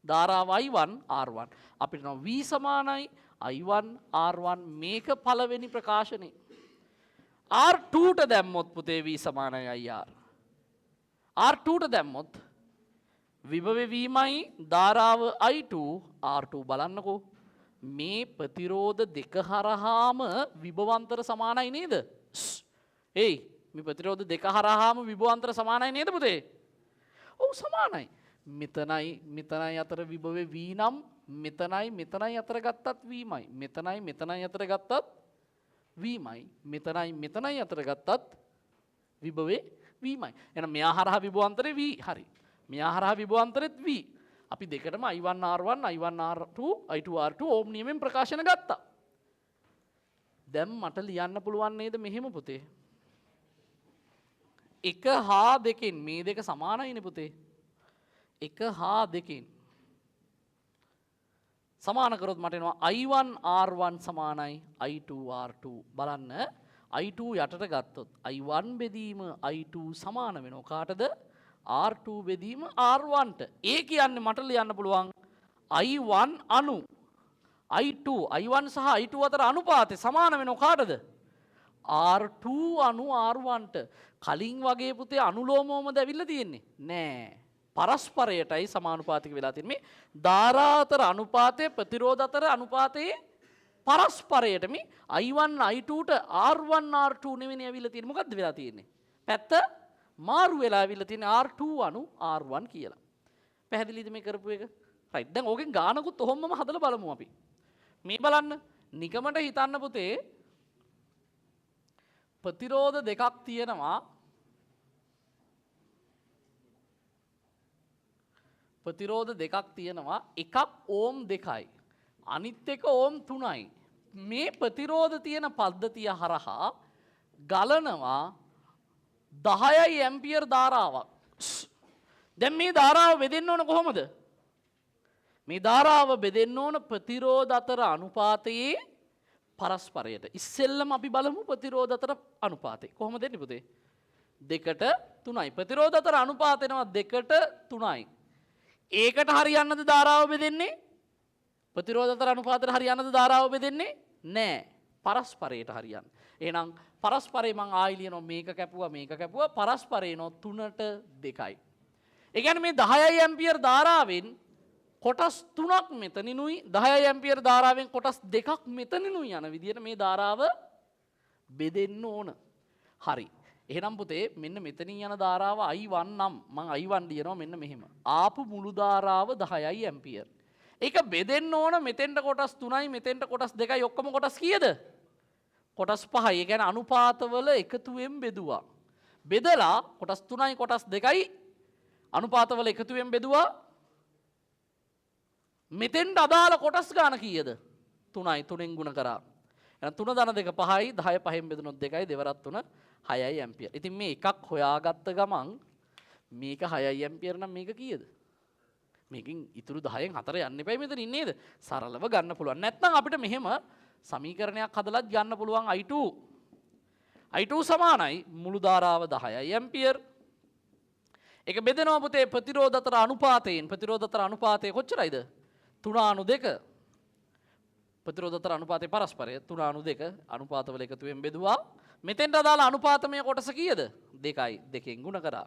ධාරාව I1 R1. අපිට නම් V සමානයි I1 R1 මේක පළවෙනි ප්‍රකාශනේ. R2ට දැම්මොත් පුතේ V සමානයි IR. R2ට දැම්මොත් විභවය V මයි ධාරාව I2 R2 බලන්නකෝ මේ ප්‍රතිරෝධ දෙක හරහාම විභවාන්තර සමානයි නේද? ඒයි මේ ප්‍රතිරෝධ දෙක හරහාම විභවාන්තර සමානයි නේද පුතේ? ඔව් සමානයි. මෙතනයි මෙතනයි අතර විභවය V නම් මෙතනයි මෙතනයි අතර ගත්තත් V මයි. මෙතනයි මෙතනයි අතර ගත්තත් V මයි. මෙතනයි මෙතනයි අතර ගත්තත් විභවය V මයි. එහෙනම් මෙයා හරහා විභවාන්තරේ V. හරි. මෙයා හරහා විභවාන්තරෙත් V. අපි දෙකටම I1 R1 I1 R2 I2 R2 ඕම් නියමෙන් ප්‍රකාශන ගත්තා. දැන් මට ලියන්න පුළුවන් නේද මෙහෙම පුතේ? 1 හා 2 මේ දෙක සමානයිනේ පුතේ. 1 හා 2 සමාන කරොත් මට එනවා I1 R1 සමානයි I2 R2. බලන්න I2 යටට ගත්තොත් I1 බෙදීම I2 සමාන වෙනවා කාටද? R2 බෙදීම R1ට. ඒ කියන්නේ මට ලියන්න පුළුවන් I1 අනු I2 I1 සහ I2 අතර අනුපාතය සමාන වෙනවා කාටද? R2 අනු R1ට. කලින් වගේ පුතේ අනුලෝමවමද ඇවිල්ලා තියෙන්නේ? නෑ. පරස්පරයටයි සමානුපාතික වෙලා තියෙන්නේ. මේ ධාරා අතර අනුපාතය ප්‍රතිරෝධ අතර අනුපාතයේ පරස්පරයට මේ I1 I2ට R1 R2 නෙවෙයි ඇවිල්ලා තියෙන්නේ. මොකද්ද වෙලා තියෙන්නේ? පැත්ත මාරු වෙලා ඇවිල්ලා තියෙන R2 අනු R1 කියලා. පැහැදිලිද මේ කරපු එක? රයිට්. දැන් ඕකෙන් ගානකුත් ඔහොමම හදලා බලමු අපි. මේ බලන්න නිකමට හිතන්න පුතේ ප්‍රතිරෝධ දෙකක් තියෙනවා. ප්‍රතිරෝධ දෙකක් තියෙනවා. එකක් ඕම් 2යි. අනිත් එක ඕම් 3යි. මේ ප්‍රතිරෝධ තියෙන පද්ධතිය හරහා ගලනවා 10 ඇම්පියර් ධාරාවක්. දැන් මේ ධාරාව බෙදෙන්න ඕන කොහොමද? මේ ධාරාව බෙදෙන්න ඕන ප්‍රතිරෝධ අතර අනුපාතයේ පරස්පරයට. ඉස්සෙල්ලම අපි බලමු ප්‍රතිරෝධ අතර අනුපාතය. කොහොමද එන්නේ පුතේ? 2ට 3යි. ප්‍රතිරෝධ අතර අනුපාත එනවා 2ට 3යි. ඒකට හරියන්නද ධාරාව බෙදෙන්නේ? ප්‍රතිරෝධ අතර අනුපාතයට හරියන්නද ධාරාව බෙදෙන්නේ? නෑ. පරස්පරයට හරියන්න. එහෙනම් පරස්පරේ මං ආයි ලියනවා මේක කැපුවා මේක කැපුවා පරස්පරේ එනවා 3ට 2යි. ඒ කියන්නේ මේ 10 ඇම්පියර් ධාරාවෙන් කොටස් 3ක් මෙතනිනුයි 10 ඇම්පියර් ධාරාවෙන් කොටස් 2ක් මෙතනිනුයි යන විදියට මේ ධාරාව බෙදෙන්න ඕන. හරි. එහෙනම් පුතේ මෙන්න මෙතනින් යන ධාරාව I1 නම් මං I1 ලියනවා මෙන්න මෙහෙම. ආපු මුළු ධාරාව 10 ඇම්පියර්. ඒක බෙදෙන්න ඕන මෙතෙන්ට කොටස් 3යි මෙතෙන්ට කොටස් 2යි ඔක්කොම කොටස් කීයද? කොටස් 5යි. ඒ කියන්නේ අනුපාතවල එකතුවෙන් බෙදුවා. බෙදලා කොටස් 3යි කොටස් 2යි අනුපාතවල එකතුවෙන් බෙදුවා. මෙතෙන්ට අදාළ කොටස් ගාන කීයද? 3යි. 3ෙන් ගුණ කරා. එහෙනම් 3 ධන 2 5යි 10 පහෙන් බෙදුනොත් 2යි දෙවරක් 3 6යි ඇම්පියර්. ඉතින් මේ එකක් හොයාගත්ත ගමන් මේක 6යි ඇම්පියර් නම් මේක කීයද? මේකෙන් ඉතුරු 10න් 4 යන්න එපයි මෙතනින් නේද? සරලව ගන්න පුළුවන්. නැත්නම් අපිට මෙහෙම සමීකරණයක් හදලත් ගන්න පුළුවන් I2. I2 සමානයි මුළු ධාරාව 10යි ඇම්පියර්. ඒක බෙදෙනවා පුතේ ප්‍රතිරෝධ අතර අනුපාතයෙන්. ප්‍රතිරෝධ අතර අනුපාතය කොච්චරයිද? 3:2. ප්‍රතිරෝධ අතර අනුපාතයේ පරස්පරය 3:2 අනුපාතවල එකතුවෙන් බෙදුවා. මෙතෙන්ට අදාළ අනුපාතමය කොටස කීයද? 2යි. 2ෙන් ගුණ කරා.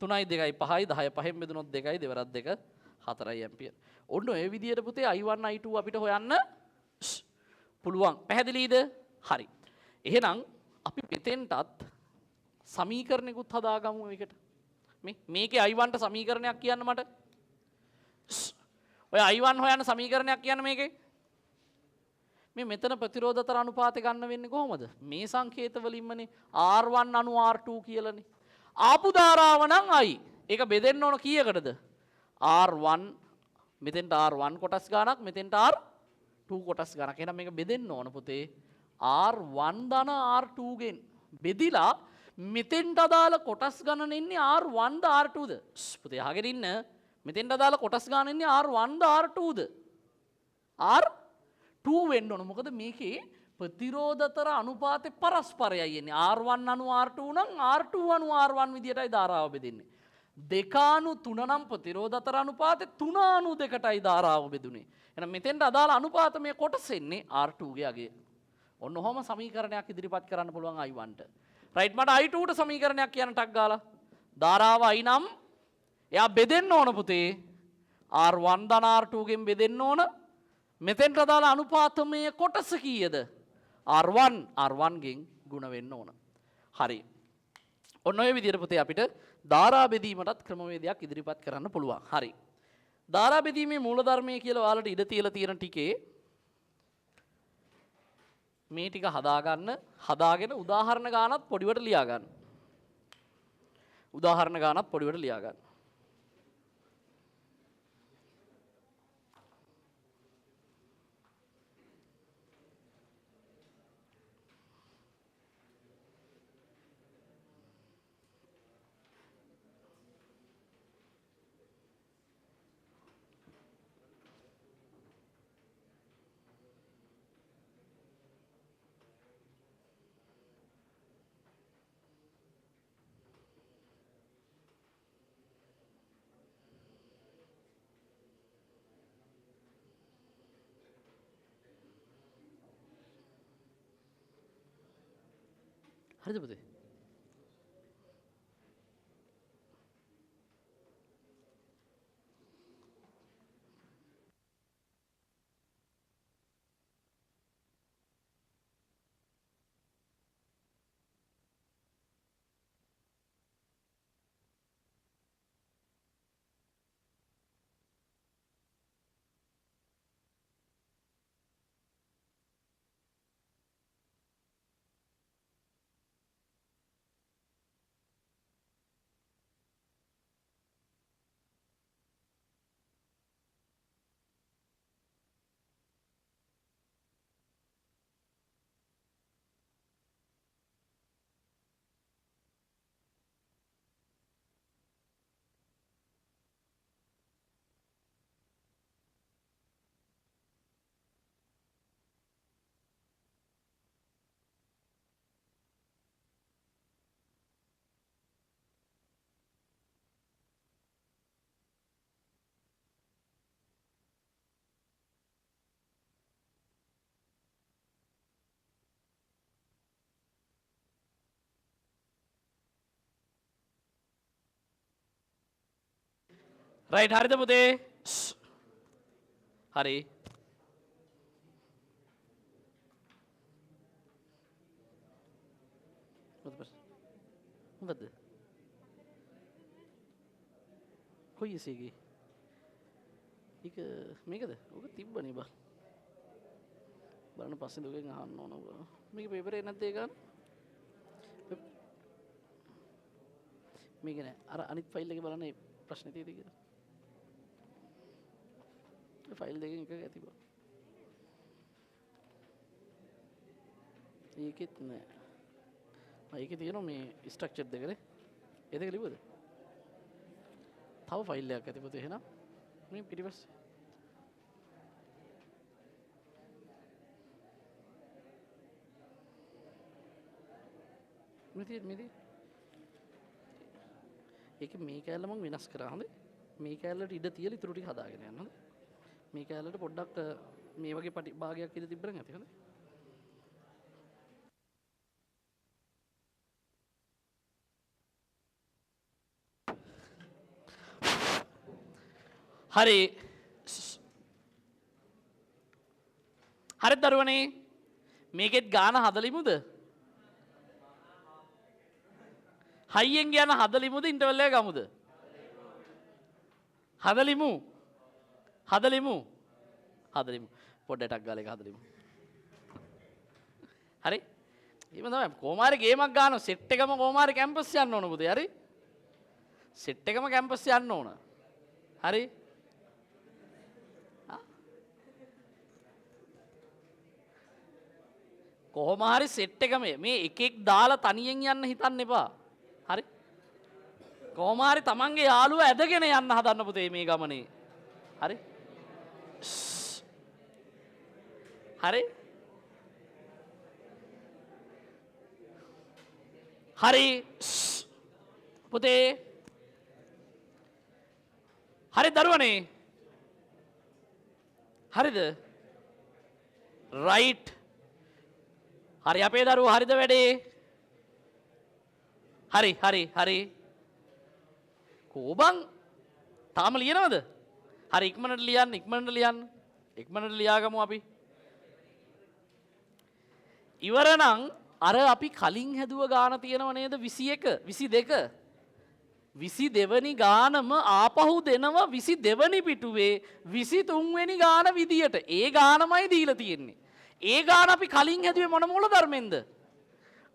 3යි 2යි 5යි 10 පහෙන් බෙදුනොත් 2යි දෙවරක් 2 4යි ඇම්පියර්. ඔන්න ඔය විදියට පුතේ I1 I2 අපිට හොයන්න පුළුවන්. පැහැදිලිද? හරි. එහෙනම් අපි මෙතෙන්ටත් සමීකරණයකුත් හදාගමු මේකට. මේ මේකේ I1 ට සමීකරණයක් කියන්න මට. ඔය I1 හොයන්න සමීකරණයක් කියන්න මේකේ. මේ මෙතන ප්‍රතිරෝධ අතර අනුපාතය ගන්න වෙන්නේ කොහොමද? මේ සංකේත වලින්මනේ R1 අනු R2 කියලානේ. ආපු ධාරාව නම් I. ඒක බෙදෙන්න ඕන කීයකටද? R1 මෙතෙන්ට R1 කොටස් ගානක් මෙතෙන්ට R2 කොටස් ගානක්. එහෙනම් මේක බෙදෙන්න ඕන පුතේ R1 ධන R2 ගෙන්. බෙදිලා මෙතෙන්ට අදාළ කොටස් ගණන එන්නේ R1 ද R2 ද? පුතේ අහගෙන ඉන්න. මෙතෙන්ට අදාළ කොටස් ගාන එන්නේ R1 ද R2 ද? R2 වෙන්න ඕන. මොකද මේකේ ප්‍රතිරෝධ අතර අනුපාතේ පරස්පරයයි එන්නේ. R1 අනු R2 නම් R2 අනු R1 විදියටයි ධාරාව බෙදෙන්නේ. 2:3 නම් ප්‍රතිරෝධ අතර අනුපාතේ 3:2ටයි ධාරාව බෙදුනේ. එහෙනම් මෙතෙන්ට අදාළ අනුපාතමය කොටස එන්නේ R2 ගේ අගය. ඔන්න ඔහොම සමීකරණයක් ඉදිරිපත් කරන්න පුළුවන් I1 ට. රයිට් මට I2 ට සමීකරණයක් කියන්න ටක් ගාලා. ධාරාව I නම් එයා බෙදෙන්න ඕන පුතේ. R1 ධන R2 ගෙන් බෙදෙන්න ඕන. මෙතෙන්ට අදාළ අනුපාතමය කොටස කීයද? R1 R1 ගෙන් ගුණ වෙන්න ඕන. හරි. ඔන්න ඔය විදිහට පුතේ අපිට ධාරා බෙදීමටත් ක්‍රමවේදයක් ඉදිරිපත් කරන්න පුළුවන්. හරි. ධාරා බෙදීමේ මූලධර්මය කියලා ඔයාලට ඉඩ තියලා තියෙන ටිකේ මේ ටික හදාගන්න, හදාගෙන උදාහරණ ගානත් පොඩිවට ලියා ගන්න. උදාහරණ ගානත් පොඩිවට ලියා ගන්න. හරිද පුතේ? රයිට්, හරිද පුතේ? හරි. මොකද? කොයි එසේගේ? ඒක මේකද? ඔක තිබ්බනේ බං. බලන්න පස්සේ දුකෙන් අහන්න ඕන ඔබ. මේක පේපරේ නැද්ද ඒ ගන්න? මේක නෑ. අර අනිත් ෆයිල් එකේ බලන්න ඒ ප්‍රශ්නේ තියෙද කියලා. ඒ ෆයිල් දෙකෙන් එකක ඇති බං. ඒකෙත් නෑ. ආ ඒකේ තියෙනවා මේ ස්ට්‍රක්චර් දෙකනේ. ඒ දෙක ලිව්වද? තව ෆයිල් එකක් ඇති පොතේ එහෙනම්. මේ පිටිපස්සේ. මේ තියෙන්නේ මේ තියෙන්නේ. ඒක මේ කෑල්ල මං වෙනස් කරා හොඳේ. මේ කෑල්ලට ඉඩ තියලා ඉතුරු ටික හදාගෙන යන්න හොඳේ. මේ කෑල්ලට පොඩ්ඩක් මේ වගේ පටි භාගයක් ඉඩ තිබ්බනම් ඇති හොඳේ. හරි. හරි දරුවනේ, මේකෙත් ගාන හදලිමුද? හයියෙන් ගියාන හදලිමුද ඉන්ටර්වල් එක ගමුද? හදලිමු. හදලිමු. හදලිමු. පොඩ්ඩක් ටක් ගාලා එක හදලිමු. හරි? එහෙම තමයි කොහොම හරි ගේමක් ගන්නවා. සෙට් එකම කොහොම හරි කැම්පස් යන්න ඕන පුතේ. හරි? සෙට් එකම කැම්පස් යන්න ඕන. හරි? කොහොම හරි සෙට් එකම මේ එකෙක් දාලා තනියෙන් යන්න හිතන්න එපා. හරි? කොහොම හරි තමන්ගේ යාළුවා ඇදගෙන යන්න හදන්න පුතේ මේ ගමනේ. හරි? හරි? හරි පුතේ. හරි දරුවනේ. හරිද? රයිට්. හරි අපේ දරුවෝ හරිද වැඩේ? හරි හරි හරි. කෝ බං තාම ලියනවද? හරි ඉක්මනට ලියන්න, ඉක්මනට ලියන්න. ඉක්මනට ලියාගමු අපි. ඉවර නම් අර අපි කලින් හැදුව ගාන තියෙනව නේද? 21 22 22 වෙනි ගානම ආපහු දෙනවා 22 වෙනි පිටුවේ 23 වෙනි ගාන විදියට. ඒ ගානමයි දීලා තියෙන්නේ. ඒ ගාන අපි කලින් හැදුවේ මොන මූලධර්මෙන්ද?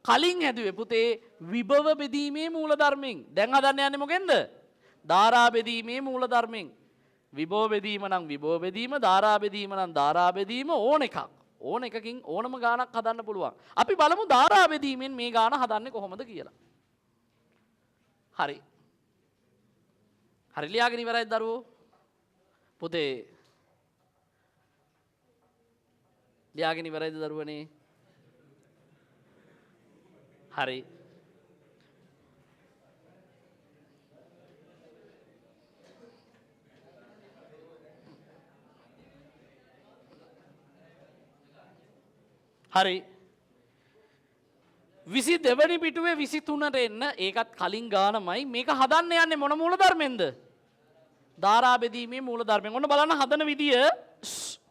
කලින් හැදුවේ පුතේ විභව බෙදීමේ මූලධර්මෙන්. දැන් හදන්න යන්නේ මොකෙන්ද? ධාරා බෙදීමේ මූලධර්මෙන්. විභව බෙදීම නම් විභව බෙදීම, ධාරා බෙදීම නම් ධාරා බෙදීම, ඕන එකක්. ඕන එකකින් ඕනම ගානක් හදන්න පුළුවන්. අපි බලමු ධාරා බෙදීමෙන් මේ ගාන හදන්නේ කොහොමද කියලා. හරි. හරි ලියාගෙන ඉවරයි දරුවෝ. පුතේ ලියාගෙන ඉවරයිද දරුවනේ? හරි. හරි. 22 වෙනි පිටුවේ 23ට එන්න. ඒකත් කලින් ගානමයි. මේක හදන්න යන්නේ මොන මූලධර්මෙන්ද? ධාරා බෙදීමේ මූලධර්මෙන්. ඔන්න බලන්න හදන විදිය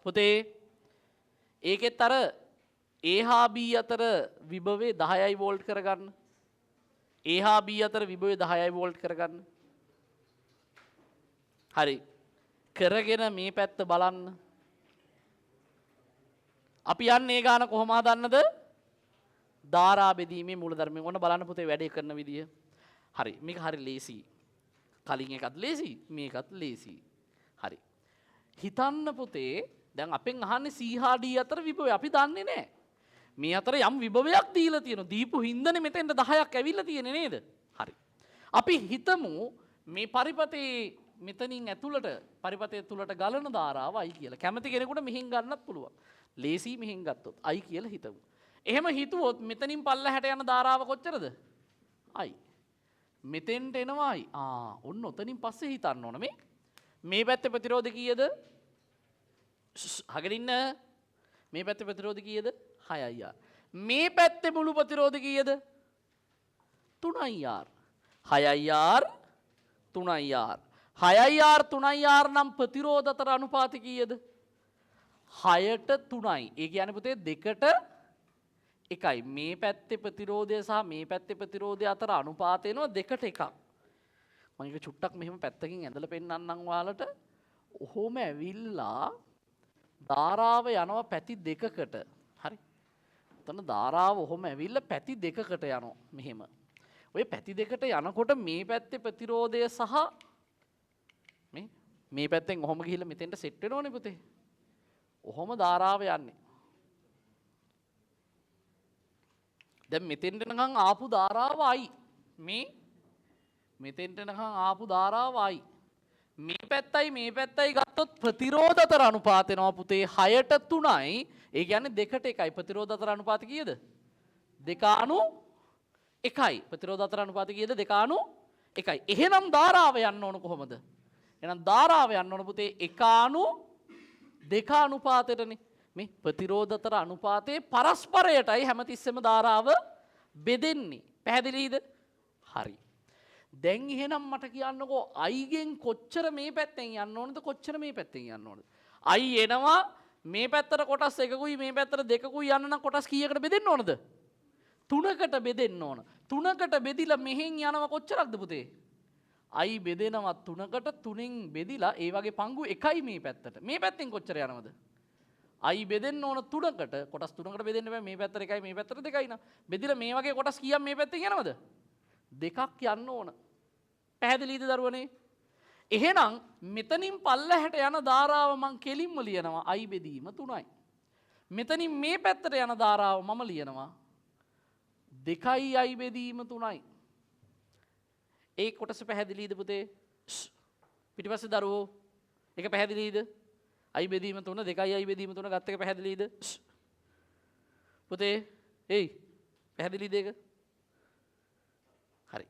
පුතේ. ඒකෙත් අර A හා B අතර විභවය 10යි වෝල්ට් කරගන්න. A හා B අතර විභවය 10යි වෝල්ට් කරගන්න. හරි. කරගෙන මේ පැත්ත බලන්න. අපි යන්නේ ඒ ගාන කොහොම හදන්නද? ධාරා බෙදීමේ මූලධර්මයෙන්. ඔන්න බලන්න පුතේ වැඩේ කරන විදිය. හරි. මේක හරි ලේසි. කලින් එකත් ලේසි, මේකත් ලේසි. හරි. හිතන්න පුතේ දැන් අපෙන් අහන්නේ C හා D අතර විභවය. අපි දන්නේ නෑ. මේ අතර යම් විභවයක් දීලා තියෙනවා. දීපු හින්දානේ මෙතෙන්ට 10ක් ඇවිල්ලා තියෙන්නේ නේද? හරි. අපි හිතමු මේ පරිපතේ මෙතනින් ඇතුළට පරිපතය තුලට ගලන ධාරාව I කියලා. කැමති කෙනෙකුට මෙහෙන් ගන්නත් පුළුවන්. ලේසි මෙහෙන් ගත්තොත් I කියලා හිතමු. එහෙම හිතුවොත් මෙතනින් පල්ලහැට යන ධාරාව කොච්චරද? I. මෙතෙන්ට එනවා I. ආ ඔන්න ඔතනින් පස්සේ හිතන්න ඕන මේ. මේ පැත්තේ ප්‍රතිරෝධ කීයද? අහගෙන ඉන්න. මේ පැත්තේ ප්‍රතිරෝධ කීයද? 6යි R. මේ පැත්තේ මුළු ප්‍රතිරෝධ කීයද? 3යි R. 6යි R 3යි R. 6යි R 3යි R නම් ප්‍රතිරෝධ අතර අනුපාතය කීයද? 6ට 3යි. ඒ කියන්නේ පුතේ 2ට 1යි. මේ පැත්තේ ප්‍රතිරෝධය සහ මේ පැත්තේ ප්‍රතිරෝධය අතර අනුපාතය එනවා 2ට 1ක්. මම ඒක චුට්ටක් මෙහෙම පැත්තකින් ඇඳලා පෙන්නන්නම් ඔයාලට. ඔහොම ඇවිල්ලා ධාරාව යනවා පැති දෙකකට. හරි. එතන ධාරාව ඔහොම ඇවිල්ලා පැති දෙකකට යනවා මෙහෙම. ඔය පැති දෙකට යනකොට මේ පැත්තේ ප්‍රතිරෝධය සහ මේ පැත්තෙන් ඔහොම ගිහිල්ලා මෙතෙන්ට සෙට් වෙනවනේ පුතේ. ඔහොම ධාරාව යන්නේ. දැන් මෙතෙන්ට එනකන් ආපු ධාරාව I. මේ මෙතෙන්ට එනකන් ආපු ධාරාව I. මේ පැත්තයි මේ පැත්තයි ගත්තොත් ප්‍රතිරෝධ අතර අනුපාත එනවා පුතේ 6ට 3යි. ඒ කියන්නේ 2ට 1යි. ප්‍රතිරෝධ අතර අනුපාත කීයද? 2:1යි. ප්‍රතිරෝධ අතර අනුපාත කීයද? 2:1යි. එහෙනම් ධාරාව යන්න ඕන කොහොමද? එහෙනම් ධාරාව යන්න ඕන පුතේ 1:2 අනුපාතයටනේ. මේ ප්‍රතිරෝධ අතර අනුපාතයේ පරස්පරයටයි හැමතිස්සෙම ධාරාව බෙදෙන්නේ. පැහැදිලිද? හරි. දැන් එහෙනම් මට කියන්නකෝ I ගෙන් කොච්චර මේ පැත්තෙන් යන්න ඕනද, කොච්චර මේ පැත්තෙන් යන්න ඕනද? I එනවා මේ පැත්තට කොටස් එකකුයි මේ පැත්තට දෙකකුයි යන්න නම් කොටස් කීයකට බෙදෙන්න ඕනද? 3කට බෙදෙන්න ඕන. 3කට බෙදිලා මෙහෙන් යනවා කොච්චරක්ද පුතේ? I බෙදෙනවා 3කට, 3න් බෙදිලා ඒ වගේ පංගු එකයි මේ පැත්තට. මේ පැත්තෙන් කොච්චර යනවද? I බෙදෙන්න ඕන 3කට, කොටස් 3කට බෙදෙන්න බෑ. මේ පැත්තට එකයි මේ පැත්තට දෙකයි නා. බෙදිලා මේ වගේ කොටස් කීයක් මේ පැත්තෙන් යනවද? දෙකක් යන්න ඕන. පැහැදිලිද දරුවනේ? එහෙනම් මෙතනින් පල්ලහැට යන ධාරාව මං කෙලින්ම ලියනවා I බෙදීම 3යි. මෙතනින් මේ පැත්තට යන ධාරාව මම ලියනවා 2යි I බෙදීම 3යි. ඒ කොටස පැහැදිලිද පුතේ? පිටිපස්සේ දරුවෝ ඒක පැහැදිලිද? I බෙදීම 3 2යි I බෙදීම 3 ගත්ත එක පැහැදිලිද? පුතේ එයි පැහැදිලිද ඒක? හරි.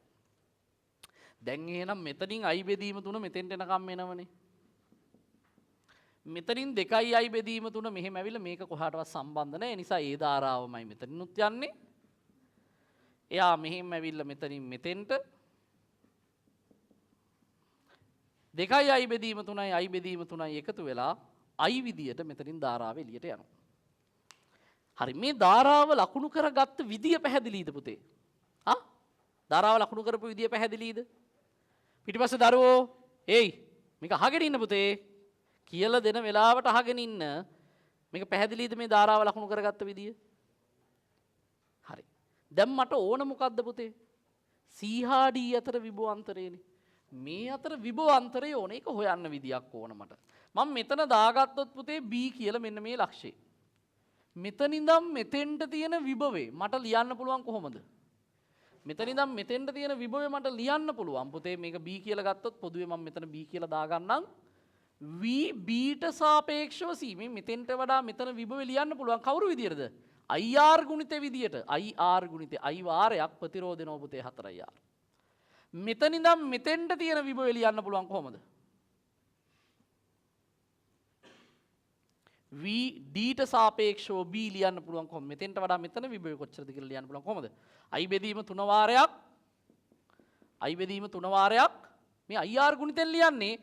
දැන් එහෙනම් මෙතනින් I බෙදීම 3 මෙතෙන්ට එනකම් එනවනේ. මෙතනින් 2යි I බෙදීම 3 මෙහෙම ඇවිල්ලා මේක කොහාටවත් සම්බන්ධ නැහැ. ඒ නිසා ඒ ධාරාවමයි මෙතනිනුත් යන්නේ. එයා මෙහෙම ඇවිල්ලා මෙතනින් මෙතෙන්ට 2යි I බෙදීම 3යි I බෙදීම 3යි එකතු වෙලා I විදියට මෙතනින් ධාරාව එළියට යනවා. හරි. මේ ධාරාව ලකුණු කරගත්ත විදිය පැහැදිලිද පුතේ? ආ? ධාරාව ලකුණු කරපු විදිය පැහැදිලිද? පිටිපස්සේ දරුවෝ ඒයි මේක අහගෙන ඉන්න පුතේ. කියලා දෙන වෙලාවට අහගෙන ඉන්න. මේක පැහැදිලිද මේ ධාරාව ලකුණු කරගත්ත විදිය? හරි. දැන් මට ඕන මොකද්ද පුතේ? C හා D අතර විභව අන්තරයනේ. මේ අතර විභව අන්තරය ඕන. ඒක හොයන්න විදියක් ඕන මට. මම මෙතන දාගත්තොත් පුතේ B කියලා මෙන්න මේ ලක්ෂය. මෙතන ඉඳන් මෙතෙන්ට තියෙන විභවේ මට ලියන්න පුළුවන් කොහොමද? මෙතන ඉඳන් මෙතෙන්ට තියෙන විභවය මට ලියන්න පුළුවන් පුතේ. මේක B කියලා ගත්තොත් පොදුවේ මම මෙතන B කියලා දාගන්නම්. V B ට සාපේක්ෂව C. මේ මෙතෙන්ට වඩා මෙතන විභවය ලියන්න පුළුවන් කවුරු විදියටද? IR ගුණිත විදියට. IR ගුණිත I වාරයක් ප්‍රතිරෝධ වෙනවා පුතේ 4 R. මෙතන ඉඳන් මෙතෙන්ට තියෙන විභවය ලියන්න පුළුවන් කොහොමද? V D ට සාපේක්ෂව B ලියන්න පුළුවන් කොහොමද? මෙතෙන්ට වඩා මෙතන විභවය කොච්චරද කියලා ලියන්න පුළුවන් කොහොමද? I බෙදීම 3 වාරයක්, I බෙදීම 3 වාරයක් මේ IR ගුණිතෙන් ලියන්නේ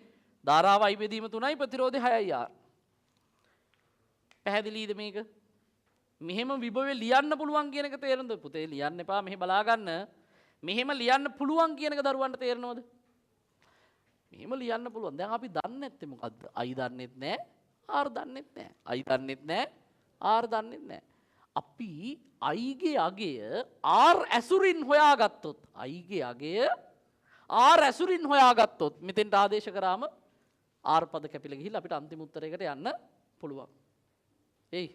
ධාරාව I බෙදීම 3යි ප්‍රතිරෝධය 6යි R. පැහැදිලිද මේක? මෙහෙම විභවය ලියන්න පුළුවන් කියන එක තේරෙනවද පුතේ? ලියන්න එපා, මෙහෙ බලා ගන්න. මෙහෙම ලියන්න පුළුවන් කියන එක දරුවන්ට තේරෙනවද? මෙහෙම ලියන්න පුළුවන්. දැන් අපි දන්නේ නැත්තේ මොකද්ද? I දන්නෙත් නෑ, R දන්නෙත් නෑ. I දන්නෙත් නෑ, R දන්නෙත් නෑ. අපි I ගේ අගය R ඇසුරින් හොයාගත්තොත්, I ගේ අගය R ඇසුරින් හොයාගත්තොත් මෙතෙන්ට ආදේශ කරාම R පද කැපිලා ගිහිල්ලා අපිට අන්තිම උත්තරයකට යන්න පුළුවන්. එයි.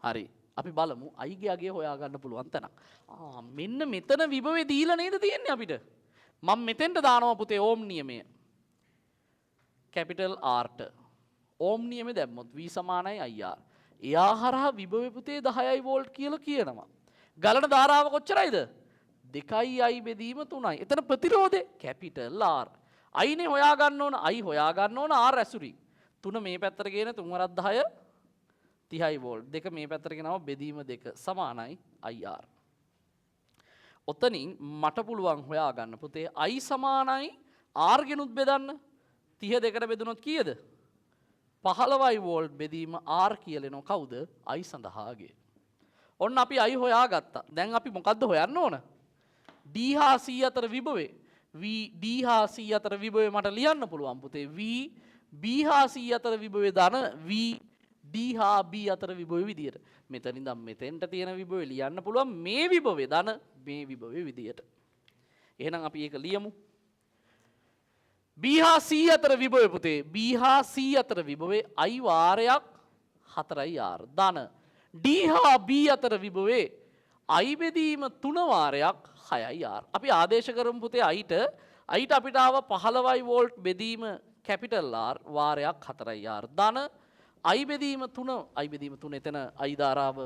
හරි. අපි බලමු I ගේ අගය හොයාගන්න පුළුවන් තැනක්. මෙන්න මෙතන විභවය දීලා නේද තියෙන්නේ අපිට? මම මෙතෙන්ට දානවා පුතේ ඕම් නියමය. කැපිටල් R ට. ඕම් නියමය දැම්මොත් V සමානයි IR. එයා හරහා විභවය පුතේ 10යි වෝල්ට් කියලා කියනවා. ගලන ධාරාව කොච්චරයිද? 2යි I බෙදීම 3යි. එතන ප්‍රතිරෝධය කැපිටල් R. I නේ හොයාගන්න ඕන, I හොයාගන්න ඕන R ඇසුරින්. 3 මේ පැත්තට ගේන 3 වරක් 10 30යි වෝල්ට්. 2 මේ පැත්තට ගෙනාව බෙදීම 2 සමානයි IR. ඔතනින් මට පුළුවන් හොයාගන්න පුතේ I සමානයි R ගෙනුත් බෙදන්න. 30 දෙකට බෙදුනොත් කීයද? 15යි වෝල්ට් බෙදීම R කියලා එනවා. කවුද? I සඳහාගේ. ඔන්න අපි I හොයාගත්තා. දැන් අපි මොකද්ද හොයන්න ඕන? D හා C අතර විභවය. V D හා C අතර විභවය මට ලියන්න පුළුවන් පුතේ. V B හා C අතර විභවය ධන V D හා B අතර විභවය විදියට. මෙතන ඉඳන් මෙතෙන්ට තියෙන විභවය ලියන්න පුළුවන් මේ විභවය ධන මේ විභවය විදියට. එහෙනම් අපි ඒක ලියමු. B හා C අතර විභවය පුතේ. B හා C අතර විභවය I වාරයක් 4යි R ධන D හා B අතර විභවය I බෙදීම 3 වාරයක් 6යි R. අපි ආදේශ කරමු පුතේ I ට. I ට අපිට ආව 15යි වෝල්ට් බෙදීම කැපිටල් R වාරයක් 4යි R ධන I බෙදීම 3, I බෙදීම 3 එතන I ධාරාව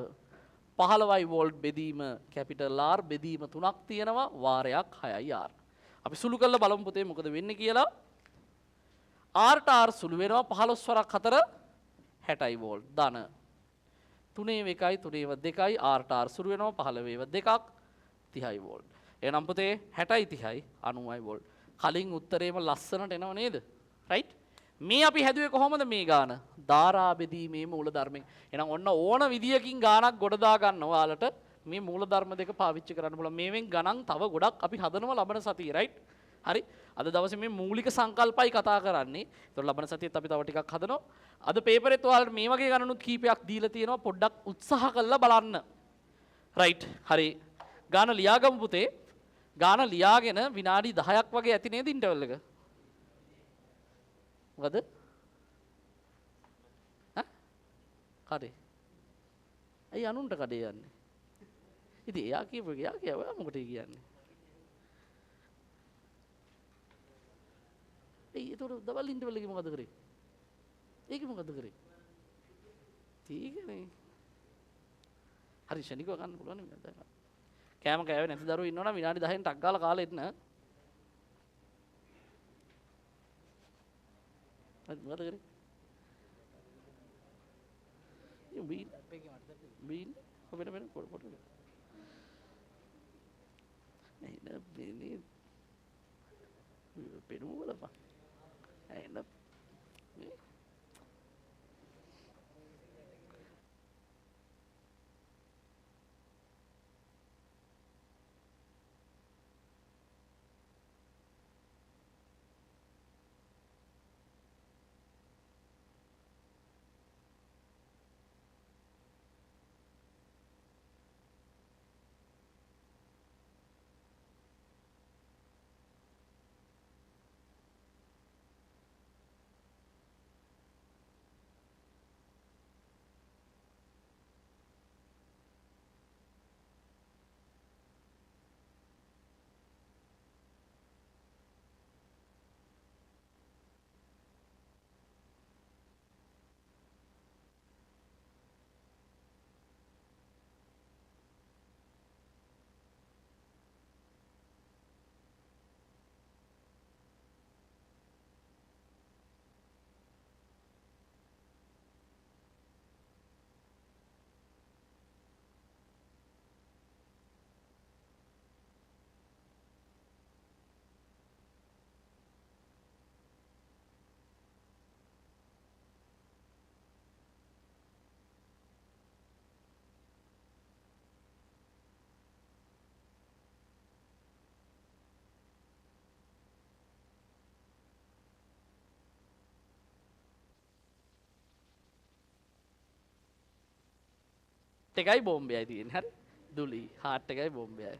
15යි වෝල්ට් බෙදීම කැපිටල් R බෙදීම 3ක් තියෙනවා වාරයක් 6යි R. අපි සුළු කරලා බලමු පුතේ මොකද වෙන්නේ කියලා. R ට R සුළු වෙනවා 15 වරක් 4 60යි වෝල්ට් ධන 3 1යි 3 2යි R ට R සුළු වෙනවා 15 2ක් 30යි වෝල්ට්. එහෙනම් පුතේ 60යි 30යි 90යි වෝල්ට්. කලින් උත්තරේම ලස්සනට එනව නේද? රයිට්? මේ අපි හැදුවේ කොහොමද මේ ගාන? ධාරා බෙදීමේ මූල ධර්මයෙන්. එහෙනම් ඔන්න ඕන විදියකින් ගානක් ගොඩ දා ගන්න ඔයාලට මේ මූල ධර්ම දෙක පාවිච්චි කරන්න පුළුවන්. මේවෙන් ගණන් තව ගොඩක් අපි හදනවා ලබන සතියේ, රයිට්? හරි. අද දවසේ මේ මූලික සංකල්පයි කතා කරන්නේ. ඒතකොට ලබන සතියේත් අපි තව ටිකක් හදනවා. අද පේපරෙත් ඔයාලට මේ වගේ ගණනුත් කීපයක් දීලා තියෙනවා. පොඩ්ඩක් උත්සාහ කරලා බලන්න. රයිට්. හරි. ගාන ලියාගමු පුතේ. ගාන ලියාගෙන විනාඩි 10ක් වගේ ඇති නේද ඉන්ටර්වල් එක? මොකද? ඈ? කඩේ. ඇයි අනුන්ට කඩේ යන්නේ? ඉතින් එයා කියපු එක එයා කියව ඔයා මොකටද කියන්නේ? එයි ඒතකොට දවල් ඉන්ටර්වල් එකේ මොකද කරේ? ඒකේ මොකද කරේ? තීගනේ. හරි ෂණිකව ගන්න පුළුවන් නේ දැන්. කෑම කෑවේ නැති දරුවෝ ඉන්නවනම් විනාඩි 10න් ටක් ගාලා කාලා එන්න. හරි මොකද කරේ? ඉතින් බීන් වෙන වෙන පොඩ පොඩ නෑ නෑ මේ පෙනුම බලපන්. නෑ නෑ එකයි බෝම්බයයි තියෙන්නේ. හරි. දුලි හાર્ට් එකයි බෝම්බයයි.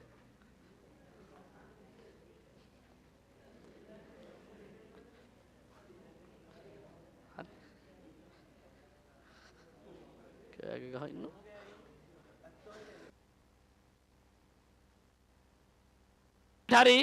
හරි. කෑ ගහ ඉන්නවා. හරි.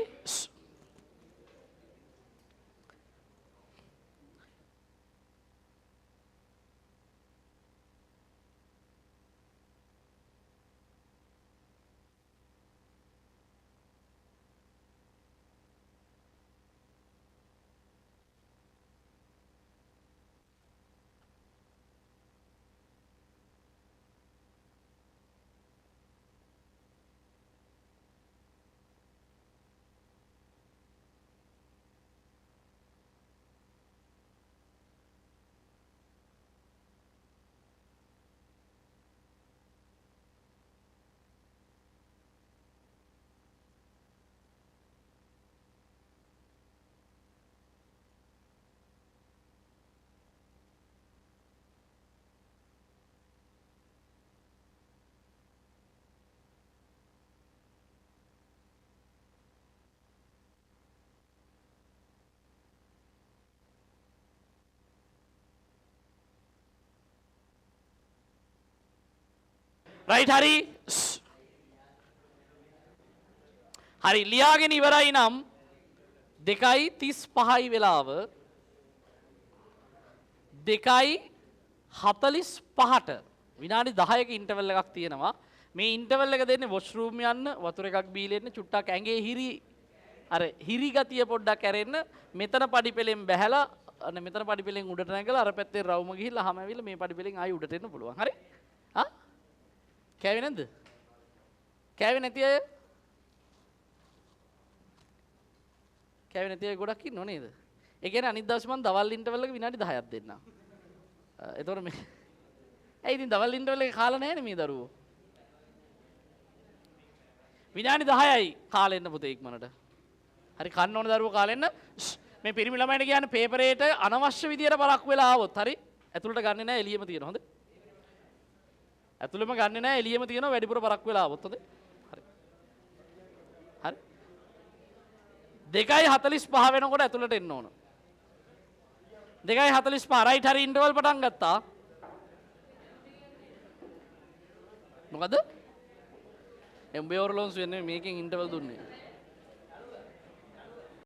රයිට් හරි. හරි ලියාගෙන ඉවරයි නම් 2:35යි වෙලාව 2:45ට විනාඩි 10ක ඉන්ටර්වල් එකක් තියෙනවා. මේ ඉන්ටර්වල් එක දෙන්නේ වොෂ්රූම් යන්න, වතුර එකක් බීලා එන්න, චුට්ටක් ඇඟේ හිරි අර හිරි ගතිය පොඩ්ඩක් ඇරෙන්න, මෙතන පඩි පෙලෙන් බැහැලා අන්න මෙතන පඩි පෙලෙන් උඩට නැගලා අර පැත්තේ රවුම ගිහිල්ලා අහම ඇවිල්ලා මේ පඩි පෙලෙන් ආයි උඩට එන්න පුළුවන්. හරි? ආ? කෑවේ නැද්ද? කෑවේ නැති අය? කෑවේ නැති අය ගොඩක් ඉන්නව නේද? ඒ කියන්නේ අනිත් දවසේ මං දවල් ඉන්ටර්වල් එක විනාඩි 10ක් දෙන්නම්. එතකොට මේ ඇයි ඉතින් දවල් ඉන්ටර්වල් එක කාලා නැහැනේ මේ දරුවෝ. විනාඩි 10යි කාලේ එන්න පුතේ ඉක්මනට. හරි කන්න ඕන දරුවෝ කාලේ එන්න. මේ පිරිමි ළමයින්ට කියන්නේ පේපරේට අනවශ්‍ය විදියට පරක්කු වෙලා ආවොත් හරි ඇතුළට ගන්නෙ නෑ එළියෙම තියෙන හොඳ. ඇතුළෙම ගන්නෙ නෑ එළියෙම තියෙනවා වැඩිපුර පරක්කු වෙලා ආවොත් හොඳ. හරි. හරි. 2:45 වෙනකොට ඇතුළට එන්න ඕන. 2:45 රයිට් හරි ඉන්ටර්වල් පටන් ගත්තා. මොකද? එම්බේ ඔරලෝන්ස් වෙන්නේ මේකෙන් ඉන්ටර්වල් දුන්නේ.